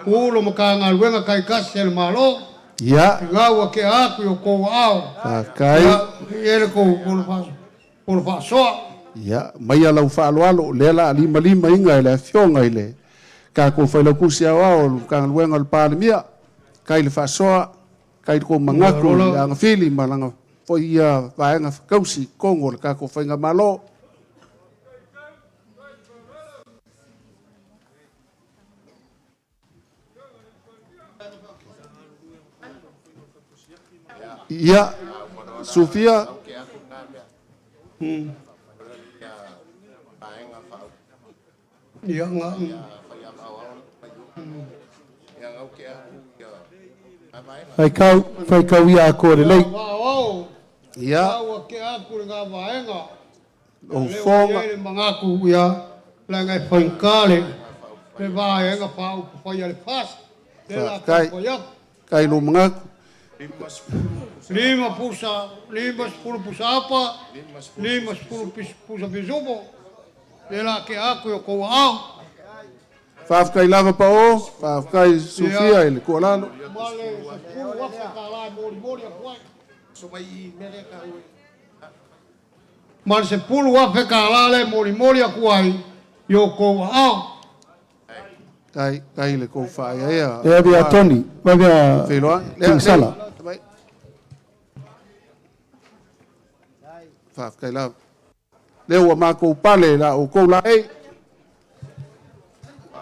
Ulu Matagaluega taitasi a le Malo. Ia. I ngā ua ke aku i o kou ao. Faafetai. Ia, i ele kou polo whaasoa. Ia, maia lau faaaloalo, lea o le a limalimaina e le Afioga i le tatou Failautusi Aoao o le Matagaluega o le Palemia, kai le faasoa, kai le kou manatu i le agafili ma lana foi ia vaega tausi i totonu o le tatou faigamalo. Ia, Sufia. Ia, ngā. Faikau, faikau ia akoa lelei. Wao, Ia. ua ke aku le ngā vaega. Ou Lea ua foga. i ai le manatu ia, leaga e faigata le, le vaega faaupufai a le FAST. Lea la Faafetai. taumafai atu. Kai lou manatu. 5 pusa, 50 pusa apa, 50 pusa pisupo. Lea la ke aku i o kou aao. Faafetai lava Pao, faafetai Sufia i le tuualalo. Ma le 10,000 tālā e molimoli atu ai. Ma le 10,000 tālā le molimoli atu ai i o kou aao. Kai, kai le kou faaeaea. E ave a Tony, vave a Feiloai. Lea, Kingsala. lea. Mai. Faafetai lava. Lea ua matou pale la outou laei.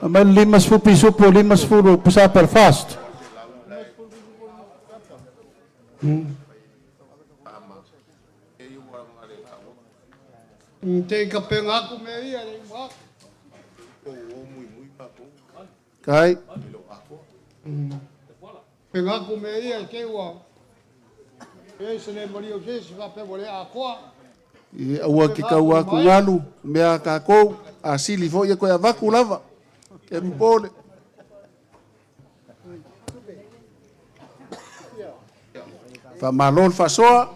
Aumai le 50 pisupo, 50 pusa apa a le FAST. Te i kapenga aku mea ia le uma atu. Kai. Penga aku mea ia i te ua. E se le maria o se si whapea ua le akoa. I aua ke kau aku galu, mea a kākou, a sili foi e koe avaku lava. Ke popole. Faamalo le faasoa.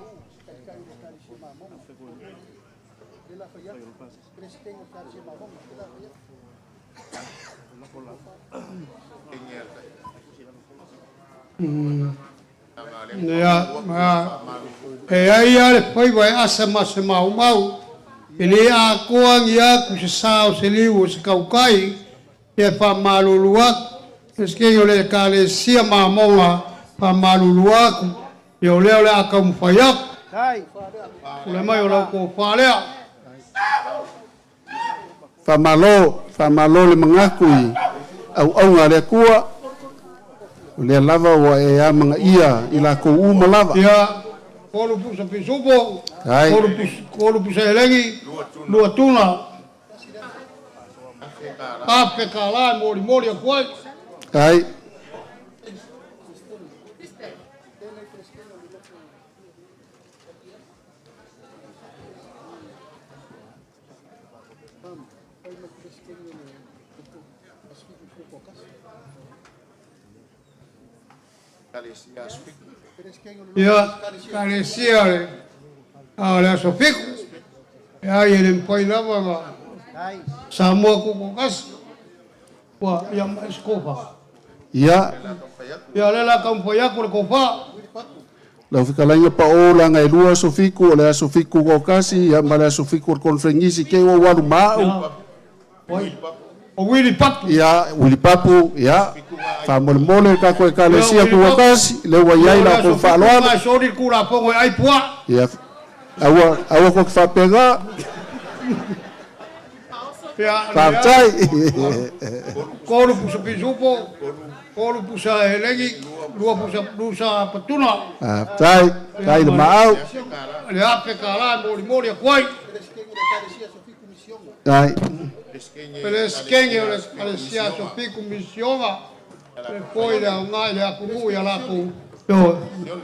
Ia, ma, e ai a le faiva e asa ma se maumau. E le akoa ngi aku se sao se liu o se kaukai. Ia whamalulu atu. Eske o le ekalesia mamonga whamalulu aku. Ia o lea o le a kaumawhai atu. O le mai o lau kō whaalea. Faamalo, faamalo le manatu i auauga a le Atua. O lea lava ua e amagaia i lakou uma lava. Ia, kolu pusa pisupo, Ai. kolu pus, kolu pusa elegi, lua tuna. Afe ka la e moli moli aku ai. Ai. Ia, kalesia le, a le aso fiku. E ai e le mpai lava ma Samoa kuko kasi. Ua, ia ma eskofa. Ia. Ia le la kaumpai aku le kofa. Lau fetalaiga pao laga e 2 aso fitu o le aso 7 o Okasi ia ma le aso 7 o le konferenisi ke ua ua alu ma au. O Wili Papu. Ia, Wili Papu, ia, faamolemole le tatou Ekalesia Tuatasi, lea ua i ai la outou faaaloalo. Ai soli le Tulafono e ai puaa. Ia, aua, aua tou te faapena. Faafetai. 3 pusa pisupo, 3 pusa elegi, 2 pusa pusa patuna. Faafetai, tai le maau. Le ape ka la moli moli atu ai. Tai. Pelesekenge o le Ekalesia Sofiku Misioga, le foi le aoga i le atunuu ia latou,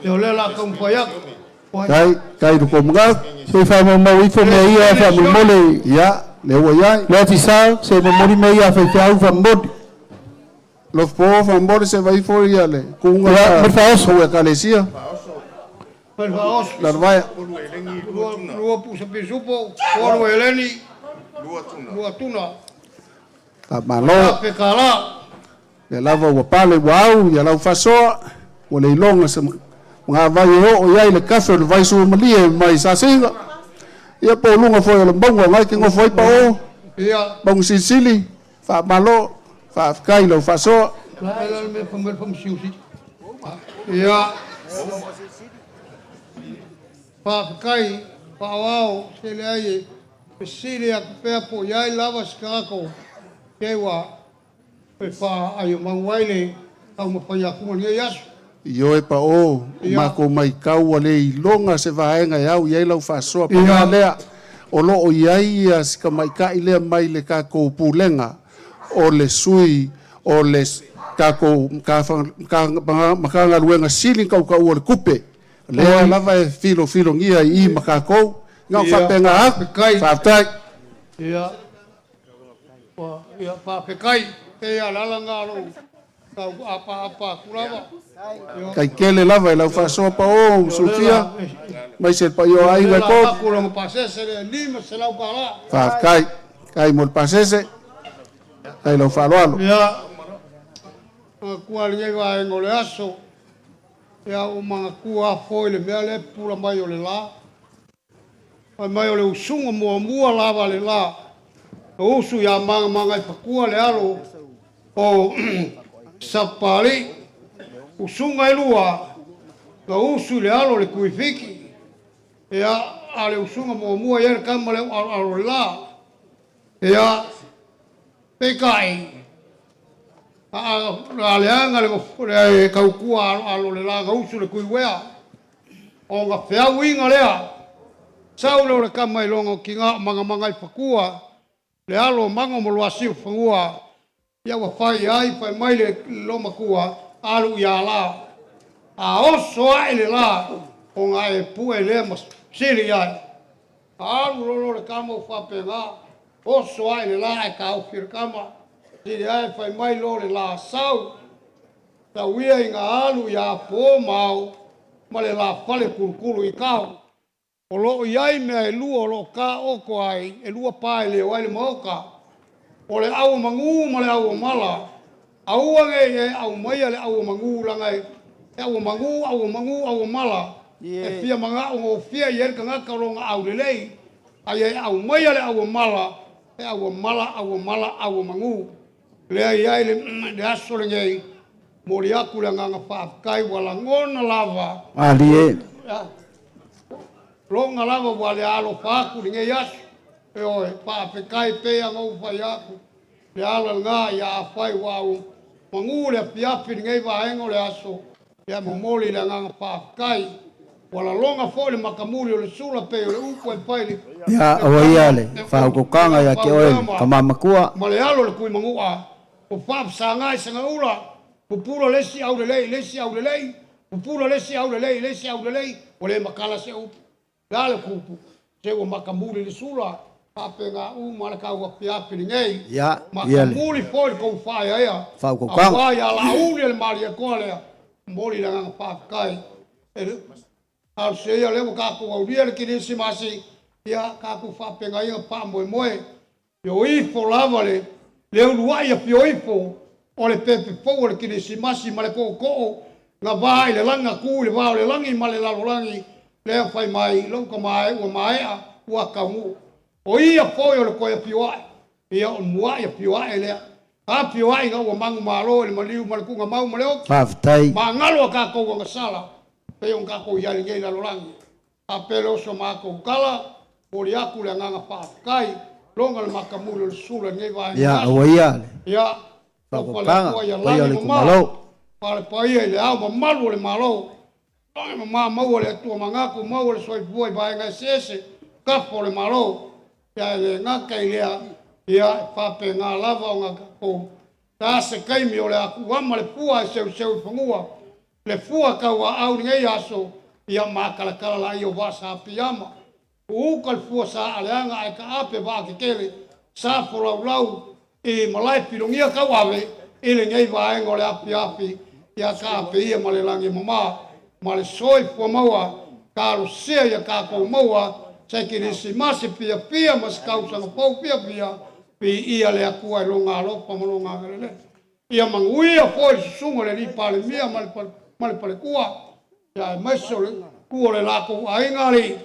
io lea la taumafai atu. Tai, tai le komunga. Se i faamaumau ifo mea ia faamolemole. Ia, le ua i ai. Le ofisa, se i momoli mea ia a faifeau faamomoli. Lofopo faamomoli se vaifo ia le kuga. Ia, ma le faaoso. Ua Ekalesia. Ma le faaoso. Lalovaea. 2 pusa pisupo, 3 eleni, 2 tuna. Faamalo. Ape kala. Le lava ua pale ua au ia lau faasoa, ua le iloga se magavai e oo i ai le kafe o le vaisuamalie mai Sasiga. Ia po o luga foi o le mauga o ngai ke gofo ai pao. Ia. Mauga silisili, faamalo, faafetai i lau faasoa. La ela le mea whamel whamsiusi. Ia. Whawhikai, whaawao, se le ai e, pesile a kupea po iai lava sikako, ke wa, pe wha ai o manguaile, au mawhai a kunga ni aso. Ioe pa o, Ia. mako mai kau le iloga se vaega e au i ai lau faasoa. Ia. Paga lea, o loo i ai ia si tamaitai lea mai le tatou pulega, o le sui, o le tatou Matagaluega sili kaukau o le tupe. Lea lava e filofilogia i i ma tatou. Na o Ia. faapena atu. Faafetai. Faafetai. Ia. Wa, ia, faafetai. E ia lala ngā lou, tau apa apa aku lava. Ia. Kai kele lava i lau faasoa pa o, Sofia, mai se pa i o aiga Lela ko. aku longa pasese le 500 pala. Faafetai. Kai mo le pasese. Kai lau faaaloalo. Ia. Kua le vaenga o le aso. Ia o mangatua afo i le mea le pula mai o le la. Mai mai o le usunga muamua lava le la. O usu ia manga manga i pakua le alo o Sapali. Usunga e lua. Na usu i le alo le kuifiki. Ia a le usunga muamua ia le kama le alo alo le la. Ia pekai. A a le anga le le kaukua alo alo le la ga usu le kuiwea. O nga feau inga lea. Sau le o le kama i longa o ki ngā manga manga i pakua. Le alo mango mo luasi o whangua. Ia ua whai ai, whai mai le loma kua, alu ia la. A oso ai le la, o ngā e pue le ma sili ai. Alu lolo le kama o whape ngā, oso ai le la e ka ofi le kama. Sili ai whai mai lo le la sau. Tau ia i ngā alu ia pō mau, ma le la whale kurukuru i kau. O loo iai mea e lua o loo ka oko ai, e lua pae le o ai le maoka. O le au mangu ma le au mala. Aua nge e au maia le au mangu langa e. E au mangu, au mangu, au mala. E fia manga o ngo fia i el kanga ka ronga au le lei. Ai e au maia le au mala. E au mala, au mala, au mangu. Le ai ai le, le aso le ngei. Mori aku le nganga whaafkai wala ngona lava. Ali e. Ya. Longa lava wa le alo whaaku le ngei aso. E oe, whaafekai pea ngau whai aku. Le ala ngā ia a whai wau. Mangu le apiapi le ngei vaenga o le aso. Ia momoli le nganga whaafekai. Wala longa fo le makamuli o le sula pe o le upu e pai le. Ia, o ia le whaukokanga ia ke oe, ka mamakua. Ma le alo le kui mangua. O whaafsa ngai sanga ula. Pupula le si au le lei, le si au le lei. Pupula le si au le lei, le si au le lei. O le makala se upu. La le kupu. Se ua makamuli le sula. Pape ngā u ma le kau apiapi le ngei. Ia, ia le. Makamuli fo le kou whaia ia. Whaukokanga. Aua ia la uli le mali e koa lea. Moli le nganga whaafekai. E le, au se ia le ua kākou aulia le kirisimasi. Ia kākou whaapenga ia pā moe moe. Io ifo lava le, le uluai a pio ifo. O le pepe pou o le kirisimasi ma le kōkō. Gavā i le lagi, na tu i le va o le lagi ma le lalolagi, lea fai mai, lou tama e, ua maea, ua taunuu. O ia foi o le toe afio ae, ia o le mua'i afio ae lea. Afio ae ina ua manumalo i le maliu ma le tuugamau ma le oti. Faafetai. Magalo a tatou agasala, pei ona tatou i ai i lenei lalolagi. A pei o so matou tala, momoli atu le agaga faafetai, loga le matamuli o le sula i lenei vaega Ia, aso. aua ia le Ia, faaopoopoga, alofa le Atua ia paia o lagi le mama, itumalo. fale paia i le ao mamalu o le Malo. Lagi mama maua le Atua manatu, maua le soifua i vaega eseese, tafa o le Malo. Ia e le gata i lea, ia e faapena lava ona tatou ta se taimi o le a tuuama le fua e seuseu i fanua, le fua tauaau i lenei aso, ia matalatala laia o vaa sa piama. Uuta le fua sa aleaga ae taape vaa tetele, sa folaulau i malae filogia tauave i lenei vaega o le afiafi, ia taape ia ma le lagi e mama, ma le soifua maua, talosia ia tatou maua, se kerisimasi fiafia ma se tausaga fou fiafia, viia le Atua i lona alofa ma lona agalelei. Ia manuia foi le susuga o le alii Palemia ma le faletua, ia aemaise o le tu o le latou aiga alii,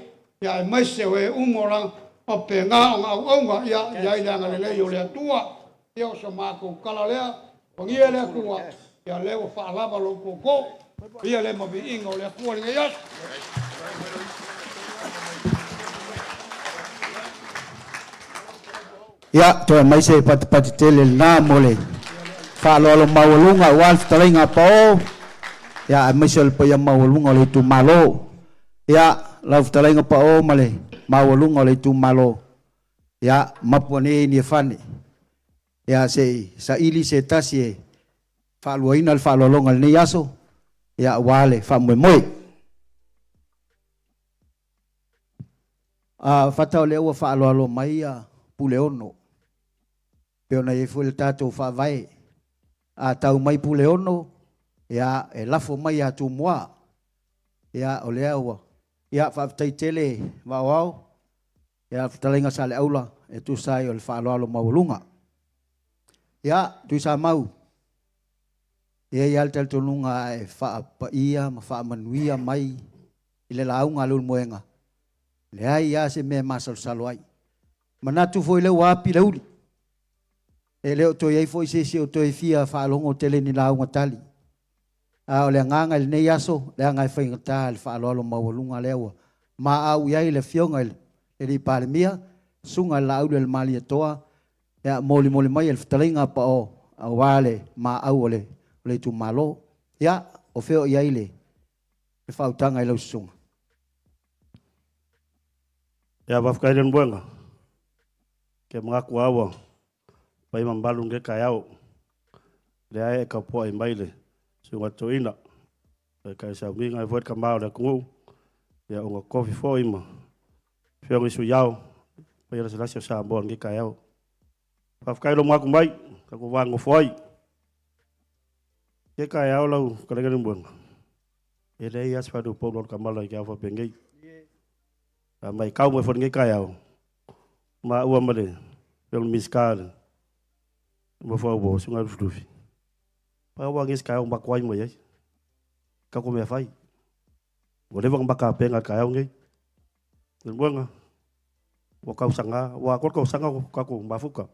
ia aemaise o e uma o la faapena ona auauna, ia i ai le agalelei o le Atua. Ia o so matou tala lea, pagia le Atua, ia lea ua faalava lou tootoo, ia le maviiga o le Atua i lenei aso. Ia, toe aumai se patipati tele lena mo le faaaloalo maualuga aua le fetalaiga a Pao, ia aemaise o le paia maualuga o le itumalo. Ia, lau fetalaiga Pao ma le maualuga o le itumalo, ia, mapu ane i Niafane. Ia, se i saili se tasi e faaluaina le faaaloaloga i lenei aso, ia, aua le faamoemoe. A fata o lea ua faaaloalo mai ia Puleono, pei ona i ai foi le tatou faavae, a tau mai Puleono, ia e lafo mai ia Tumua. Ia o lea ua, ia faafetai tele Vaoao, ia fetalaiga Saleaula e tusa ai o le faaaloalo maualuga. Ia Tuisamau, e i ai lava le talitonuga a e faapaia ma faamanuia mai i le lauga a Leulumoega, leai lava se mea e masalosalo ai. Manatu foi lea ua api le uli, e le o toe i ai foi se isi o toe fia faalogo tele i ni lauga tali. A o le agaga i lenei aso, leaga e faigata le faaaloalo maualuga lea ua maau i ai le Afioga i le Alii Palemia, Susuga i le Laauli o le Malietoa, ia molimoli mai e le fetalaiga a Pao aua le maau o le itumalo. Ia, o fea o i ai le faautaga i lau susuga? Ia faafetai Leulumoega, ke manatu lava ua fai mamalu lenei taeao, lea e tapuai mai le susuga i le toeaina, le taitai sauniga ai foi le tama o le atunuu, ia ona tofi foi ma afioga i sui ao, paia lasilasi o Samoa i lenei taeao. Faafetai i lou manatu mai, tatou va nonofo ai. Lenei taeao lau fetalaiga Leulumoega, e leai lava se faleupolu o le tamala i ke ao faapenei. A matau mai foi i lenei taeao, maua ma le afioga i le Minisita le Nofoa ua Susuga Lufilufi, pau lava lenei o se taeao na matou ai mai ai, tatou mea fai. Ua leva ona mata tapena i le taeao lenei. Leulumoega, ua tausaga, ua atoa le tausaga o tatou mafuta,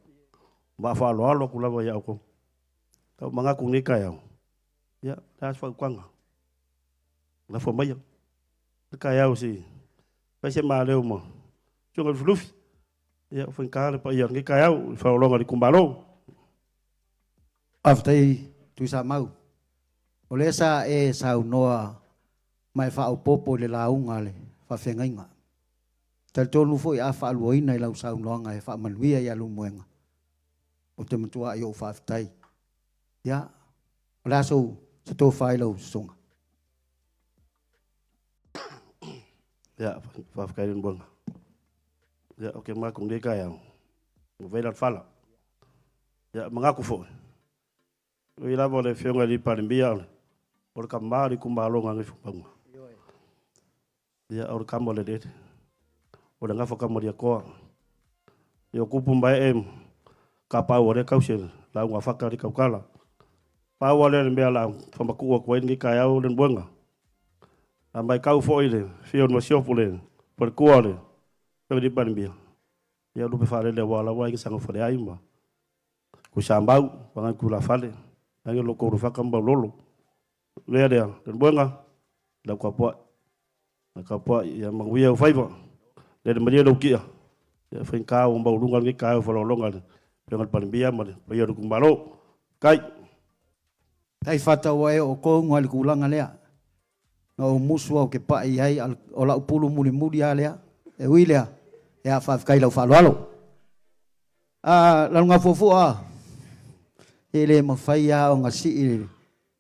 ma faaaloalo atu lava ia outou. Tau manatu i lenei taeao, ia, o le a se fautuaga? Lafo maia. Le taeao se i fai se maleo ma Susuga Lufilufi. Ia, ua faigata le paia o lenei taeao i faaaloaloga i le itumalo. Faafetai Tuisamau. O lea sa e saunoa ma e faaopoopo i le lauga a le faafeagaiga. E talitonu foi a faaluaina i lau saunoaga e faamanuia ia Leulumoega, ou te matuai ou faafetai. Ia, o le a sou se tofa i lau susuga? Ia, faafetai Leulumoega. Ia, ou te manatu i lenei taeao, ua vela le fala. Ia, manatu foi, e ui lava o le Afioga i le Palemia o le tama o le itumalo o Gagaifomauga, ia, o le tama o le eleele, o le gafa Tamalietoa. Ia, o tupu ma ee ma tapaau o lea e tausi e le lauga a Fata alii tautala. Pau lava lea o le mea o le a faamatuu atu ai lenei taeao Leulumoega. A matau foi i le afio o le Masiofo, le faletua o le Afioga i le Palemia, ia o lupe faalele aua o la e ua aiga sa Nofo-le-ai ma Tuisamau, vaeane tulafale, vaeane lo outou Lofata ma Maulolo. O le mea lea, Leulumoega, lau tapuai, tapuai ia manuia ou faiva, lele malie lou ti'a, e faigata ua maualuga lenei taeao i faaaloaloga a le Afioga i le Palemia ma le paia o le itumalo. Faafetai. Tai fata ua e oo tonu lava i le tulaga lea. Na ou musu lava ou te pai i ai, a o lau pulu mulimuli lava lea. E ui i lea, ia faafetai i lau faaaloalo. Lalogafuafua, e le mafai lava ona sii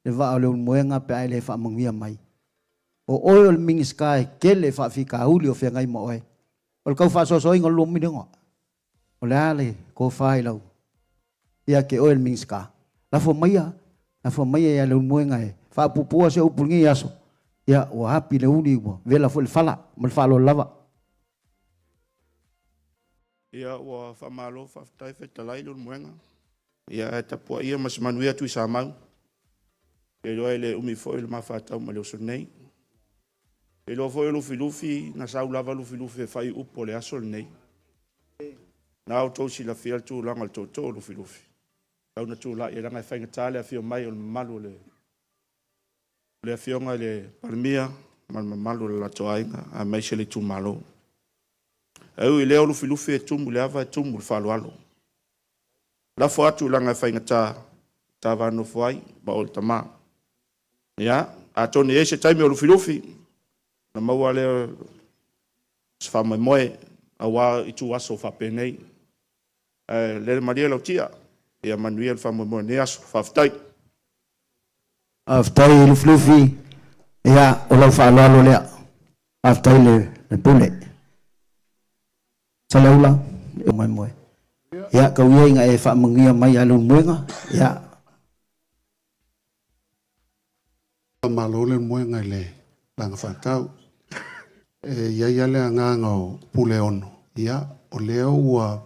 le vaa o Leulumoega pe a e le faamanuia mai. O oe o le Minisita e tele faafitauli o feagai ma oe. O le tau faasoasoaina o le $2 miliona. O le a le tofa i lau ia te oe le Minisita? Lafo maia, lafo maia ia Leulumoega e faapuupuu se upu i lenei aso. Ia, ua api le uli ua vela foi le fala. Ma le faaaloalo lava. Ia ua faamalo faafetai fetalai Leulumoega. Ia ae tapuaia ma se manuia Tuisamau. Ou te iloa e le umi foi le ma faatau mai le uso nei. Ou te iloa foi o Lufilufi na sau lava Lufilufi e fai upu o le aso lenei. Na outou silafia le tulaga o le tootoo o Lufilufi, tau na tulai leaga e faigata le afio mai o le mamalu o le Afioga i le Palemia ma le mamalu o le latou aiga aemaise le itumalo. Ae ui i lea o Lufilufi e tumu i le ava e tumu i le faaaloalo. Lafo atu leaga e faigata ta va nofo ai ma oe le tama. Ia, atonu e i ai se taimi o Lufilufi ona maua lea o se faamoemoe aua ituaso faapenei. Ae lele malie lau tia, ia manuia le faamoemoe o lenei aso. Faafetai. Faafetai Lufilufi, ia o lau faaaloalo lea. Faafetai le pule. Saleaula, moemoe. Ia tau ia ina e faamanuia mai ia Leulumoega. Ia. Faamalo Leulumoega i le laga faatau. E i ai lava le agaga o Puleono, ia, o lea ua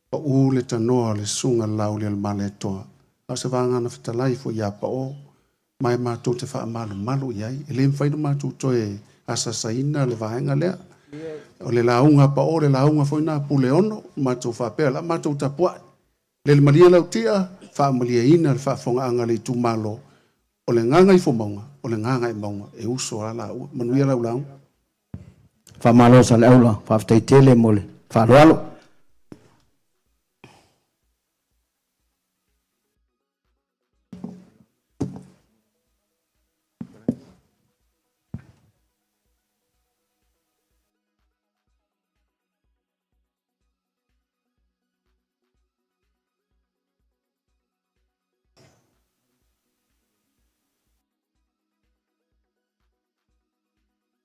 pau le tanoa o le Susuga i le Laaulialemalietoa, a o se vagana fetalai foi ia Pao, ma e matou te faamalumalu i ai. E le mafai ona matou toe asaasaina le vaega lea. O le lauga a Pao, o le lauga foi lena a Puleono, matou faapea, o le a matou tapuai. Lele malie lau tia, faamalieina le faafofogaaga a le itumalo, o le gagaifomauga, o le gagaemauga, e uso lava laua. Manuia lau lauga. Faamalo Saleaula, faafetai tele mo le faaaloalo.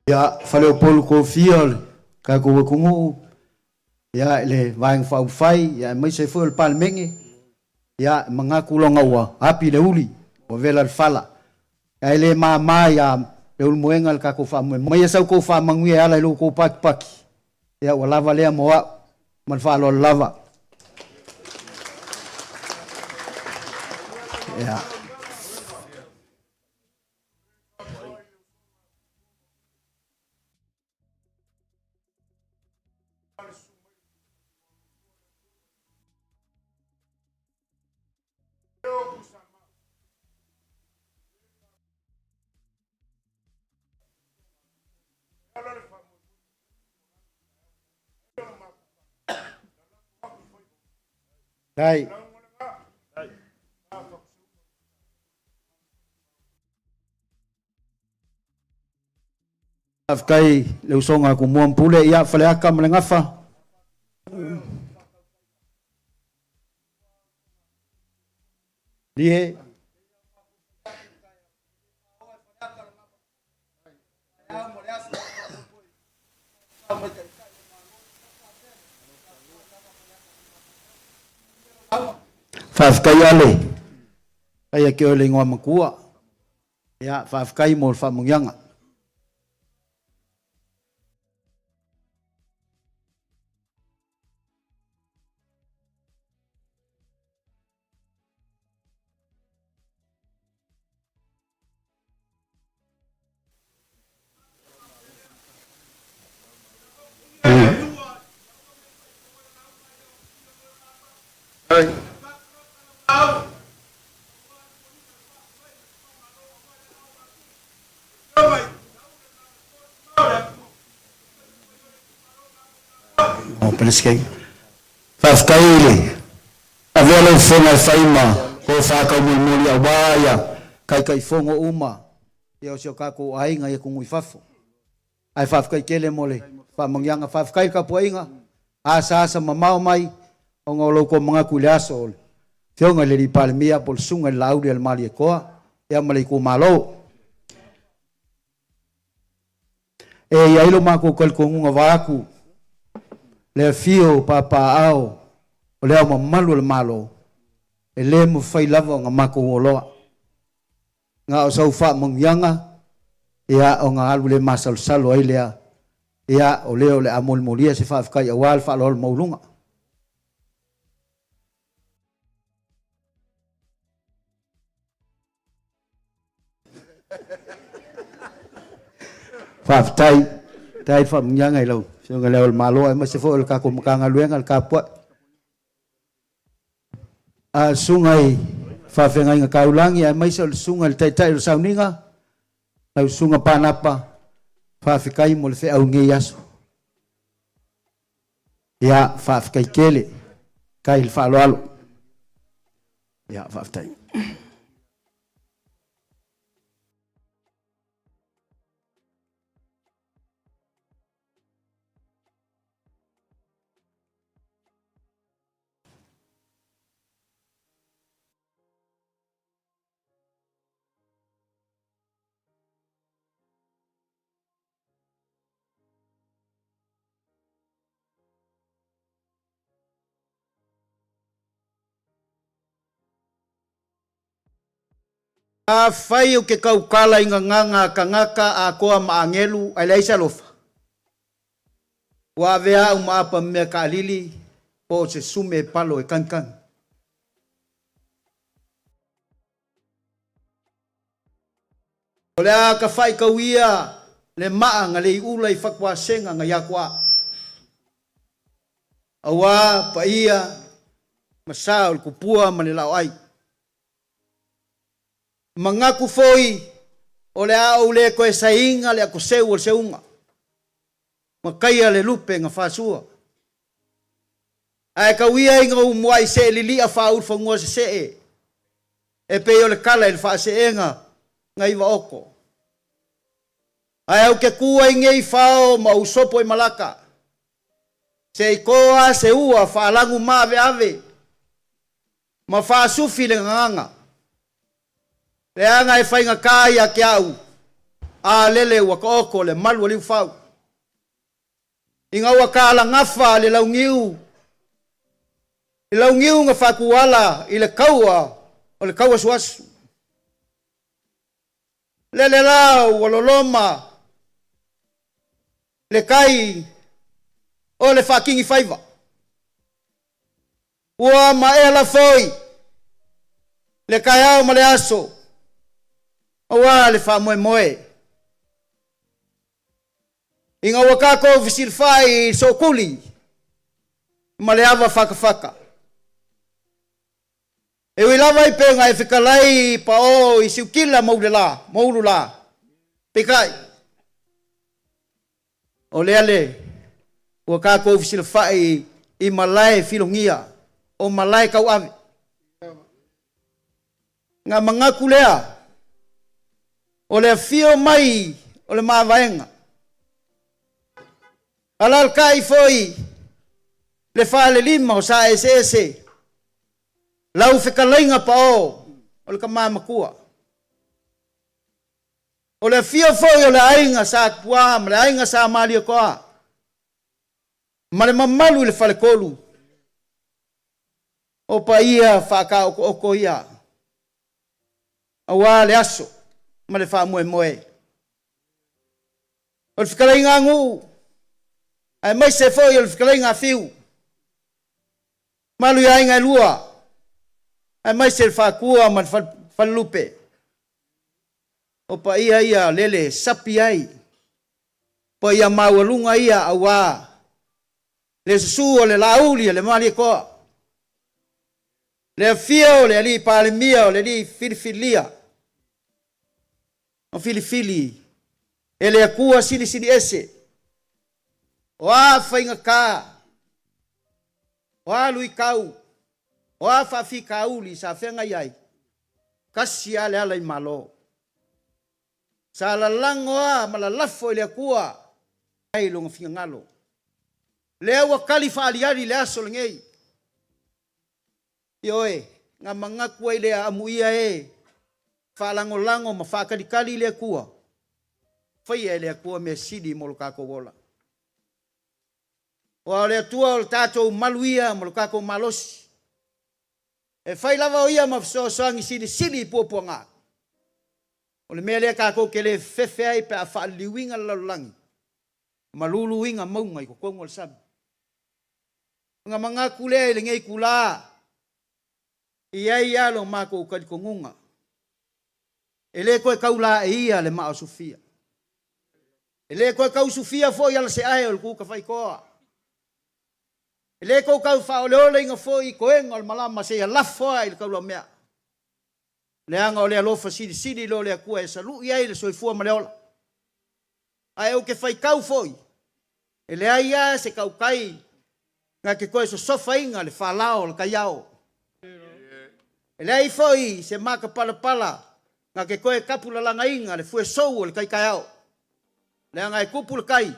Ia, faleupolu tofia o le tatou atunuu, ia, i le Vaega Faaupufai, ia, aemaise ai foi o le Palemene, ia, e manatu loga ua api le uli, ua vela le fala. Ae le mama ia Leulumoega le tatou faamoemoe. Maia sau tou faamanuia e ala i lo outou patipati, ia ua lava lea mo au. Ma le faaaloalo lava. Ia. Dai. Faafetai le usoga a Tumua ma Pule, ia Faleata ma le Gafa. Lie. Faafetai Ale. Faafetai ia te oe le igoa matua. Ia, faafetai mo le faamanuiaga. Faafetai. Faafetai i le avea lau Afioga e fai ma tofa taumolimoli aua ia Taitaifono uma ia o si o tatou aiga i atunuu i fafo. Ae faafetai tele mo le faamanuiaga. Faafetai i le tapuaiga, asaasa mamao mai ona o lo outou manatu i le aso o le Afioga i le Alii Palemia po o le Susuga i le Laauli a le Malietoa ia ma le itumalo. E i ai lo matou talitonuga vaeatu le afio o papaaao o Le Ao Mamalu o le Malo, e le mafai lava ona matou oloa. Na o sau faamanuiaga, ia, ona alu le masalosalo ai lea, ia, o lea o le a molimolia se faafetai aua le faaaloalo maualuga. Faafetai, faafetai le faamanuiaga i lau Afioga i Le Ao o le Malo aemaise foi o le tatou Matagaluega le tapuai. A susuga i faafeagaiga taulagi aemaise o le susuga i le Taitai o le Sauniga, lau Susuga Panapa, faafetai mo le feau i lenei aso. Ia, faafetai tele, faafetai le faaaloalo. Ia, faafetai. Afai ou te tautala i gagana a tagata atoa ma agelu ae leai se alofa, ua avea au ma apa mea taalili po o se sume e palo e tagitagi. O le a tafaitauia le maa na leiula i fatuasega na i atuaa, auā paia ma sa o le tupua ma le laoai. Manatu foi o le a ou le toe saina le atoseu o le seuga, ma taia le lupe na fasua. Ae tau ia ina ou muai see lili'a faaulufanua sese'e, e pei o le tala i le faaseega na iva oko. Ae au te tu ai nei i fao ma ou sopo i malaka, se i toa se ua faalagu maaveave ma faasufi le gagana, leaga e faigata ia te au a lele ua taoto le malu o liufau. Ina ua talagafa le launiu, le launiu na faatuala i le taua o le tauasuasu. Lele la ua loloma le tai o le faatini faiva. Ua maea la foi le taeao ma le aso, aua le faamoemoe. Ina ua tatou fesilafai i sookuli ma le ava fatafata. E ui lava i pega e fetalai pao i siukila ma ule la, ma ulu la. Peitai, o lea le ua tatou fesilafai i malae filogia o malae tauave. Na manatu lea o le afio mai o le mavaega. Alaalatai foi le falelima o Saeseese, lau fetalaiga pao o le tama matua. O le afio foi o le aiga Sa Tupuā ma le aiga Sa Malietoa ma le mamalu i le faletolu o paia faataotooto ia aua le aso ma le faamoemoe. O le fetalaiga a nuu, aemaise foi o le fetalaiga a fiu, malu i aiga e lua, aemaise le faatua ma le falelupe. O paia ia lele sapi ai, paia maualuga ia aua le susu o le Laauli a le Malietoa. Le afio o le Alii Palemia o le Alii filifilia ma filifili e le Atua Silisili Ese. O a faigata, o a luitau, o a faafitauli sa feagai ai, tasi lava le ala i Malo. Sa lalago lava ma lalafo i le Atua ai lona finagalo. Lea ua tali faaaliali le aso lenei. Ioe, na manatu ai lea, amuia e faalagolago ma faatalitali i le Atua, faia e le Atua mea sili mo lo tatou ola. Aua o le Atua o le tatou malu ia ma lo tatou malosi. E fai lava o Ia ma fesoasoani silisili i puapuaga. O le mea lea tatou te le fefefe ai pe a faaliliuina le lalolagi ma luluina mauga i totonu o le sami. Ona manatu lea i lenei itula, e i ai lava lo matou talitonuga, e le toe taulaeia le maa o Sufia. E le toe tausufia foi alaseae o le Tutafaitoa. E le toe tau faaoleoleina foi toega o le malama seia lafo lava i le taulaumea. Leaga o le alofa silisili lea o le Atua e salui ai le soifua ma le ola. Ae ou te faitau foi, e leai lava se tautai na te toe sosofaina le falao o le taiao. E leai foi se matapalapala na te toe tapulalagaina le fuesou o le taitaeao. Leaga e tupu le tai,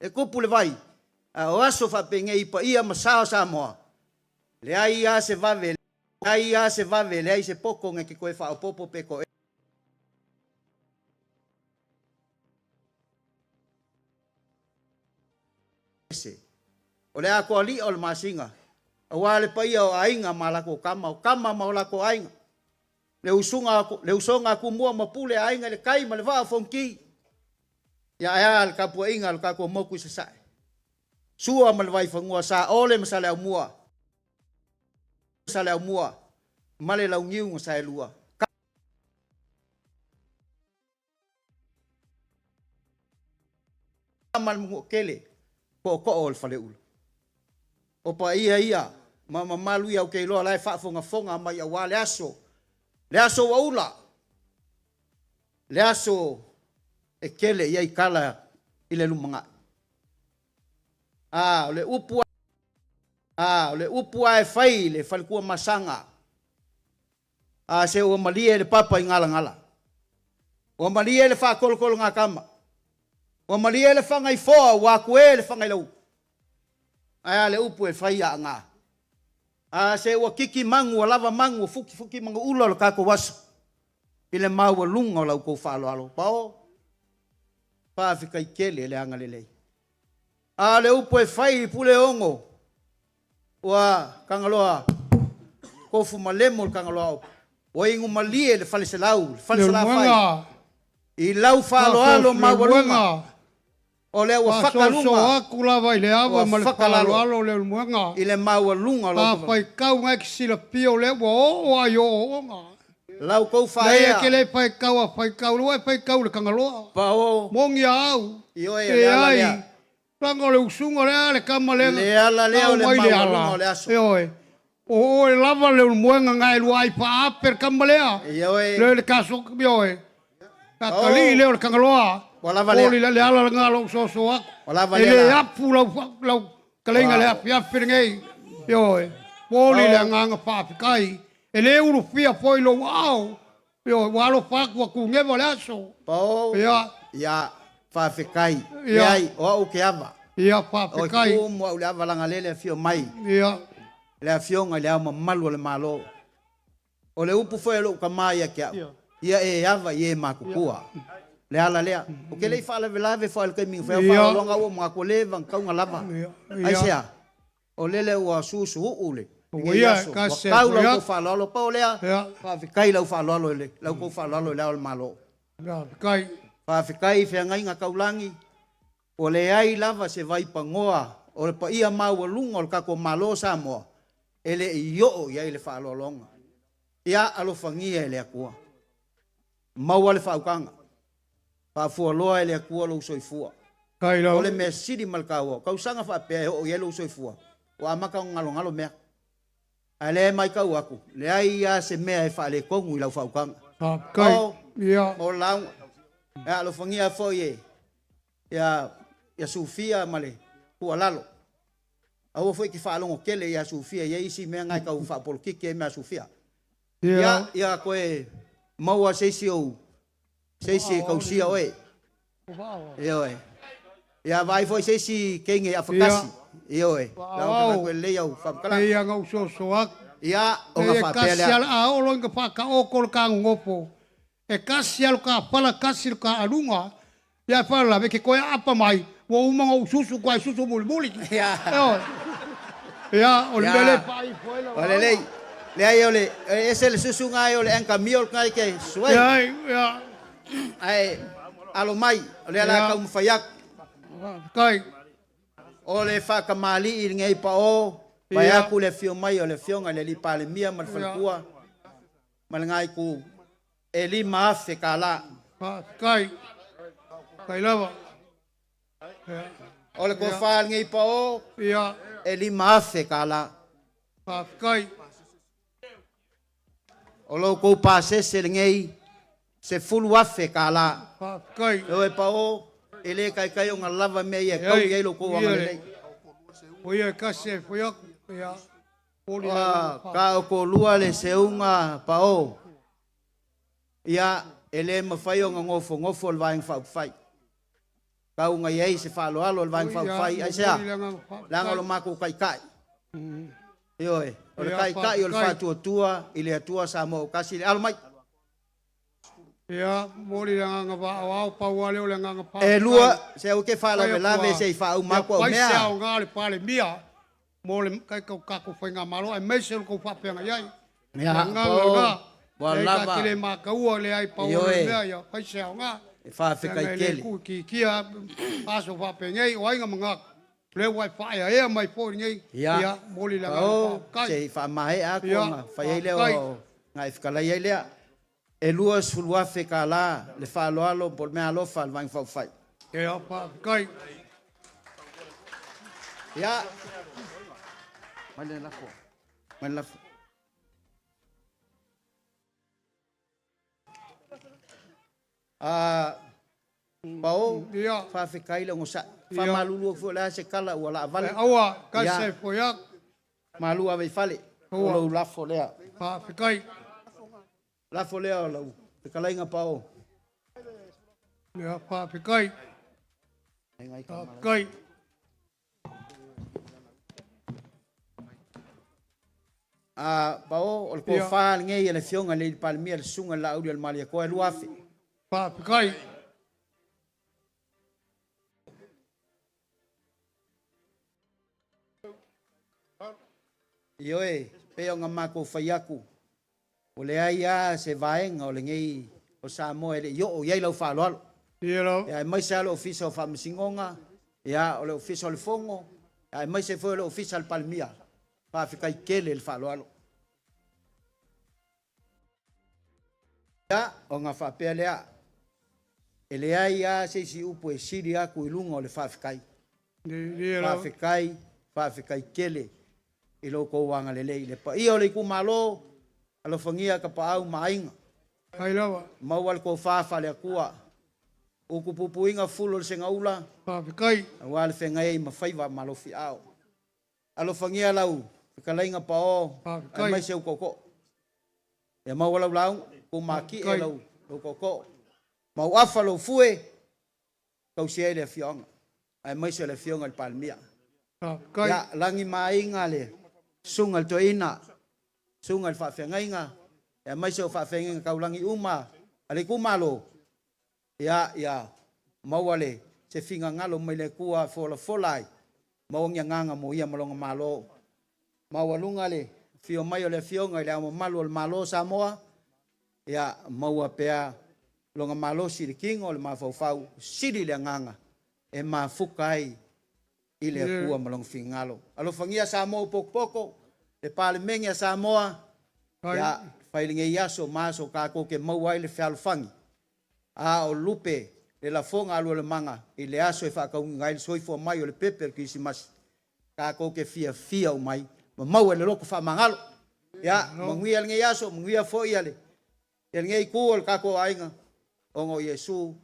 e tupu le vai, a o aso faapenei i paia ma sa o Samoa, leai lava se vave, leai lava se vave, leai se poto na te toe faaopoopo pe toese. O le atoa li'a o le masina, aua le paia o aiga ma latou tama, o tama ma o latou aiga, le usuga, le usoga a Tumua ma Pule, Aiga i le Tai ma le Vaa o Fonoti. Ia ae a le tapuaiga a lo tatou motu i Sasae, Sua ma le Vaifanua, Saole ma Saleaaumua, Saleaaumua ma le Launiu na Saelua. Ma le Manuatele, tootoo o le Faleula. O paia ia ma mamalu ia ou te iloa la e faafogafoga mai aua le aso, le aso ua ula, le aso e tele i ai tala i le lumanai. A o le upu a o le upu lava e fai i le faletua masaga, A se ua malie le papa i galagala. Ua malie le faatolotologatama. Ua malie le fagaifoa ua atue le fagailauu. Ae a le upu e fai ia Aga? A se ua kiki manu ua lava manu ua fukifuki manuula o le tatou aso i le maualuga o la outou faaaloalo. Paoa, faafetai tele le agalelei. A o le upu e fai i Puleono, ua Tagaloa tofu malemo le Tagaloa opo, ua inu malie le faleselau, le faleselafai, i lau faaaloalo maualuga, o lea ua faka luga, atu lava i le ava ua ma le faka lalo, faaaloalo le Ulumoega. i le maualuga o lau Faitau ngai ki silafia o lea ua oo ai ooooga. Lau tou Leai e faaea. ke le faitau a faitau, lua e faitau le Tagaloa. Paoa. Mogi a au. Ioe, o le ala Leai. lea. Laga o le usuga lea le kama lea. Le ala lea o le Tau mai le maualuga ala. o le aso. Ioe. O oe lava le ulumoega ngai lua ai faape le kama lea. Ioe. Le le kaso, ioe. Katalii lea o le Tagaloa. Ua lava lea. Oli le ala lena lou soso aku. Ua lava E lea le la. apu lau, lau kaleiga le afiafi lenei. Ioe. Poli le agaga faafetai. E le ulufia foi lou aao. Ioe, ua alofa atu ua tugefa le aso. Paoa. Ia. Ia, faafetai. Ia. Leai, o au ke ava. Ia, faafetai. O tumu au le ava lagalele afio mai. Ia. Le afioga i le Ao Mamalu o le Malo. O le upu foi a lou tama ia te au. Ia e ava i e matutua. Le ala lea. O ke le i faalavelave foi le taimi na fai au faaaloaloga ua manatu o leva na tauga lava. Aisea? O lele ua susuuu le lenei aso. Ua tau lau tou faaaloalo. Pau lea, faafetai lau faaaloalo i le lau tou faaaloalo i le Ao o le Malo. Faafetai. Faafetai i feagaiga taulagi. Ua leai lava se vaipanoa o le paia maualuga o le tatou Malo o Samoa e le i oo i ai le faaaloaloga. Ia alofagia e le Atua. Maua le faautaga. Faafualoa e le Atua lou soifua. O le mea sili ma le taua, o tausaga faapea e oo i ai lou soifua, ua amata ona galogalo mea. Ae lea e matau atu, leai lava se mea e faaletonu i lau faautaga. Faafetai. O, Ia. mo le lauga. Ia, alofagia foi e ia, ia Sufia ma le tuualalo. Aua foi e te faalogo tele ia Sufia, e i ai isi mea na e tau faapolokiki ai mea a Sufia. Ia. Ia, ia toe maua se isi ou, se isi e tausia oe. Ioe. Ia vaai foi se isi teine afakasi. Ioe. La o Faaauau. te lelei au faamatalaga. E ia na usoso aku. Ia, ona E e faapea kasi lea. ala a olo inga whaka o ko le kangofo. E kasi alo ka pala kasi lo ka alunga. Ia whala la ke koe apa mai. Ua uma ngau susu kwa susu muli muli. Ia. Ia, o le Ia. mele pai foi la. O lelei. Leai o le e ese le susuga ai o le ankamio le ke suai. Ia, ia. Ae alo mai, o lea la Ia. taumafai atu. Kai. O le faakamalii i lenei pao, vae Ia. atu le afio mai o le afioga i le alii Palemia ma le faletua ma le itu e $5,000 tala. Kai. Kai lava. O le tofa lenei pao, Ia. e $5,000 tala. Kai. O lo kou pasese lenei, $10,000 tala. Kai. E oe pao, e le kaikai o ngā lava mea ia, kau i ai lo kou agalelei. O ia kasi e foi aku. Ia. Poli Ua ka o ko lua le seuga pao. Ia, e le mawhai o ngā ngofo ngofo o le vaenga whaupawhai. Kau ngai ei se whaaloalo o le vaenga whaupawhai. Ai sea, langa o lo mako kai kai. Ioe, o le Ia, kai kai o le whakakai. whātua i le atua sa mo kasi le alo mai. Ia, moli le nganga wa au au pau ale o le nganga pa. E lua, se au ke whalawe lave se i whaau mako au Ia, mea. se au ngā le pale mia, mo le kai kau kako whai ngā malo, e meise o kou whapenga iai. Ia, Le nganga pao, ngā, ua le lava. ka tele makaua le ai pau Ioe. le mea, ia, whai se au ngā. E whawhekai Ia, ngai le kele. ku ki kia, aso whapengei, o ainga mga, le wai whaea ea mai pōri nei, Ia, ia, moli le nganga pao, whakai. se i whaamahe aku Ia, nga whai ai lea whakai. o ngā i whakalai ai lea. E 20,000 ka la le whaaloalo po le mea alofa le vaenga whaupawhai. Ia, whakai. Ia. Mai le lafo. Mai le lafo. Ah, pao, Ia. whawhekai le ngosa. Ia. Whamalulu fu le se kala ua la vale. E aua, kai Ia. se foi aku, Malu ave i fale. O Aua. lau lafo lea. whawhekai. Lafo lea o lau. Fekalaiga pao. Ia, whawhekai. Whawhekai. Ah, pao, o le Ia. kofā lenei e le fionga le palemia le susuga i le laauli o le Malietoa e 2,000. Whawhekai. Ioe, pe o ngā mākou whai aku. O le ai a se vaenga o lenei o Samoa e le i oo i ai lau whaaloalo. Ia lau. Ia, e mai se le ofisa o Faamasinoga, ia, o le ofisa o le Fono, ia, e mai se foi o le ofisa o le Palemia. Faafetai tele le faaaloalo. Ia, o ngā faapea lea, e leai a se isi upu e sili aku i luga o le faafetai. Ia lau. Faafetai, faafetai tele i lo kou agalelei. Le paia o le itumalo, alofagia ka paau ma aiga. Kai lava. Maua le tofa faale-Atua. Utupupuiga fulu o le segaula, Faafetai. aua le feagai ai ma faiva ma alofiaao. Alofagia lau fetalaiga pao, Faafetai. aemaise au tootoo. Ia maua lau lauga, kumakie Faafetai. lau lau tootoo. Mauafa lou fue, tausia ai le afioaga, aemaise o le afioga i le Palemia. Faafetai. Ia, lagi ma aiga le susuga i le toeaina, susuga i le faafeagaiga, aemaise o faafeagaiga taulagi uma a le itumalo. Ia, ia, maua le se figagalo mai le Atua folafola ai, maua ni agaga mo ia ma lona malo. Maualuga le afio mai o le afioga i le Ao Mamalu o le Malo o Samoa, ia, maua pea lona malosi i le tino o le mafaufau, sili le agaga e mafuka ai i le Atua ma lona finagalo. Alofagia Samoa ua pokopoko, le Palemene a Samoa, ia, fai lenei aso ma aso kākou ke maua ai le fealofani. A o lupe le lafoga a lualemaga i le aso e faataunuuina ai le soifua mai o le pepe o le Kerisimasi. Kākou ke fiafia umai ma maua i le loto faamagalo. Ia, manuia lenei aso, manuia foi ia le, ia lenei itu o le tatou aiga, ona o Iesu.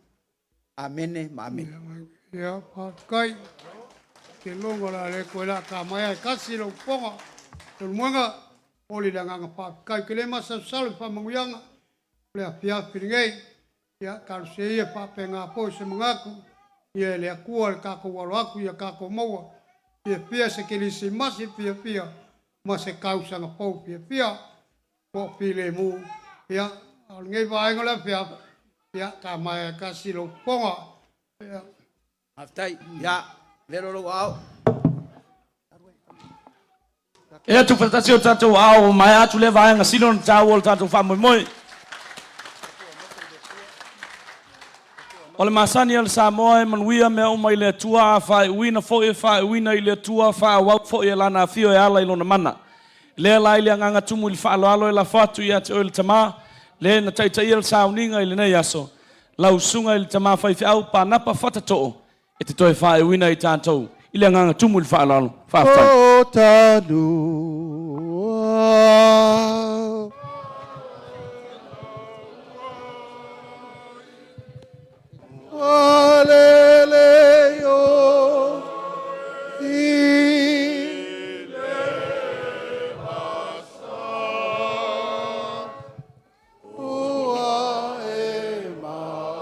Amene ma amene. Ia, faafetai. Te logo la le koe la ka mai ai kasi lo ponga. Leulumoega, oli le agaga faafetai. Ou te le masalosalo i faamanuiaga o le afiafi lenei. Ia, talosia ia faapena foi se manatu, ia e le Atua le tatou alo atu ia tatou maua fiafia se Kerisimasi fiafia ma se tausaga fou fiafia po o filemu. Ia, o lenei vaega o le afiafi, ia, ta mae tasi lou fofoga. Ia. Faafetai. Ia, velo lou aao. Ia tuufaatasi o tatou aao ua maea atu lea vaega sili ona taua o le tatou faamoemoe. O le masani a le Samoa e manuia mea uma i le Atua, a faaiuina foi e faaiuina i le Atua, faaauau foi e Lana Afio e ala i Lona mana. Lea la i le agaga tumu i le faaaloalo e lafo atu ia te oe le Tama, le na taitaia le sauniga i lenei aso, lau Susuga i le Tama Faifeau Panapa Fatatoo, e te toe faaiuina i tatou i le agaga tumu i le faaaloalo. Faafetai. O tanua. Alele o i le Ua e maua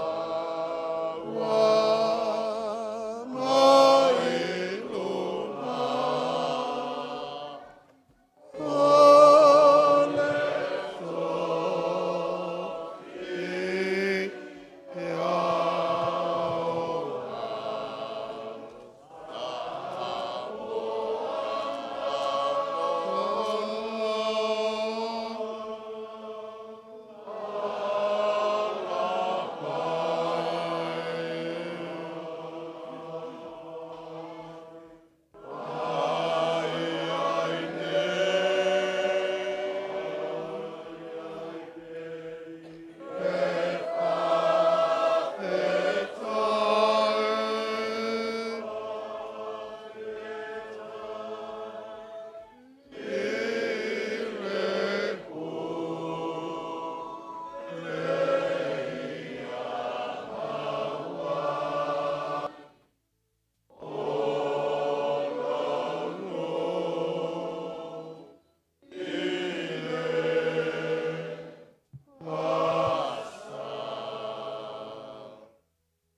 mai luna o le tofi e ao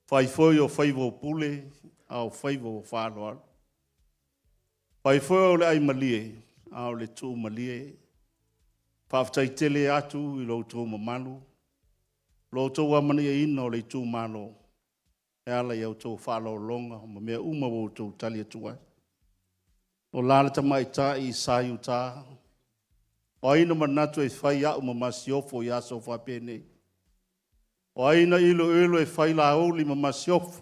Fai foi o faiva o pule, a o faiva o faaaloalo. Fai foi o le ai malie, a o le tuu malie. Faafetai tele atu i lo outou mamalu, lo outou amanaiaina o le itumalo, e ala i a outou faaaloaloga ma mea uma ua outou tali atu ai. O la le tamaitai sa i uta, o ai na manatu e fai au ma masiofo i aso faapenei? O ai na iloilo e fai lauli ma masiofo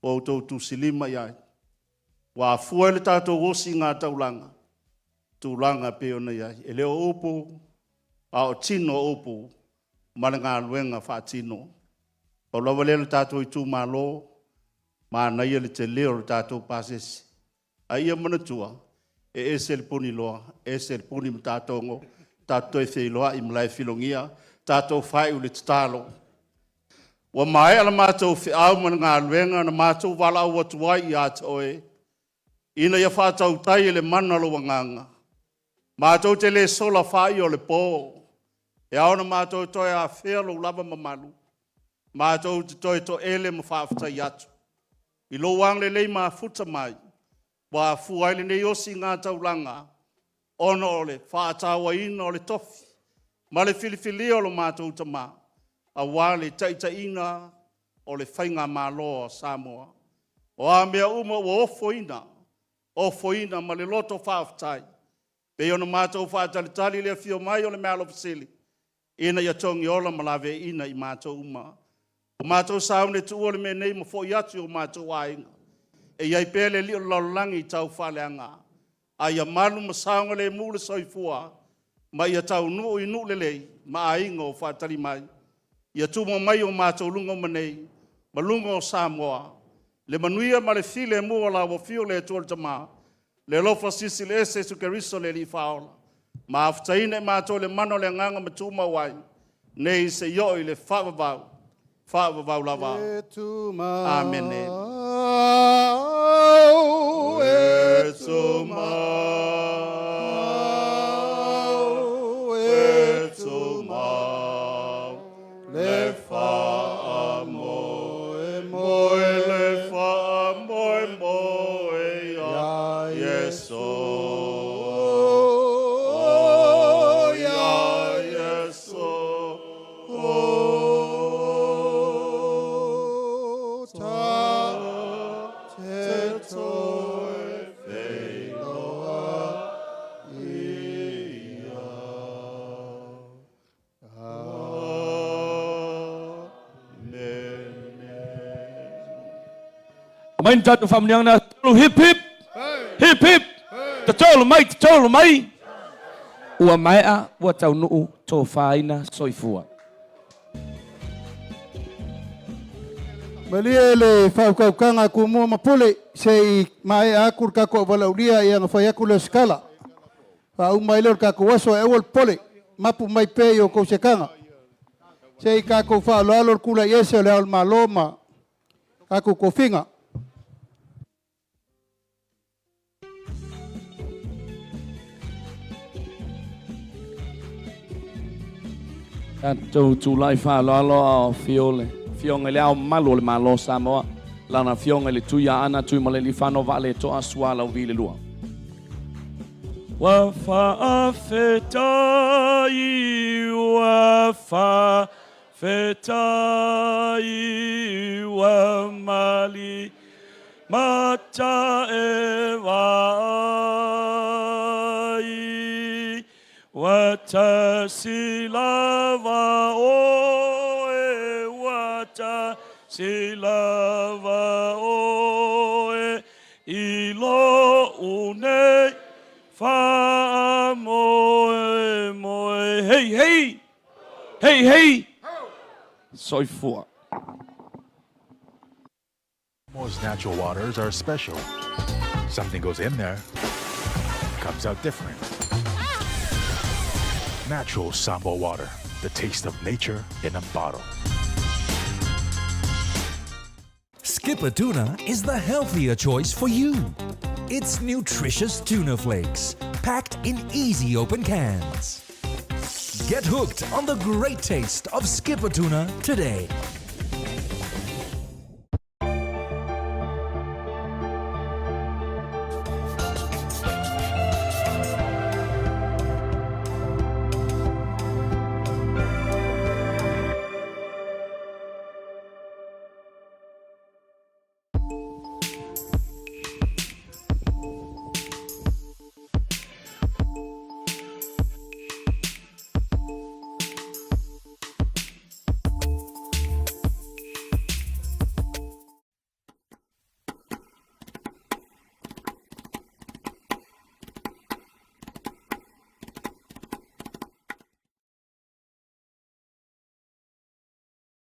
ua outou tusilima i ai? Ua afua ai le tatou osiga taulaga, tulaga e pei ona i ai. E le o upu, a o tino o upu ma le galuega faatino. Pau lava lea o le tatou itumalo, manaia le tele o le tatou pasese. A ia manatua, e ese le puniloa, ese le puni matatogo, tatou toe feiloai i Malaefilogia, tatou faaiu le tatalo. Ua maea la matou feau ma le galuega na matou valaau atu ai ia te oe, ina ia faatautai e le mana o lou agaga. Matou te le sola faia o le po, e ao ona matou toe afea lou lava mamalu, matou te toe toele ma faafetai atu i lou agalelei mafuta mai, ua afua ai lenei osiga taulaga, ona o le faatauaina o le tofi ma le filifilia o lo matou tama, aua le taitaiga o le faigamalo a Samoa. O a mea uma ua ofoina, ofoina ma le loto faafetai, pei ona matou faatalitali i le afio mai o le Meaalofa Sili, ina ia togiola ma laveaiina i matou uma. Ua matou sauni e tuua le mea nei ma foi atu i o matou aiga, e i ai pea le alii o le lalolagi i tau faaleaga, a ia malu ma saogalemu le soifua, ma ia taunuu i nuu lelei ma aiga o faatali mai. Ia tumau mai o matou luga uma nei ma luga o Samoa, le manuia ma le filemu o lau afio le Atua le Tama, le alofa Silisili Ese Iesu Keriso le Alii Faaola. Ma afutaina i matou le mana o le Agaga ma tumau ai, nei seia oo i le faavavau, faavavau lava. Amene. E tumau, e tumau, le faamoemoe, le faamoemoe ia Iesu. Ia Iesu. Ta te toe feiloa ia. Aumai ni tatou faamanuiaga na tolu hip hip hip hip tatolo mai tatolo mai ua maea ua taunuu tofaina soifua. Malie le faaukaukaga a Tumua ma Pule se i maea atu le tatou auvalaulia ia ona fai atu lea o se tala. Faauma ai lea o le tatou aso ae aua le popole, mapu mai pea i outou setaga. Se i tatou faaaloalo le tulai ese o Le Ao o le Malo ma tatou tofiga. Tatou tulai faaaloalo a o afio le Afioga i Le Ao Mamalu o le Malo o Samoa, Lana Afioga i le Tuiaana Tuimalealiifano Vaaletoa Sualauvi le Lua. Ua faafetai, ua faafetai, ua mali mata e vaai, ua tasi lava oe, ua tasi lava oe, I lou nei faamoemoe. Hei, hei! Hei, hei! Soifua. Most natural waters are special. Something goes in there, comes out different. Natural Samoa water, the taste of nature in a bottle. Skipper Tuna is the healthier choice for you. It's nutritious tuna flakes, packed in easy open cans. Get hooked on the great taste of Skipper Tuna today.